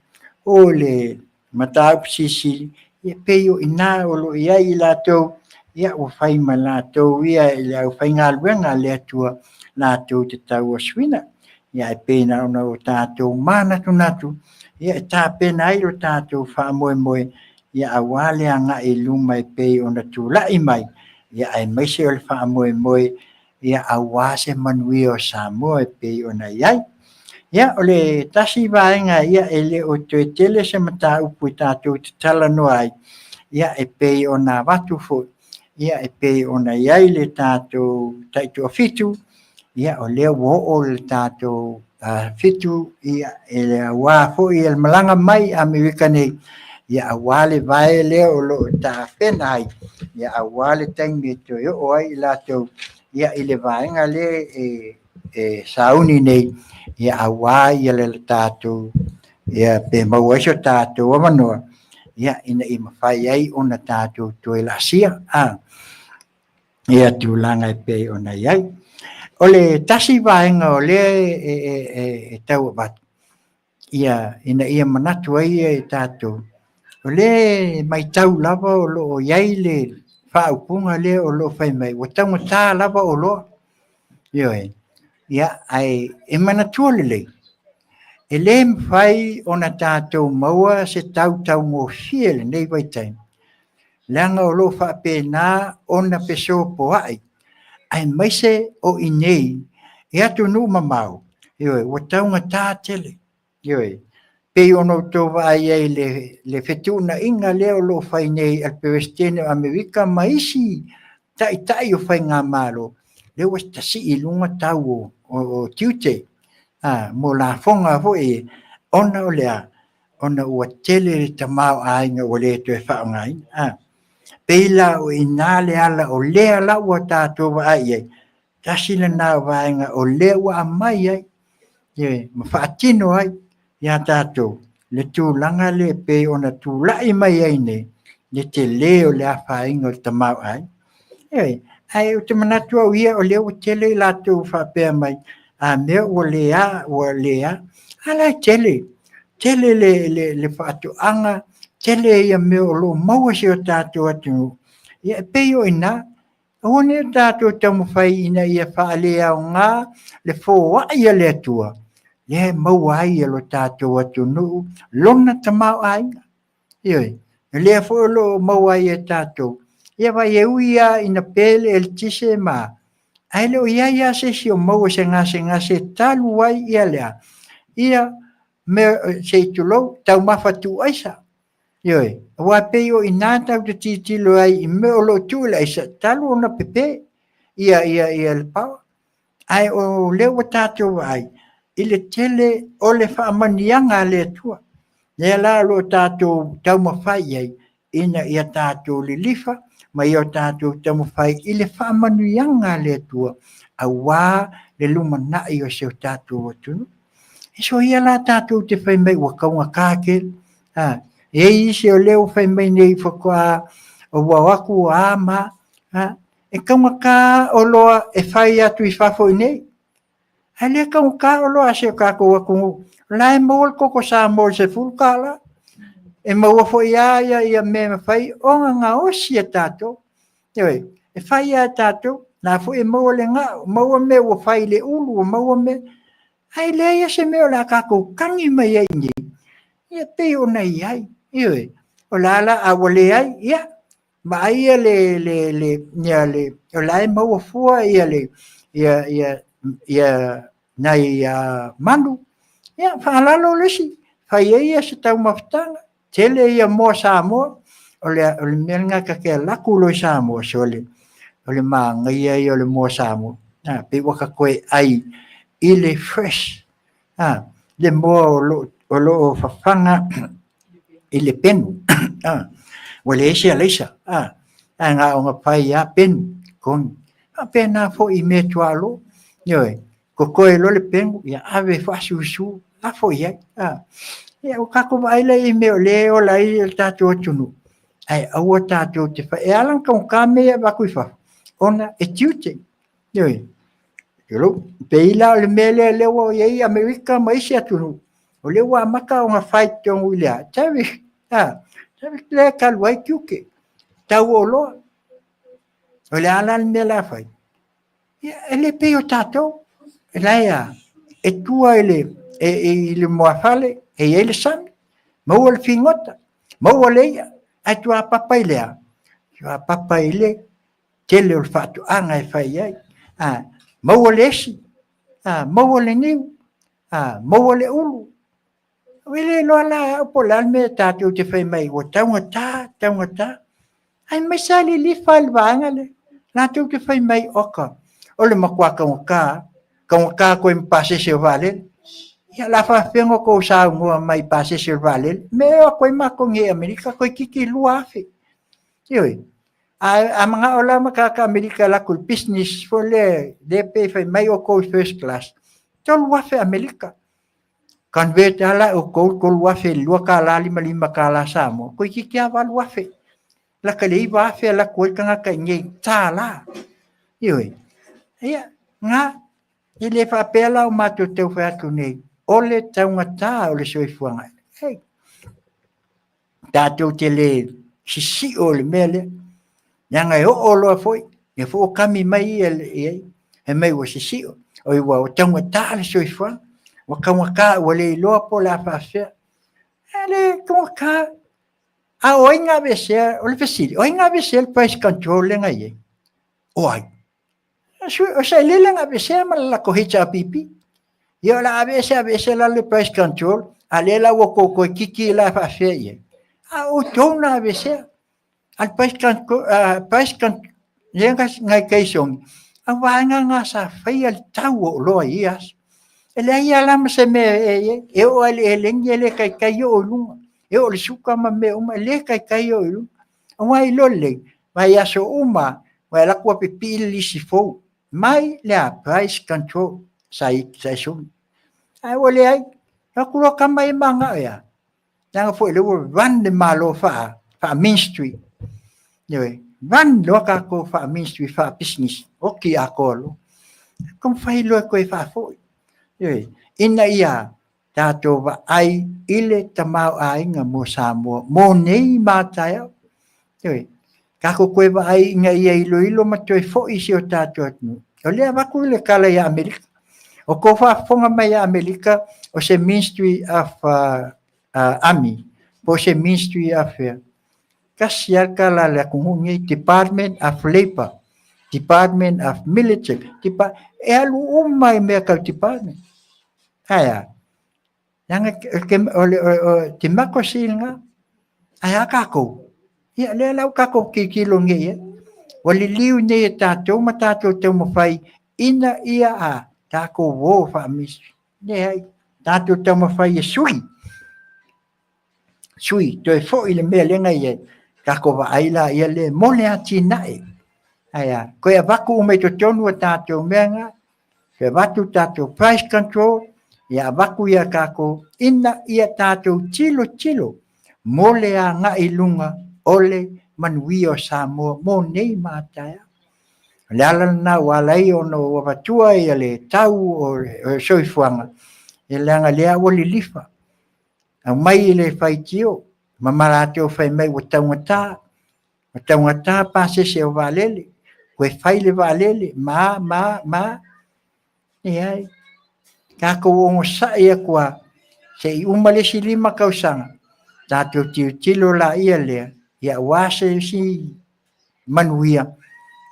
Speaker 3: o le mataupu silisili, ia pei o i ina o lo o i ai i latou, ia ua fai ma latou ia i le aufaigaluega a le Atua latou te tauasuina. Ia ae pei na ona o tatou manatunatu, ia e tapena ai lo tatou faamoemoe, ia aua le agai i luma e pei ona tulai mai, ia aemaise o le faamoemoe, ia aua se manuia o Samoa e pei ona i ai. Ia, o le tasi vaega, ia, e le o toe tele se mataupu e tatou te talanoa ai, ia, e pei ona avatu foi, ia, e pei ona i ai le tatou taitoafitu, ia, o lea ua oo le tatou fitu, ia, e le aua foi le malaga mai Amerika nei, ia, aua le vae lea o lo o tapena ai, ia, aua le taimi e toe oo ai i latou, ia, i le vaega lea e sauni nei, ia, aua ia le tatou, ia, pe maua ai so tatou avanoa, ia, ina ia mafai ai ona tatou toe laasia, ia tulaga e pei ona i ai. O le tasi vaega o lea e tau avatu, ia, ina ia manatu ai ia i tatou, o lea e matau lava o lo o i ai le faaupuga lea o lo o fai mai, ua taugata lava oloa. Ioe. Ia, ae e manatua lelei, e le mafai ona tatou maua se tau taugofie i lenei vaitaimi, leaga o lo o faapena ona fesopoai, aemaise o i inei i atunuu mamao, ioe, ua taugata tele. Ioe, pei ona outou vaai ai i le fetuunaiga lea o lo o fai nei a le Peresetene o Amerika ma isi taitai o faigamalo, lea ua tasii i luga tau o tiute mo lafoga foi, ona o le a? Ona ua tele le tamaoaiga ua le toe faaaogaina. Pei la o i ina le ala o lea la ua tatou vaai i ai, tasi lena o vaega o lea ua aumai ai ma faatino ai ia tatou le tulaga lea e pei ona tulai mai ai nei le tele o le afaina o le tamaoaiga. Ioe, ae ou te manatu au ia o lea ua tele i latou faapea mai, a mea ua le a, ua le a. A la e tele, tele le faatoaga, tele ia mea o lo o maua i si o tatou atunuu. Ia e pei o i ina, aua ne i o tatou taumafai ina ia faaleaoga le foai a le Atua, lea e maua ai e lo tatou atunuu lona tamaoaiga. Ioe, o lea foi o lo o maua ai e tatou. Ia vai e ui lava ina pe le eletise ma, ae le o i ai lava se isi o maua i se gasegase talu ai ia le a? Ia mea, se i tulou, taumafa tuuaisa. Ioe, aua e pei o i ina tatou te tilotilo ai i mea o lo o tuu i le aisa talu ona pepe ia ia ia le power. Ae o lea ua tatou vaai i le tele o le faamanuiaga a le Atua. Lea la o lo o tatou taumafai i ai ina ia tatou lilifa ma ia tatou taumafai i le faamanuiaga a le Atua aua le lumanai o si o tatou atunuu. E soia la tatou te fai mai ua taugata tele. A, e i ai isi o lea ua fai mai nei faatoa ua o atu ua a ma a, e taugata oloa e fai atu i fafo i nei. Ae le taugata oloa a si o tatou atunuu. O la e maua le koko Samoa i le $10. E maua foi lava ia, ia mea e mafai ona gaosi e tatou. Ioe, e fai lava e tatou, la foi e maua le gao, maua mea ua fai i le ulu, ua maua mea. Ae leai lava se mea o le a tatou tagi mai ai i inei, ia pei ona i ai. Ioe, o le a la, a ua leai, ia, vaai ia le, le, le, ia le, o la e maua fua ia le, ia, ia, ia nai manu, ia faalalo le isi, fai ai ia se taumafataga, tele ia moa Samoa, o le, o le mea lena ta te alu atu loa i Samoa, sole, o le manaia ia o le moa Samoa. A, pei ua ta toe ai i le fresh, a, le moa o lo, o lo o fafaga i le penu, a, ua leai se alaisa, a, ae na ona fai lava penu, tonu. Faapena foi i meatuaolo, ioe, totoe loa le penu, ia ave e faasusu, lafo i ai. A, ia ua tatou vaai lea i mea o lea e ola ai le tatou atunuu, ae aua tatou te fai. E ala ona taugata mea ia e avatu i fafo, ona e tiute. Ioe. Pei la o le mea lea lea ua i ai Amerika ma isi atunuu, o lea ua amata ona fai totonu i le a, tariff, a, tariff lea e talu ai tiute, tau o oloa. O le a la le mea la fai? Ia, e le pei o tatou, e la e a, e tua i le, e, e, i le muafale, e i ai le sami, maua le figota, maua le ia, ae tuapapa i le a? Tuapapa i le tele o le faatoaga e fai ai. A, maua le esi, a, maua le niu, a, maua le ulu. E le iloa la e au po o le a le mea tatou te fai mai ua taugata, taugata. Ae mai sa lilifa i le vaega lea. Latou te fai mai, oka, o le matua taugata, taugata koe ma pasese o vaalele. Ia la faafefea ona tou saunoa mai i pasese o le vaalele? Me o atu ai matou nei i Amerika, toeitiiti 2000. Ioe. A, a manao la ma tagata Amerika e alu atu i le business foi lea, lea pei fai mai outou i first class, 3000 Amerika. Convert lava la e outou $3,000 i le $2 55 tala Samoa, toeitiiti lava 8,000. Lata i le 9,000 e alu atu ai le tagata i inei tala. Ioe. Ia, na, e le faapea la o matou tau fai atu nei, o le taugata o le soifuaga. Hei, tatou te le sisio i le mea lea. Leaga e oo loa foi, ia foi ua kami mai ia i ai, fai mai ua sisio, oi ua taugata le soifuaga, ua taugata ua le iloa po o le a faafefea. E le taugata. A o ai na aveesea, o le fesili, o ai na aveesea le price control lea na i ai? O ai? O sailele na aveesea ma le latou HRPP. Ia o le a aveese aveese la le price control, a lea la ua tou toe kiki la faafefea i ai. A o outou na aveesea. A le price control, price control lea na i Kaisoni, a vaega na sa faia le tau o oloa i ia aso. E leai lava la ma se mea e i ai. E oo lava i le eleni e le taitai oo i luga. E oo i le suka ma mea uma e le taitai oo i luga. Aua e iloa lelei, vaiaso uma ua alu atu ua pipii le lisi fou mai le a price control sa i sui. Ae ua leai, alu atu loa tama ia manao ia. Leaga foi o lea ua run le Malo faa, faa ministry. Ioe, run loa tatou faa ministry, faa business, oti atoa loa. Taumafai loa e toe faafoi. Ioe, ina ia tatou vaai i le tamaoaiga mo Samoa mo nei ma taeao. Ioe, tatou toe vaai ina ia iloilo ma toe foi i si o tatou atunuu. O lea avatu le tala ia Amerika. O tou faafofoga mai ia Amerika, o se Ministry of Army, po o se Ministry of fea. Tasi lava le tala a le atunuu nei, Department of Labour, Department of Military, e alu uma i mea tau department. Ae a? Leaga o le democracy lena. Ae a tatou? Ia, lea la ua tatou tilotilo nei i ai. Ua liliu nei e tatou ma tatou taumafai ina ia a tatou o faa-ministry. Leai, tatou taumafai e sui. Sui, toe foi le mea lea na i ai. Tatou vaai la ia le mo le atinae. Ae a, toe avatu uma i totonu o tatou mea na, toe avatu tatou price control, ia avatu ia tatou, ina ia tatou tilotilo mo le agai i luga o le manuia o Samoa mo nei ma a taeao. O le ala lena ua ala ai ona ou avatua ia le tau o le soifuaga, ia leaga lea ua lilifa. Aumai le faitio. Ma latou fai mai ua taugata, ua taugata pasese o vaalele, toe fai le vaalele, ma a, ma a, ma a. Leai. Tatou onosai atu lava se i uma le isi 5 tausaga, tatou tilotilo laia lea, ia aua se isi manuia,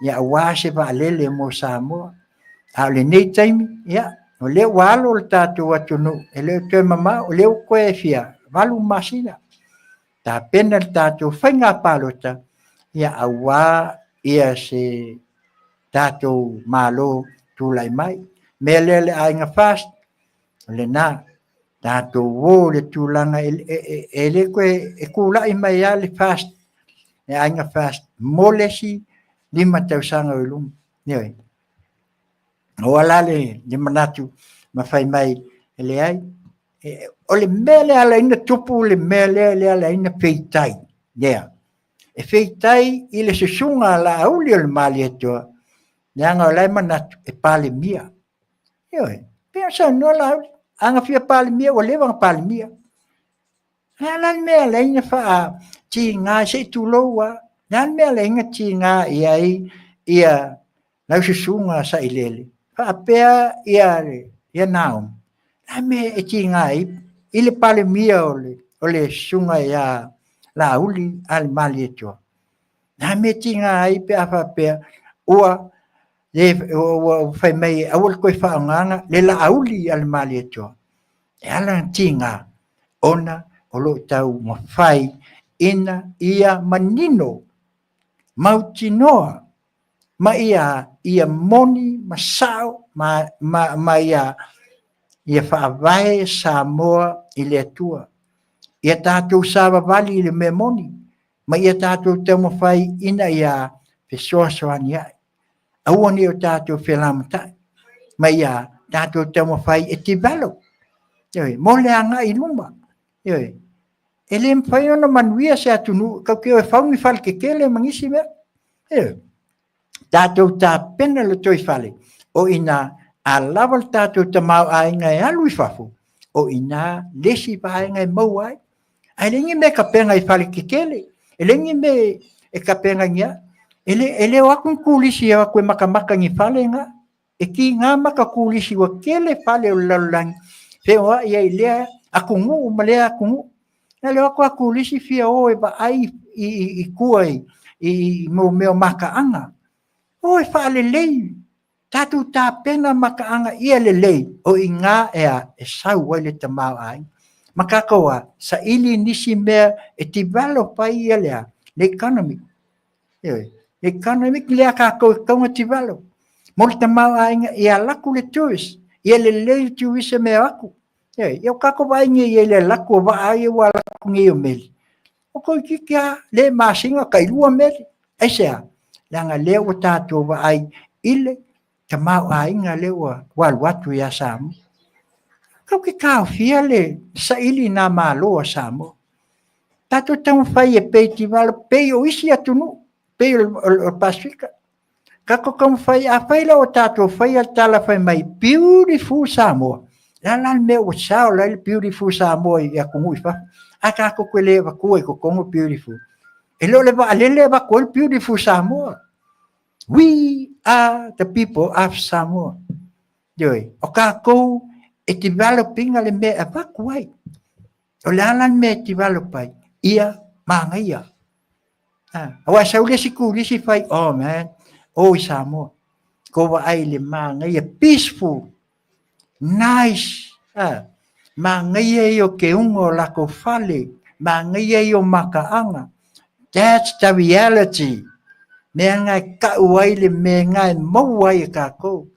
Speaker 3: ia aua se vaalele mo Samoa. A o lenei taimi, ia, o lea ua alo le tatou atunuu, e le o toe mamao, o lea ua toe fia 8 masina, tapena le tatou faiga palota, ia aua ia se tatou Malo tulai mai. Mea lea le Aiga FAST, o lena, tatou o i le tulaga e le toe, e tulai mai lava le FAST, le Aiga FAST mo le isi 5 tausaga i luma. Ioe. Ua ala le manatu ma fai mai, e leai, o le mea lea e ala ai ona tupu le mea lea e ala ai ona feitai, lea. E feitai i le susuga a Laauli o le Malietoa, leaga o la e manatu e Palemia. Ioe, pei ona saunoa Laauli, a na fia Palemia ua leva ona Palemia. O le a la le mea e ala ai ona faatiga, se i tulou lava, o le a le mea e ala ai ona tiga i ai lau susuga Sailele faapea Naomi, o le a le mea e tiga ai i le Palemia o le susuga ia Laauli a le Malietoa? O le a le mea e tiga ai pe a faapea ua fai mai e aua le toe faaaogaina le Laauli a le Malietoa? E ala ona tiga, ona o lo o taumafai ina ia manino, mautinoa ma ia moni ma sao ma ia faavae Samoa i le Atua. Ia tatou savavali i le mea moni, ma ia tatou taumafai ina ia fesoasoani ai. Aua ne i o tatou felamatai, ma ia tatou taumafai e develop, ioe, mo le agai i luma. Ioe. E le mafai ona manuia se atunuu tatou te o e fau ni fale tetele ma nisi mea. Ioe. Tatou tapena le lotoifale, o i ina a lava le tatou tamaoaiga e alu i fafo, o i ina le isi vaega e maua ai. Ae leai ni mea e tapena i fale tetele, e leai ni mea e tapena i ni a. E le o atu ni turisi e o atu e matamata i ni fale na. E tiga maka turisi ua tele fale o le lalolagi feoai ai i lea atunuu ma lea atunuu. Na o le o atu lava o turisi fia o e vaai i tua i mea o mataaga. O e faalelei, tatou tapena mataaga ia lelei, o i ina e sau ai le tamaoaiga. Ma tatou a, saili nisi mea e develop ai ia le economy. Ioe, economic lea a tatou e tatau ona develop. Mo le tamaoaiga ia alu atu le tourist, ia lelei le tourism e o atu. Ioe, ia o tatou vaai nei i le alu atu o vaa ia ua alu atu nei o meli, ua toeitiiti lava le masina tai 2 meli. Aisea? Leaga o lea ua tatou vaai i le tamaoaiga lea ua alu atu ia Samoa. Tatou te taofia le saili nā malo a Samoa. Tatou taumafai e pei develop, pei o isi atunuu, pei o le Pasefika. Tatou taumafai, afai la ua tatou faia le tala fai mai, beautiful Samoa. O le a la le mea ua sao ai le beautiful Samoa i atunuu i fafo? A tatou te le avatua i totonu beautiful. E le o le vaalele e avatu ai le beautiful Samoa. We are the people of Samoa. Ioe, o tatou e develop ina le mea e avatu ai. O le a la le mea e develop ai? Ia manaia. Aua e sau le isi turisi fai, oh man, oh i Samoa. Ko vaai i le manaia, peaceful, nice. Manaia ia o ke uga o latou fale, manaia ia o makaaga. That's the reality. Mea na e tau ai le mea na e maua ai e tatou.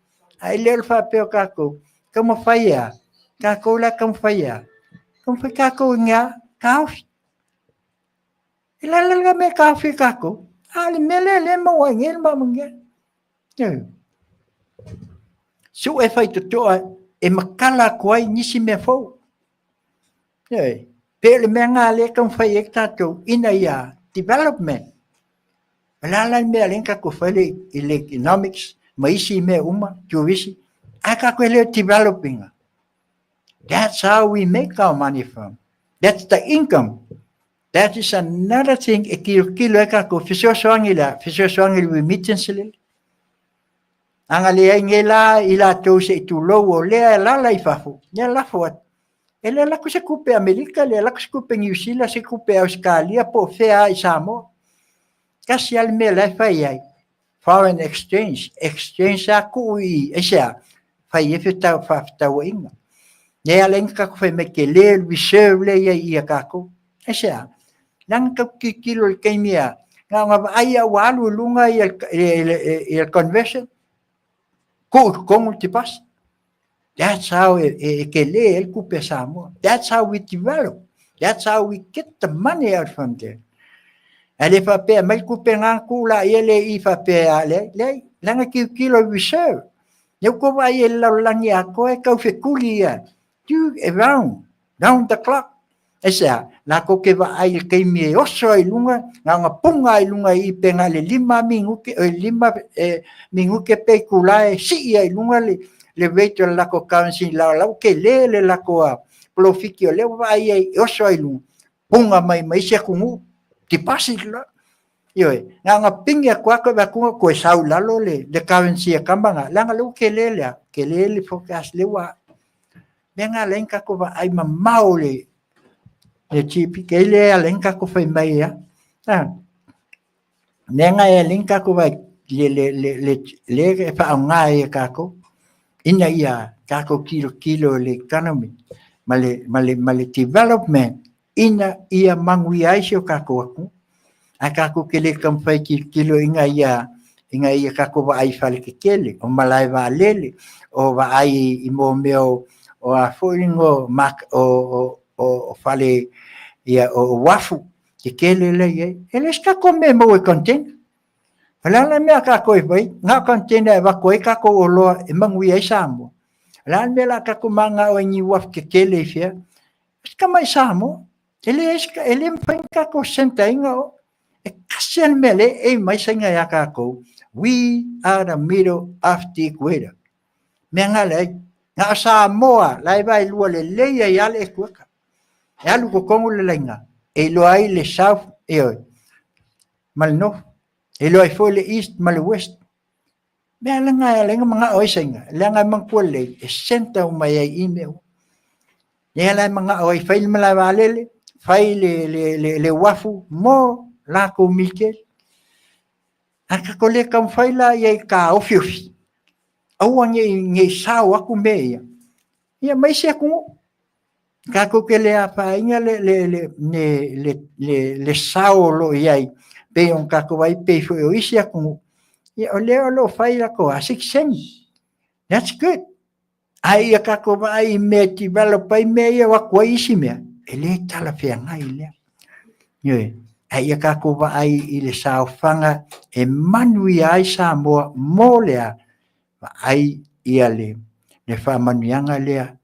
Speaker 3: Ae le o le faapea o tatou, taumafai e a? Tatou la e taumafai e a? Taumafai tatou i nea? Taofi. E le a la mea e taofi e tatou? A o le mea lea lea e maua ai nei le maamagia. Sue faitotoa e matala atu ai nisi mea fou. Pe o le mea lena lea e taumafai ai tatou ina ia development. O le a la le mea lea na tatou fai i le economics ma isi mea uma, tourism, a tatou e le o develop ina. That's how we make our money from. That's the income. That is another thing e kilokilo ai kākou, fesoasoani le a? Fesoasoani i le remittance lele. Ana leai nei la i latou se i tulou o lea e alaala i fafo, ia lafo atu. E le alu atu se tupe Amerika, le alu atu se tupe Niu Sila, se tupe Ausetalia po o fea lava i Samoa. Tasi lava le mea la e fai ai, foreign exchange, exchange lava tuu i i, aisea? Fai ai fefaatauaiga. Lea e ala ai ona tatou fai mai tele le reserve lea e i ai i i a tatou. Aisea? Leaga tatou te tilotilo i le taimi a, na ona vaai lava ua alu i luga le conversion, tuu i totonu le deposit. That's how e tele ai le tupe a Samoa. That's how we develop. That's how we get the money out from there. Ae le faapea mai le tupe na tuu laia le i faapea leai, leai, leaga tilotilo i reserve. Lea ua tou vaai ai i le lalolagi atoa e tau fetuli ia, do around, round the clock. Aisea? Latou te vaai i le taimi e oso ai i luga, na ona puga ai i luga i i pe na o le 5 minute, oi 5 minute pe itula e sii ai i luga le rate o le latou currency la ua tele le latou polofiti o lea ua vaai ai e oso ai i luga, puga mai ma isi atunuu, deposit loa. Ioe, na ona pigi atu lava toe avatu toe sau i lalo le currency a tama na, leaga o lea ua tele le a? Tele le forecast lea ua mea na ala ai ona tatou vaai mamao i le GDP lea e ala ai ona tatou fai mai a. Mea na e ala ai ona tatou vaai lea e faaaoga ai e tatou ina ia tatou tilotilo i le economy ma le development ina ia manuia ai si o tatou atunuu. Ae tatou te le taumafai e tilotilo ina ia tatou vaai i fale tetele, o malae vaalele, o vaai i mea o a foi o fale, o uafu tetele lea e i ai. E leai se tatou mea e maua i container. O le a la le mea a tatou e fai? Na o container e avatu ai tatou oloa e manuia ai Samoa. O le a le mea o le a tatou mananao ai i ni uafu tetele i fea? O si tamai Samoa, e le, e le mafai ona tatou centre ina o. E tasi lava le mea lea e aim ai Saina ia tatou, we are the middle of the equator. Mea na leai, na o Samoa la e vaelua lelei ai lava le equator. E alu i totonu le laina, e iloa ai le south, ioe, ma le north. E iloa ai foi le east ma le west. Mea la na e ala ai ona manao ai Saina, leaga e manatua lelei, e centre uma i ai i mea uma. Lea la e manao ai, fai le malae vaalele, fai le uafu mo latou militeli. Ae tatou le taumafai la i ai taofiofi, aua ne i sao atu mea ia, ia ma isi atunuu. Tatou te le afaina le sao o lo o i ai, pei ona tatou vaai pei foi o isi atunuu, ia o lea o lo o fai latou sitiseni. That's good. Ae ia tatou vaai i mea e develop ai mea ia o atu ai isi mea, e le talafeagai lea. Ioe. Ae ia tatou vaai i le saofaga e manuia ai Samoa mo le a? Vaai ia le faamanuiaga lea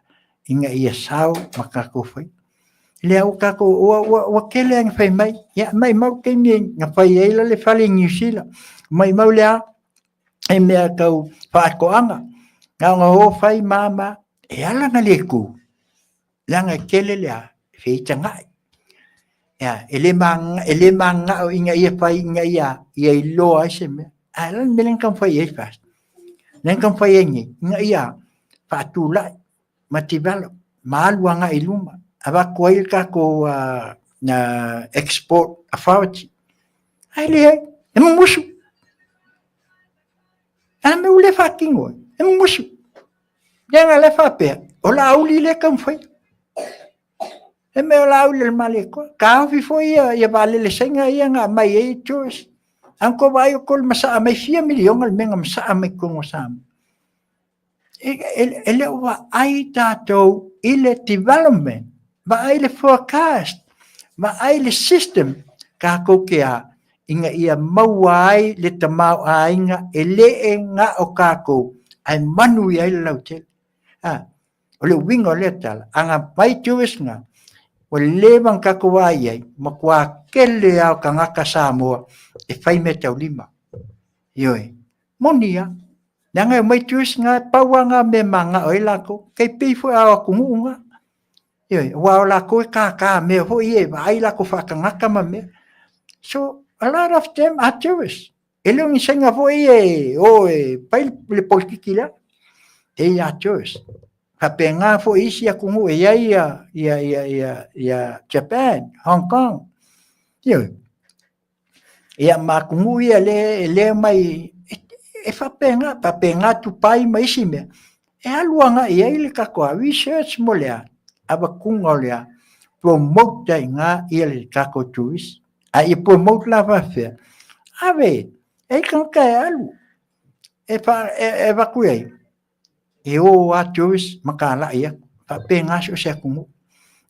Speaker 3: ina ia sao ma tatou fai. Lea ua tatou, ua tele lava ina fai mai, ia maumau le taimi na fai ai le fale i Niu Sila, maumau le a? E mea tau faatoaga, na ona o fai ma ma, e ala ona le tu, leaga e tele le a? Feitagai. E le mananao ina ia fai ina ia iloa ai se mea. Ae o le a le mea lea na taumafai ai FAST? Lea na taumafai ai nei, ina ia faatulai ma develop, ma alu agai i luma, avatu ai le tatou export authority. Ae leai, e mumusu. A mea ua le faatino ai, e mumusu. Leaga la e faapea, o Laauli lea e taumafai. E mea o Laauli o le Malietoa. Taofi foi ia vaalele Saina ia na aumai ai tourist. A na tou vaai o tou masaa mai fia miliona le mea na masaa mai totonu o Samoa. E le o vaai tatou i le development, vaai le forecast, vaai le system tatou te a ina ia maua ai le tamaoaiga e le na o tatou ae manuia ai le lautele. O le uiga o lea tala, a na mai tourist na, ua leva ona tatou vaai i ai, matua tele lava o tagata Samoa e fai meataulima. Ioe, moni lava. Leaga e omai tourist na, pau lava na o mea e mananao ai latou. E tai pei foi a o atunuu na. Ioe, aua o lakou e kākā mea foi ia e vaai lakou faatagata ma mea. So, a lot of them are tourists. E le o ni saina foi ia e o e fai le polokiki lea. They are tourists. Faapena foi isi atunuu e i ai ia, ia, ia, ia, ia Japan, Hong Kong. Ioe. Ia ma atunuu ia lea e le mai e faapena, faapena Dubai ma isi mea, e alu agai i ai le tatou research mo le a, avatuga o le a, promote ai i ina ia le tatou tourist. A ia promote la faapefea? Ave, e i ai tagata e alu, e avatu i ai, e o lava tourist ma talai atu, faapena so o se atunuu.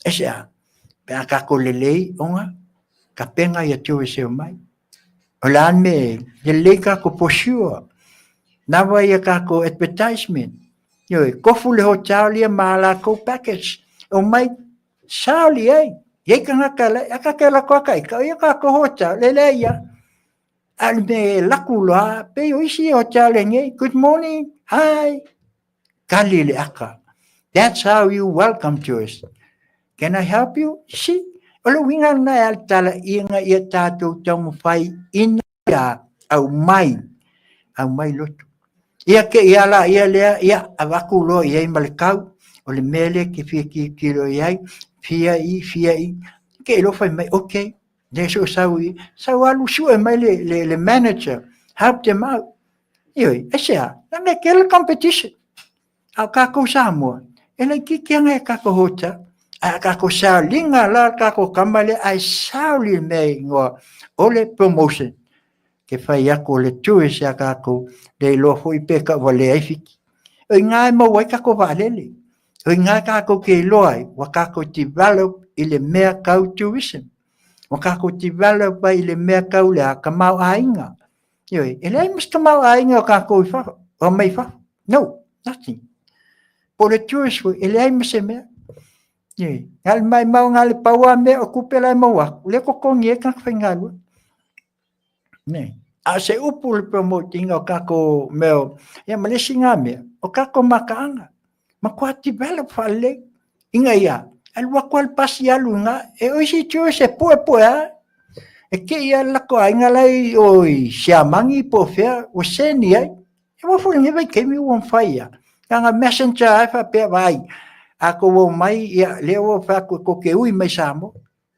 Speaker 3: Aisea? Pe a tatou lelei ona tapena ia tourist e omai. O le a le mea e lelei tatou brochure, lava ia tatou advertisement, ioe, tofu le hotel ia ma a latou package, omai sell i ai. E i ai tagata la, a tatou alu atu lava ita, o ia tatou hotel, e leai lava. A o le mea e laku loa, pei o isi hotel nei, good morning, hi, tali le aka. That's how you welcome tourists. Can I help you? Si. O le uiga lena e alitala ina ia tatou taumafai ina ia aumai, aumai loto. Ia te i ala ia lea, ia avatu loa i ai ma le tau, o le mea lea e te fia tilotilo i ai, fia i, fia i. Te i loa fai mai, okay, Lea so sau i, sau alu sue mai le, le, le manager, help them out. Ioe, aisea, leaga e tele competition. A o kākou Samoa, e laitiiti ana e kākou hotel, a kākou saoliga la kākou kama lea, ae saoli le mea e igoa o le promotion. Ke fai aku o le tourist ia kākou, le iloa foi pe taʻuvalea ai Fiti. O i ina e maua ai kākou vaalele. O i ina kākou ke iloa ai, ua kākou develop i le mea tau tourism. Ua kākou develop ai i le mea tau le a tamaoaiga. Ioe, e leai ma se tamaoaiga o kākou i fafo, o mai fafo. No, nothing. Po o le tourist foi, e leai ma se mea. Ioe, na le maimau na le pau lava mea o tupe la e maua atu, lea e totogi ai tagata faigaluega. Nei. A o se upu le promote ina o kākou mea, ia ma le isi ngā mea, o kākou makaaga, matua develop faalelei, ina ia, alu atu lava le pasi alu i ina, e o isi tourist e puepue lava, e te i lava le latou aiga la e i o i Siamani po o fea ua seni ai. E aua foi lenei vaitaimi ua mafai lava, leaga messenger lava e faapea, vaai, a tou omai, ia lea ua ou fai atu tou te ui mai Samoa.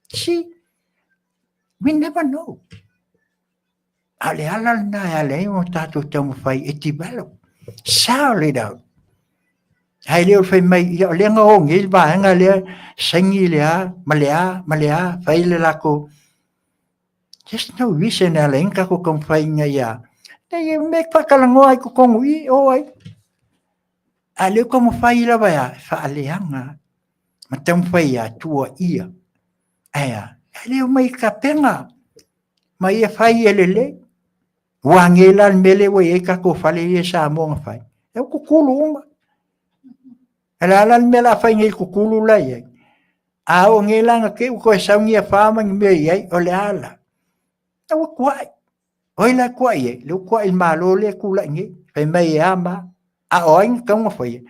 Speaker 3: See? We never know. A o le ala lena e ala ai ona tatou taumafai e develop. Sell it out. Ae le o le fai mai, ia o lea na o nei le vaega lea, saini le a, ma le a, ma le a, fai le latou. There's no reason e ala ai ona tatou taumafai ina ia, nei e mea e faatalanoa ai i totonu i i, o ai. A o lea ua taumafai lava e a, e faaleaga ma taumafai ia tuuaia. Ae a, e le omai i tapena ma ia fai e lelei. Ua age la le mea lea ua i ai tatou fale ia i Samoa na fai. E ua kukulu uma. E le a la le mea o le a fai nei i le kukulu la i ai. A oo nei la na te i ua toe sau ni afa ma ni mea i ai, o le a la? E ua tuai. O ai la e tuai ai? Lea ua tuai i le Malo lea e tulai nei. Fai mai e a ma a. A o ai na tatau ona faia?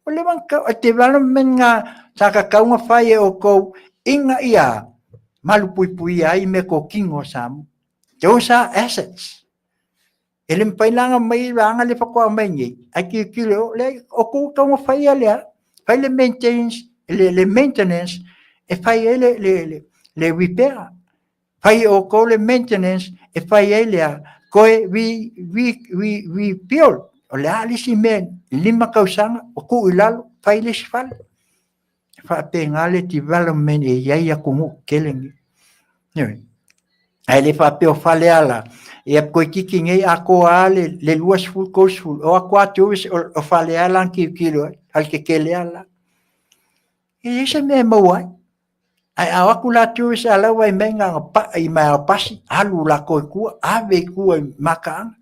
Speaker 3: Ua leva ona tatau, o development na sa tatau ona fai e outou ina ia malupuipuia ai meatotino a Samoa. Those are assets. E le mafai la ona aumai vaega lea faatoa aumai nei, ae tilotilo, leai, o outou e tatau ona faia lea, fai le maintenance, le maintenance e fai ai le repair. Fai e outou le maintenance e fai ai lea, toe re, re, re, rebuild. O le a le isi mea, 5 tausaga, ua tuu i lalo, fai le isi fale. E faapena le development e i ai atunuu tetele nei. Ioe. Ae le faapea o fale lava la, ia toeitiiti nei atoa lava le, le 20, 30, o atu lava tourist, o fale lava la na tilotilo ai, fale tetele lava la. E leai se mea e maua ai. Ae a o atu la tourist a la ua i mai na ona pa'a i mai o pasi, alu latou i tua, ave i tua i mataaga.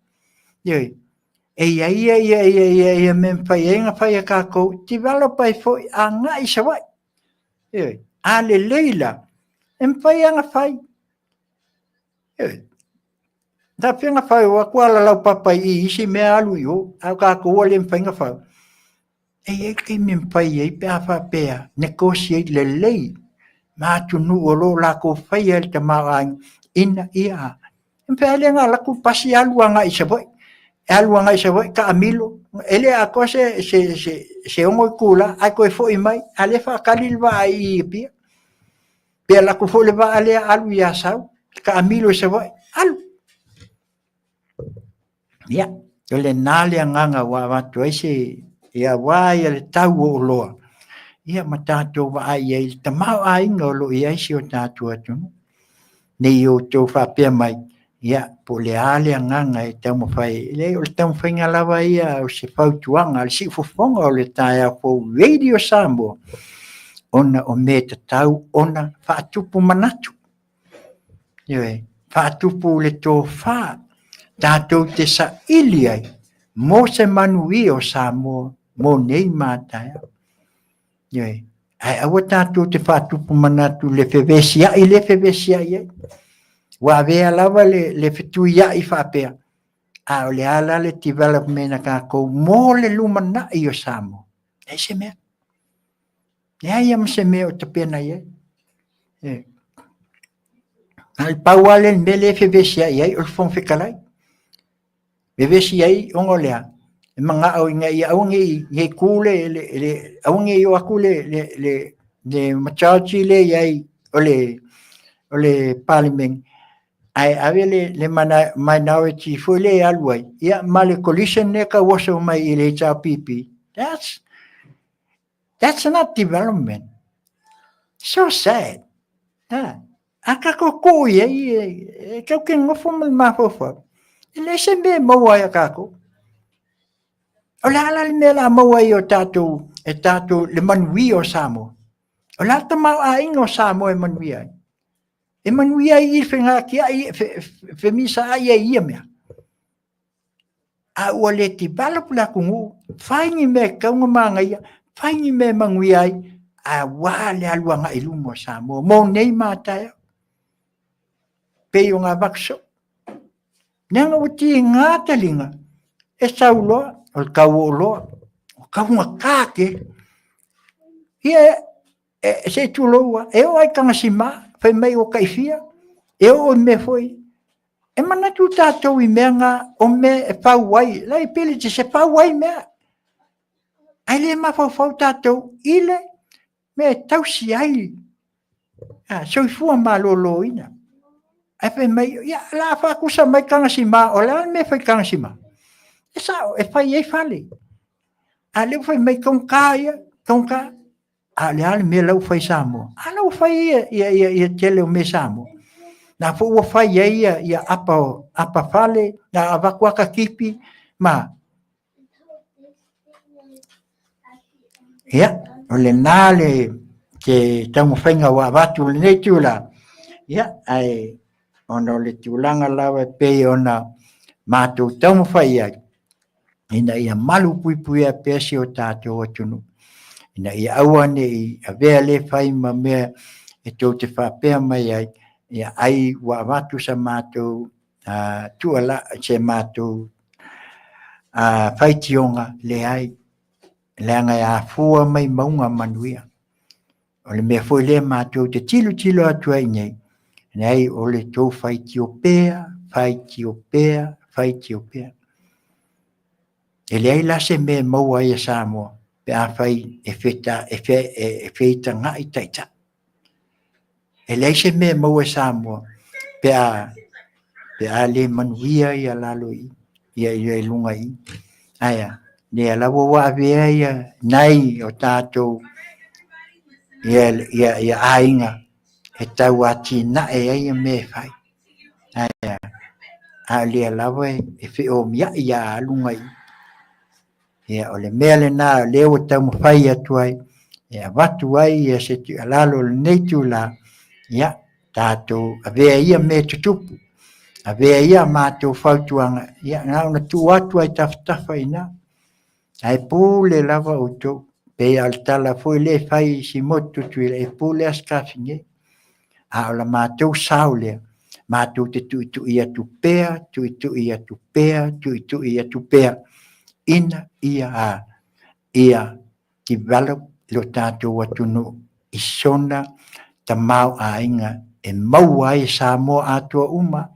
Speaker 3: Ioe. E i ai ia ia ia ia ia mea e mafai ai ona fai e tatou, develop ai foi agai i Savaii. Ioe. A lelei la, e mafai lava ona fai. Ioe. Sa fia ona fai o atu ala laupapa i isi mea alu i o, a o tatou ua le mafai ona fai. E i ai le taimi e mafai ai pe a faapea negotiate lelei ma atunuu o lo o latou faia i le tamaoaiga ina ia e mafai lava ona alu atu pasi alu agai i Savaii, e alu agai i Savaii taamilo, e le atoa se 6 itula ae toe foi mai, a o lea e faatali le vaa i i Apia. Pe alu atu foi le vaa lea alu i Asau, taamilo i Savaii, alu. Ia, o lena le agaga ua avatu ai se, ia aua ia le tau o oloa, ia ma tatou vaai i ai i le tamaoaiga o lo o i ai si o tatou atunuu. Ne i outou faapea mai, ia po o le a le agaga e taumafai ai. Leai o le taumafaiga lava ia o se fautuaga, le siufofoga o le taeao fou Radio Samoa, ona o mea e tatau ona faatupu manatu. Ioe, faatupu le tofa tatou te saili ai mo se manuia o Samoa mo nei ma a taeao. Ioe, ae aua tatou te faatupu manatu i le fevesiai lea e fevesiai ai. Ua avea lava le fetuiai faapea, a o le a la le development a tatou mo le lumanai o Samoa? Leai se mea. Leai lava ma se mea o tapena i ai. E. Na o le pau lava lea o le mea lea e fevesiai ai o le Fofoga Fetalai. Vevesi ai ona o le a? E manao ina ia aua ne i tu le, aua ne i o atu le majority lea e i ai o le Palemene, ae ave le minority foi lea e alu ai, ia ma le coalition lea e tauoso mai i le HRPP. That's not development. So sad. Ha. A tatou tuu i ai, e tatou te nofo ma le mafaufau, e leai se mea e maua ai a tatou. O le a la le mea o le a maua ai e tatou, e tatou le manuia o Samoa? O le a le tamaoaiga o Samoa e manuia ai? E manuia ai i fegaatiai, femisaai ai i ia mea. A ua le develop le atunuu, fai ni mea e tatau ona manaia, fai ni mea e manuia ai, aua le alu agai i luma o Samoa mo nei ma a taeao. Pei ona avatu soo. Leaga ua tiga taliga, e sau loa, o le tau o oloa, ua taugata tele. Ia, e, se i tulou lava, e oo lava i tagasima, fai mai ua tai fia, e oo i mea foi, e manatu tatou i mea na, o mea e fau ai, liabilities e fau ai mea. Ae le mafaufau tatou i le mea e tausi ai a, soifua maloloina. Ae fai mai, ia, o le a faatusa mai tagasima, o le a le mea e fai i tagasima? E sao, e fai ai fale. A o lea ua fai mai taugata ia, taugata. A o le a le mea la ua fai i Samoa? A la ua fai ia, ia, ia, ia tele o mea i Samoa. Na foi ua fai ai ia, ia apa, apa fale, na avatu ata tipi, ma. Ia, o lena le te taumafaiga ua avatu i lenei itula, ia, ae ona o le tulaga lava e pei ona matou taumafai ai, ina ia malupuipuia pea si o tatou atunuu, ina ia aua ne i avea le fai ma mea e tou te faapea mai ai, ia ai ua avatu sa matou tuuala, se matou faitioga, leai, leaga e afua mai mauga manuia. O le mea foi lea matou te tilotilo atu ai nei, leai o le tou faitio pea, faitio pea, faitio pea. E leai la se mea e maua ai e Samoa pe afai e feta, e, fe, e, e feitagai taitai. E leai se mea e maua e Samoa pe a, pe a le manuia ia lalo i, ia, ia i luga i. Ae a, lea lava ua avea ia nai o tatou ia, ia, ia aiga e tau atinae ai ia mea e fai. Ae a, a o lea lava e feomiai ia luga i. Ia, o le mea lena o lea ua taumafai atu ai, e avatu ai ia se tuualalo i lenei itula, ia, tatou avea ia mea tutupu, avea ia matou fautuaga, ia, na ona tuu atu ai tafatafa i ina. Ae pule lava outou, pei lava o le tala foi lea e fai i si motu Tutuila, e pule lava Sitafine. A o la matou sao lea, matou te tuitui atu pea, tuitui atu pea, tuitui atu pea, ina ia a, ia. develop lo tatou atunuu i sona tamaoaiga e maua ai e Samoa atoa uma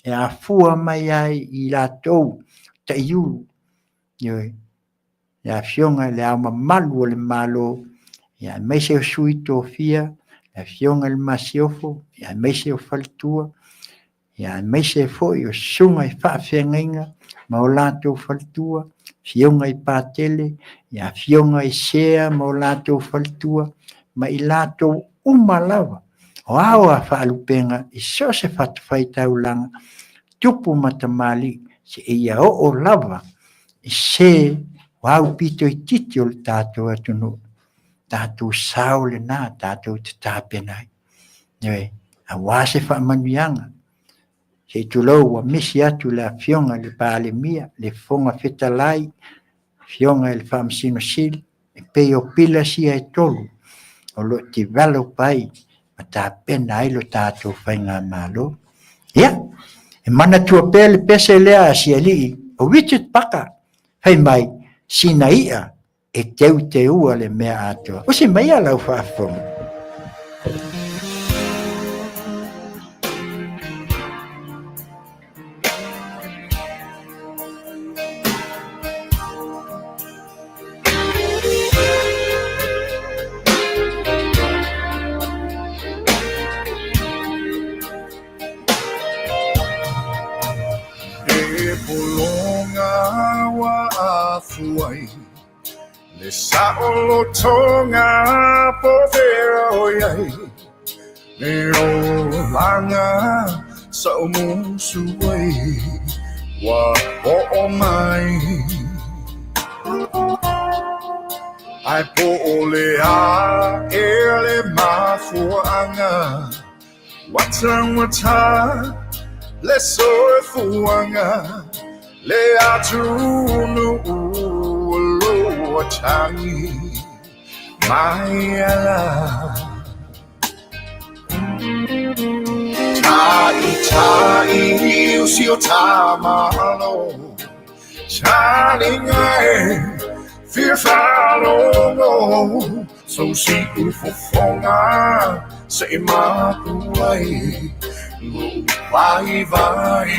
Speaker 3: e afua mai ai i latou taiulu, ioe, le Afioga i Le Ao Mamalu o le Malo, aemaise o sui tofia, le Afioga i le Masiofo, aemaise o faletua, aemaise foi o susuga i faafeagaiga ma o latou faletua, afioga i Patele, afioga i Sea ma o latou faletua, ma i latou uma lava, o ao a faalupega i so o se fatafaitaulaga, tupu ma tamalii, seia oo lava i se o aupito itiiti o le tatou atunuu, tatou sao lena tatou te tapena ai. Ioe, aua se faamanuiaga, se i tulou ua misi atu le Afioga i le Palemia, le Fofoga Fetalai, Afioga i le Faamasino Sili, e pei o pillars ia e tolu o lo o develop ai ma tapena ai lo tatou faigamalo. Ia, e manatua pea le pese lea a si alii o Richard Parker, fai mai, sina i'a e teuteua le mea atoa. Usi mai ia lau faafofoga.
Speaker 1: E pologa ua afu ai Le saʻolotoga po fea o i ai Le olaga sa ou musu ai Ua oo mai Ae po o le a ea le mafuaaga Ua taugata le soifuaga Le atunuu o lo o tagi mai ala Ta'ita'i o si o ta Malo Talinga e fia faalogo So si'u fofoga se'i mapu ai Lo'u vaivai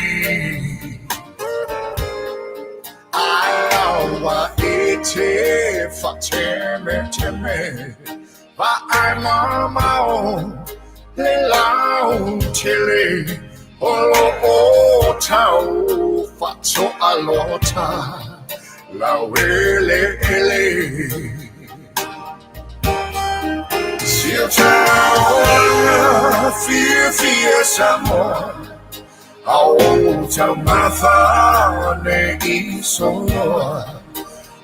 Speaker 1: Ae aua e te faatemeteme Vaai mamao le lautele O lo o tau faatoalota laueleele Si o taoga fiafia Samoa A o taumafa ne i soloa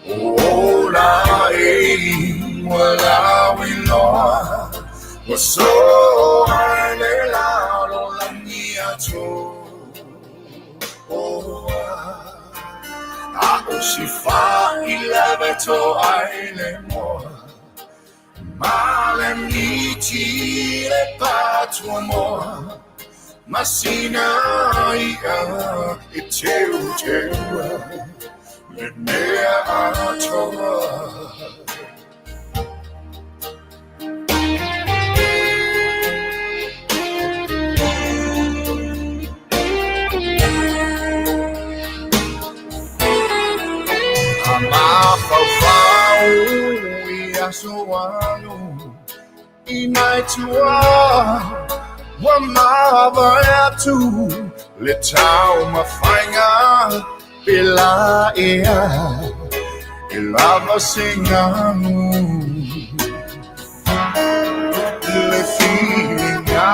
Speaker 1: O ola e ua lauiloa Ua soa i le lalolagi atoa A o si fai leve toa i le moa Ma le miti le patuamoa Ma sina i'a e teuteua Le mea atoa. A mafaufau i aso alu i nai tua ua mavae atu le taumafaiga pe la ea e lava se ganu Le filiga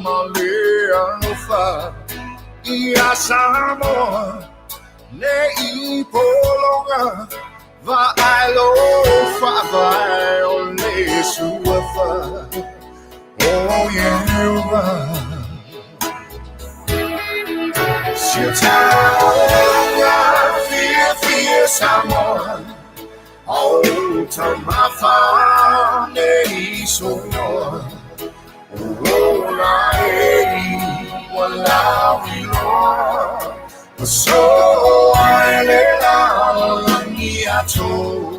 Speaker 1: ma le alofa ia Samoa ne i pologa Vaai lo faavae o le suafa o Ieova. Si o taoga fiafia Samoa, o taumafa ne i soloa, o ola e ua lauiloa, ua soa i le lalolagi atoa.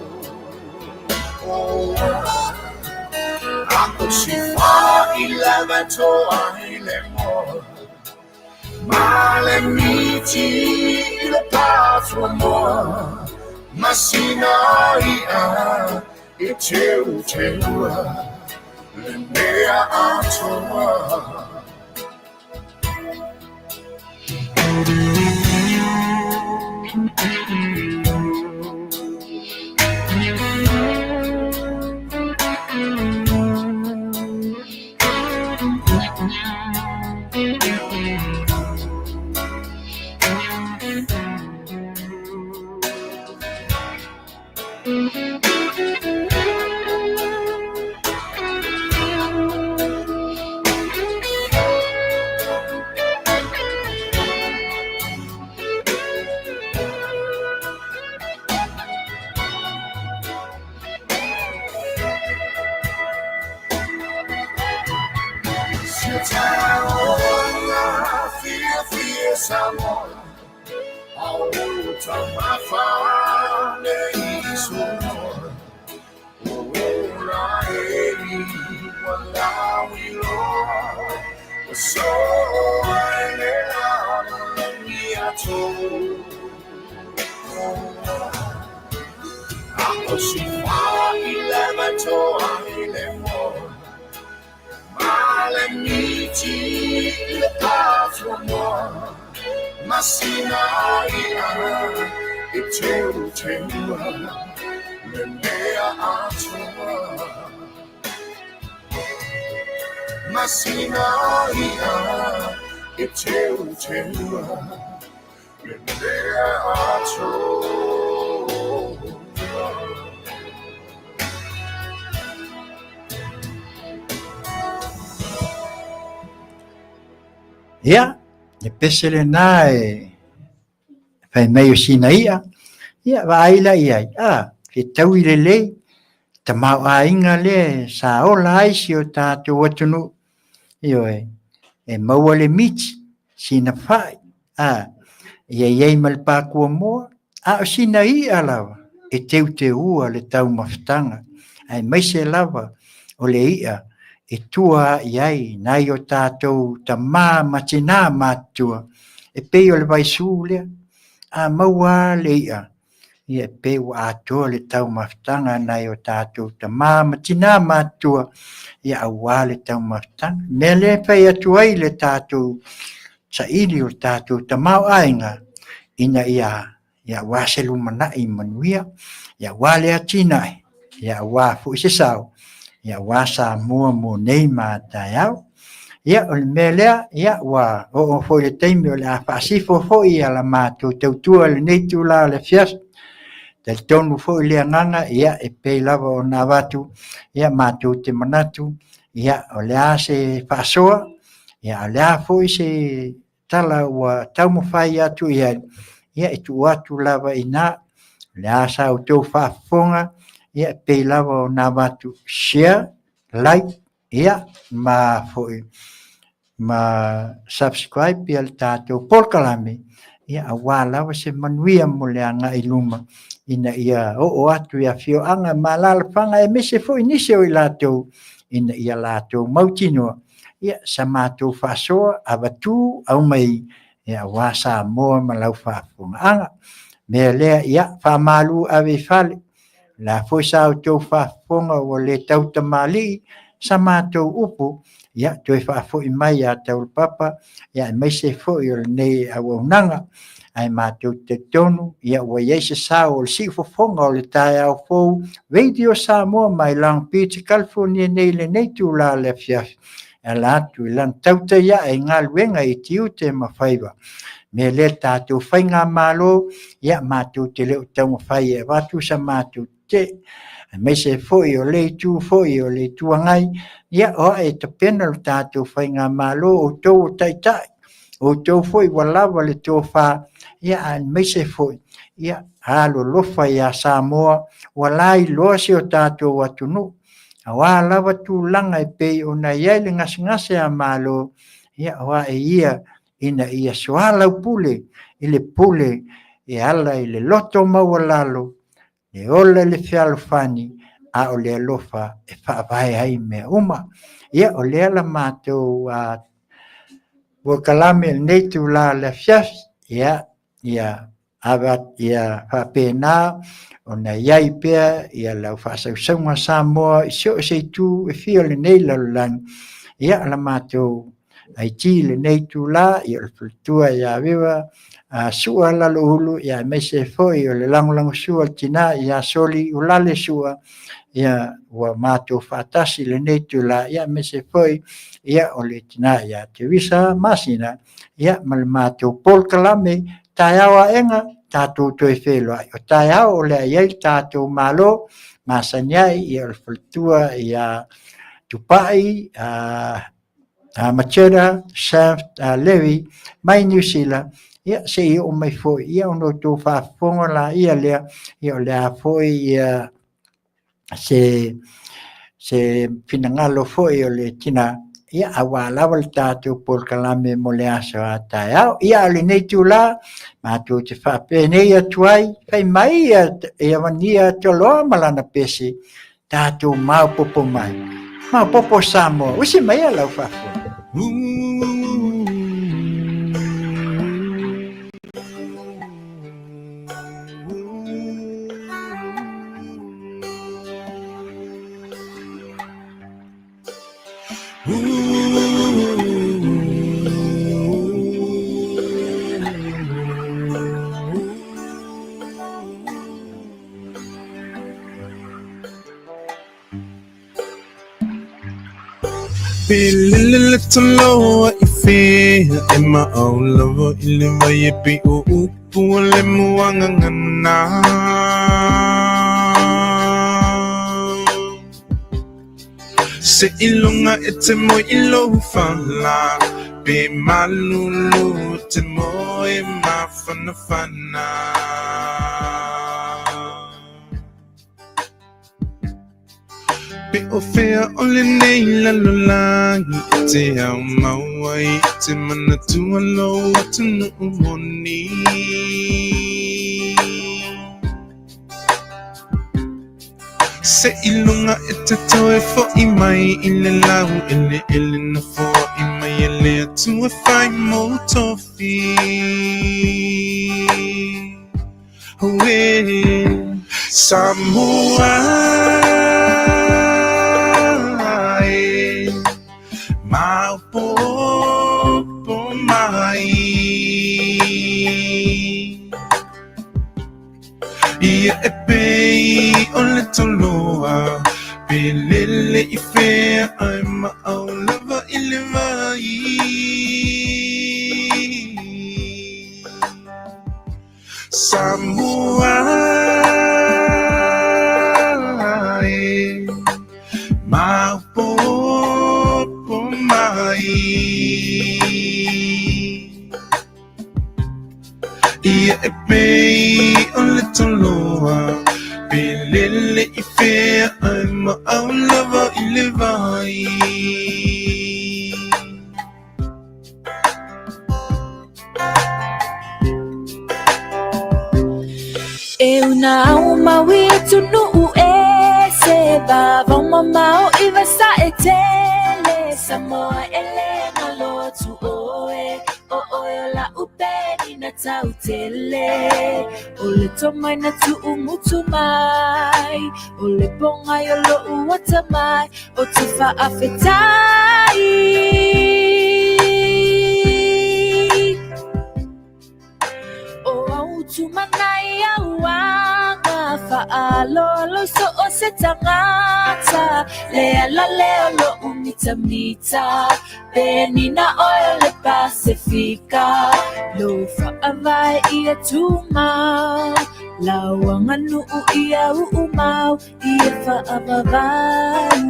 Speaker 1: O si fa i lava toa i le moa Ma le miti i le patua moa Masina ia e teu teua Le mea atoa.
Speaker 3: Ia, le pese lena e fai mai o sina ia, ia vaai la i ai, a, fetaui lelei, tamaoaiga lea sa ola ai si o tatou atunuu. Ioe, e maua le miti, sina fai, a, ia i ai ma le pakuamoa, a o sina ia lava, e teuteua le taumafataga, aemaise lava o le ia e tua i ai nai o tatou tamā ma tinā matutua, e pei o le vaisū lea, a maua le ia, ia e pei ua atoa le taumafataga nai o tatou tamā ma tinā matutua, ia aua le taumafataga. Mea lea e fai atu ai le tatou saili o le tatou tamaoaiga, ina ia ia aua se lumanai manuia, ia aua le atinae, ia aua foi se sao, ia aua Samoa mo nei ma a taeao. Ia, o le mea lea, ia, ua oo foi le taimi o le a faasifo foi ia la matou tautua i lenei itula o le afiafi. Talitonu foi le agaga, ia, e pei lava ona avatu, ia, matou te manatu, ia, o le a se faasoa, ia, o le a foi se tala ua taumafai atu i ai, ia e tuu atu lava i ina, o le a sa outou faafofoga, ia e pei lava ona avatu share, like, ia ma foi ma subscribe ia le tatou polokalame, ia aua lava se manuia mo le agai i luma, ina ia oo atu i afioaga ma alaalafaga aemaise foi nisi o i latou ina ia latou mautinoa ia sa matou faasoa avatu aumai ia aua Samoa ma lau faafofogaaga. Mea lea ia faamalu ave i fale, o le a foi sa outou faafofoga ua le tautamalii sa matou upu, ia toe faafoi mai ia Taulapapa ia aemaise foi o lenei auaunaga. Ae matou te talitonu ia ua i ai se sao o le siufofoga o le taeao fou Radio Samoa mai Long Beach, California nei i lenei itula o le afiafi e ala atu i lana tautai ae i galuega i tiute ma faiva. Mea lea le tatou faigamalo, ia matou te le o taumafai e avatu sa matou tetee, aemaise foi o le itu foi o le Itu Agai, ia o ae tapena le tatou faigamalo, o outou o taitai, o outou foi ua lava le tofa, ia aemaise foi, ia alolofa ia Samoa, ua lailoa si o tatou atunuu, aua lava tulaga e pei ona i ai le gasegase a Malo, ia o ae ia ina ia soalaupule i le pule e ala i le loto maualalo, e ola i le fealofani. a o le alofa e faavae ai mea uma. Ia, o lea la matou polokalame i lenei itula o le afiafi, ia, ia ave ia faapena ona i ai pea ia lau faasausauga Samoa i so o se itu e fia o lenei lalolagi. Ia, o la matou IT i lenei itula, ia o le faletua ia Viva Sua Laloulu, ia aemaise foi o le lagolagosua a le tina ia Soli Ulale Sua, ia ua matou faatasi i lenei itula, ia aemaise foi ia o le tina ia Teresa Masina, ia ma le matou polokalame taeao aega tatou toe feiloai. O taeao o le a i ai le tatou Malo masani ai, ia o le faletua ia Tupai Macheta Shaft Levi mai Niu Sila, ia se i oo mai foi, ia ona outou faafofoga laia lea, ia o le a foi ia se finagalo foi o le tina, ia aua lava le tatou polokalame mo le aso a taeao. Ia a o lenei itula, matou te faapenei atu ai, fai mai ia Vania Toloa ma lana pese, tatou maopoopo mai. Maopoopo Samoa, usi mai ia lau faafofoga.
Speaker 2: Pe lele le toloa i fea e maau lava i le vai e pei o upu o le muagagana. Seiloga e te moe i lou fala, pe malulu e te moe mafanafana. Pe o fea o lenei lalolagi e te ao mau ai e te manatua lou atunuu moni. Seiloga e te toe fo'i mai i le lau eleele na foai mai e le Atua fai mou tofi. Auē, Samoa e, maopoopo mai. Ia e pei o le toloa, pe lele i fea ae maau lava i le vai. Samoa e, maopoopo mai. Ia e pei o le toloa, pe lele i fea ae maau lava i le vai.
Speaker 7: E una au maui atunuu e se vavao mamao i vasae tele Samoa e le galo atu oe o oe o la'u penina tau tele O le tomai na tu'umutu mai O le pogai o lo'u atamai Ou te faafetai O au tuma nai auaga Faaaloalo i so o se tagata Le ala lea o lo'u mitamita Penina oe o le Pasefika Lou faavae ia tumau Lau aganuu ia uumau Ia faavavau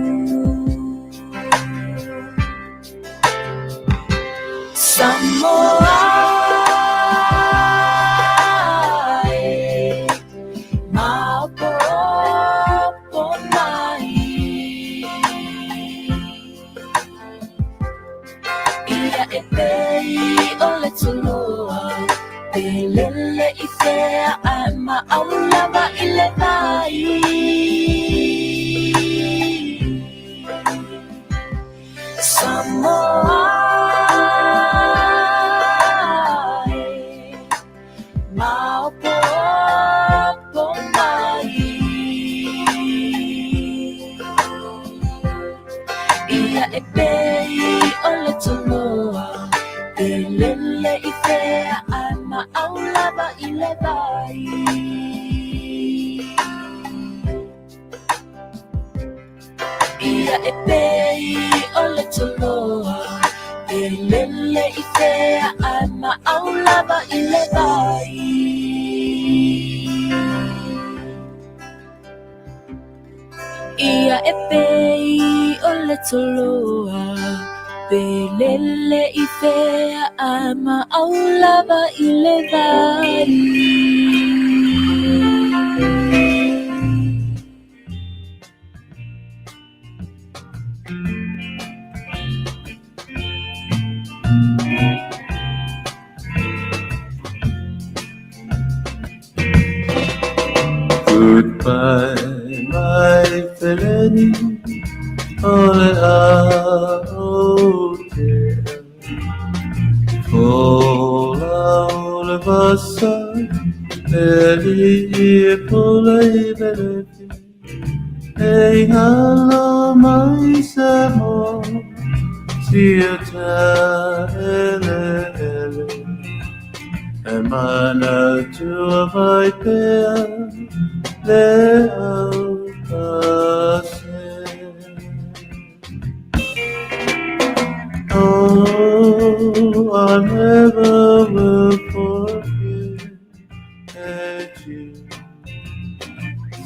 Speaker 7: Samoa e maopoopo mai Ia e pei o le toloa Pe lele i fea ae maau lava i le vai. Samoa e Maopopo mai Ia e pei o le toloa E lele i fea ae maau lava i le vai. Ia e pei o le toloa E lele i fea ae maau lava i le vai. Ia e pei o le toloa Pe lele i fea ae maau lava i le vai.
Speaker 4: Goodbye, my feleni, o le ao te O la o le vasa, e li i pula i belefi, e ngalo mai sa mo, sia ta ele ele. E mana tua vai pea, le au pase. Oh, I never will forget you.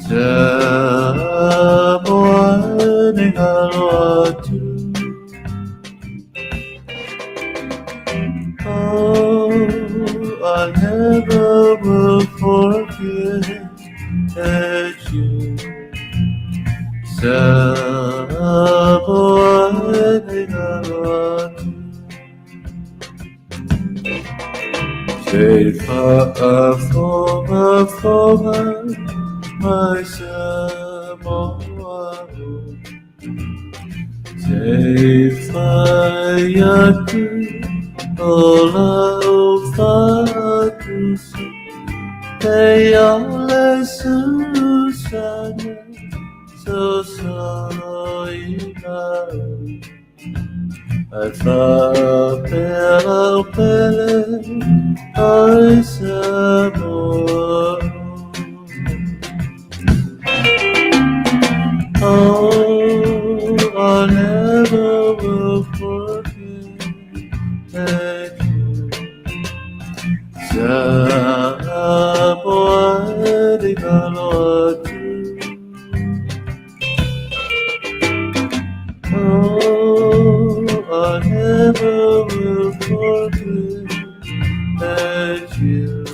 Speaker 4: Samoa ni ngalo atu. Oh, I never will forget you. Samoa ni ngalo atu. Se fa'afogafoga mai Samoa Se fai atu o lau fa'atusa E ia le susana so solo ina Ai fa'apea lau pele ai Samoa. Oh, I never will forget you. Samoa ni ngalo atu. Oh, I never will forget you.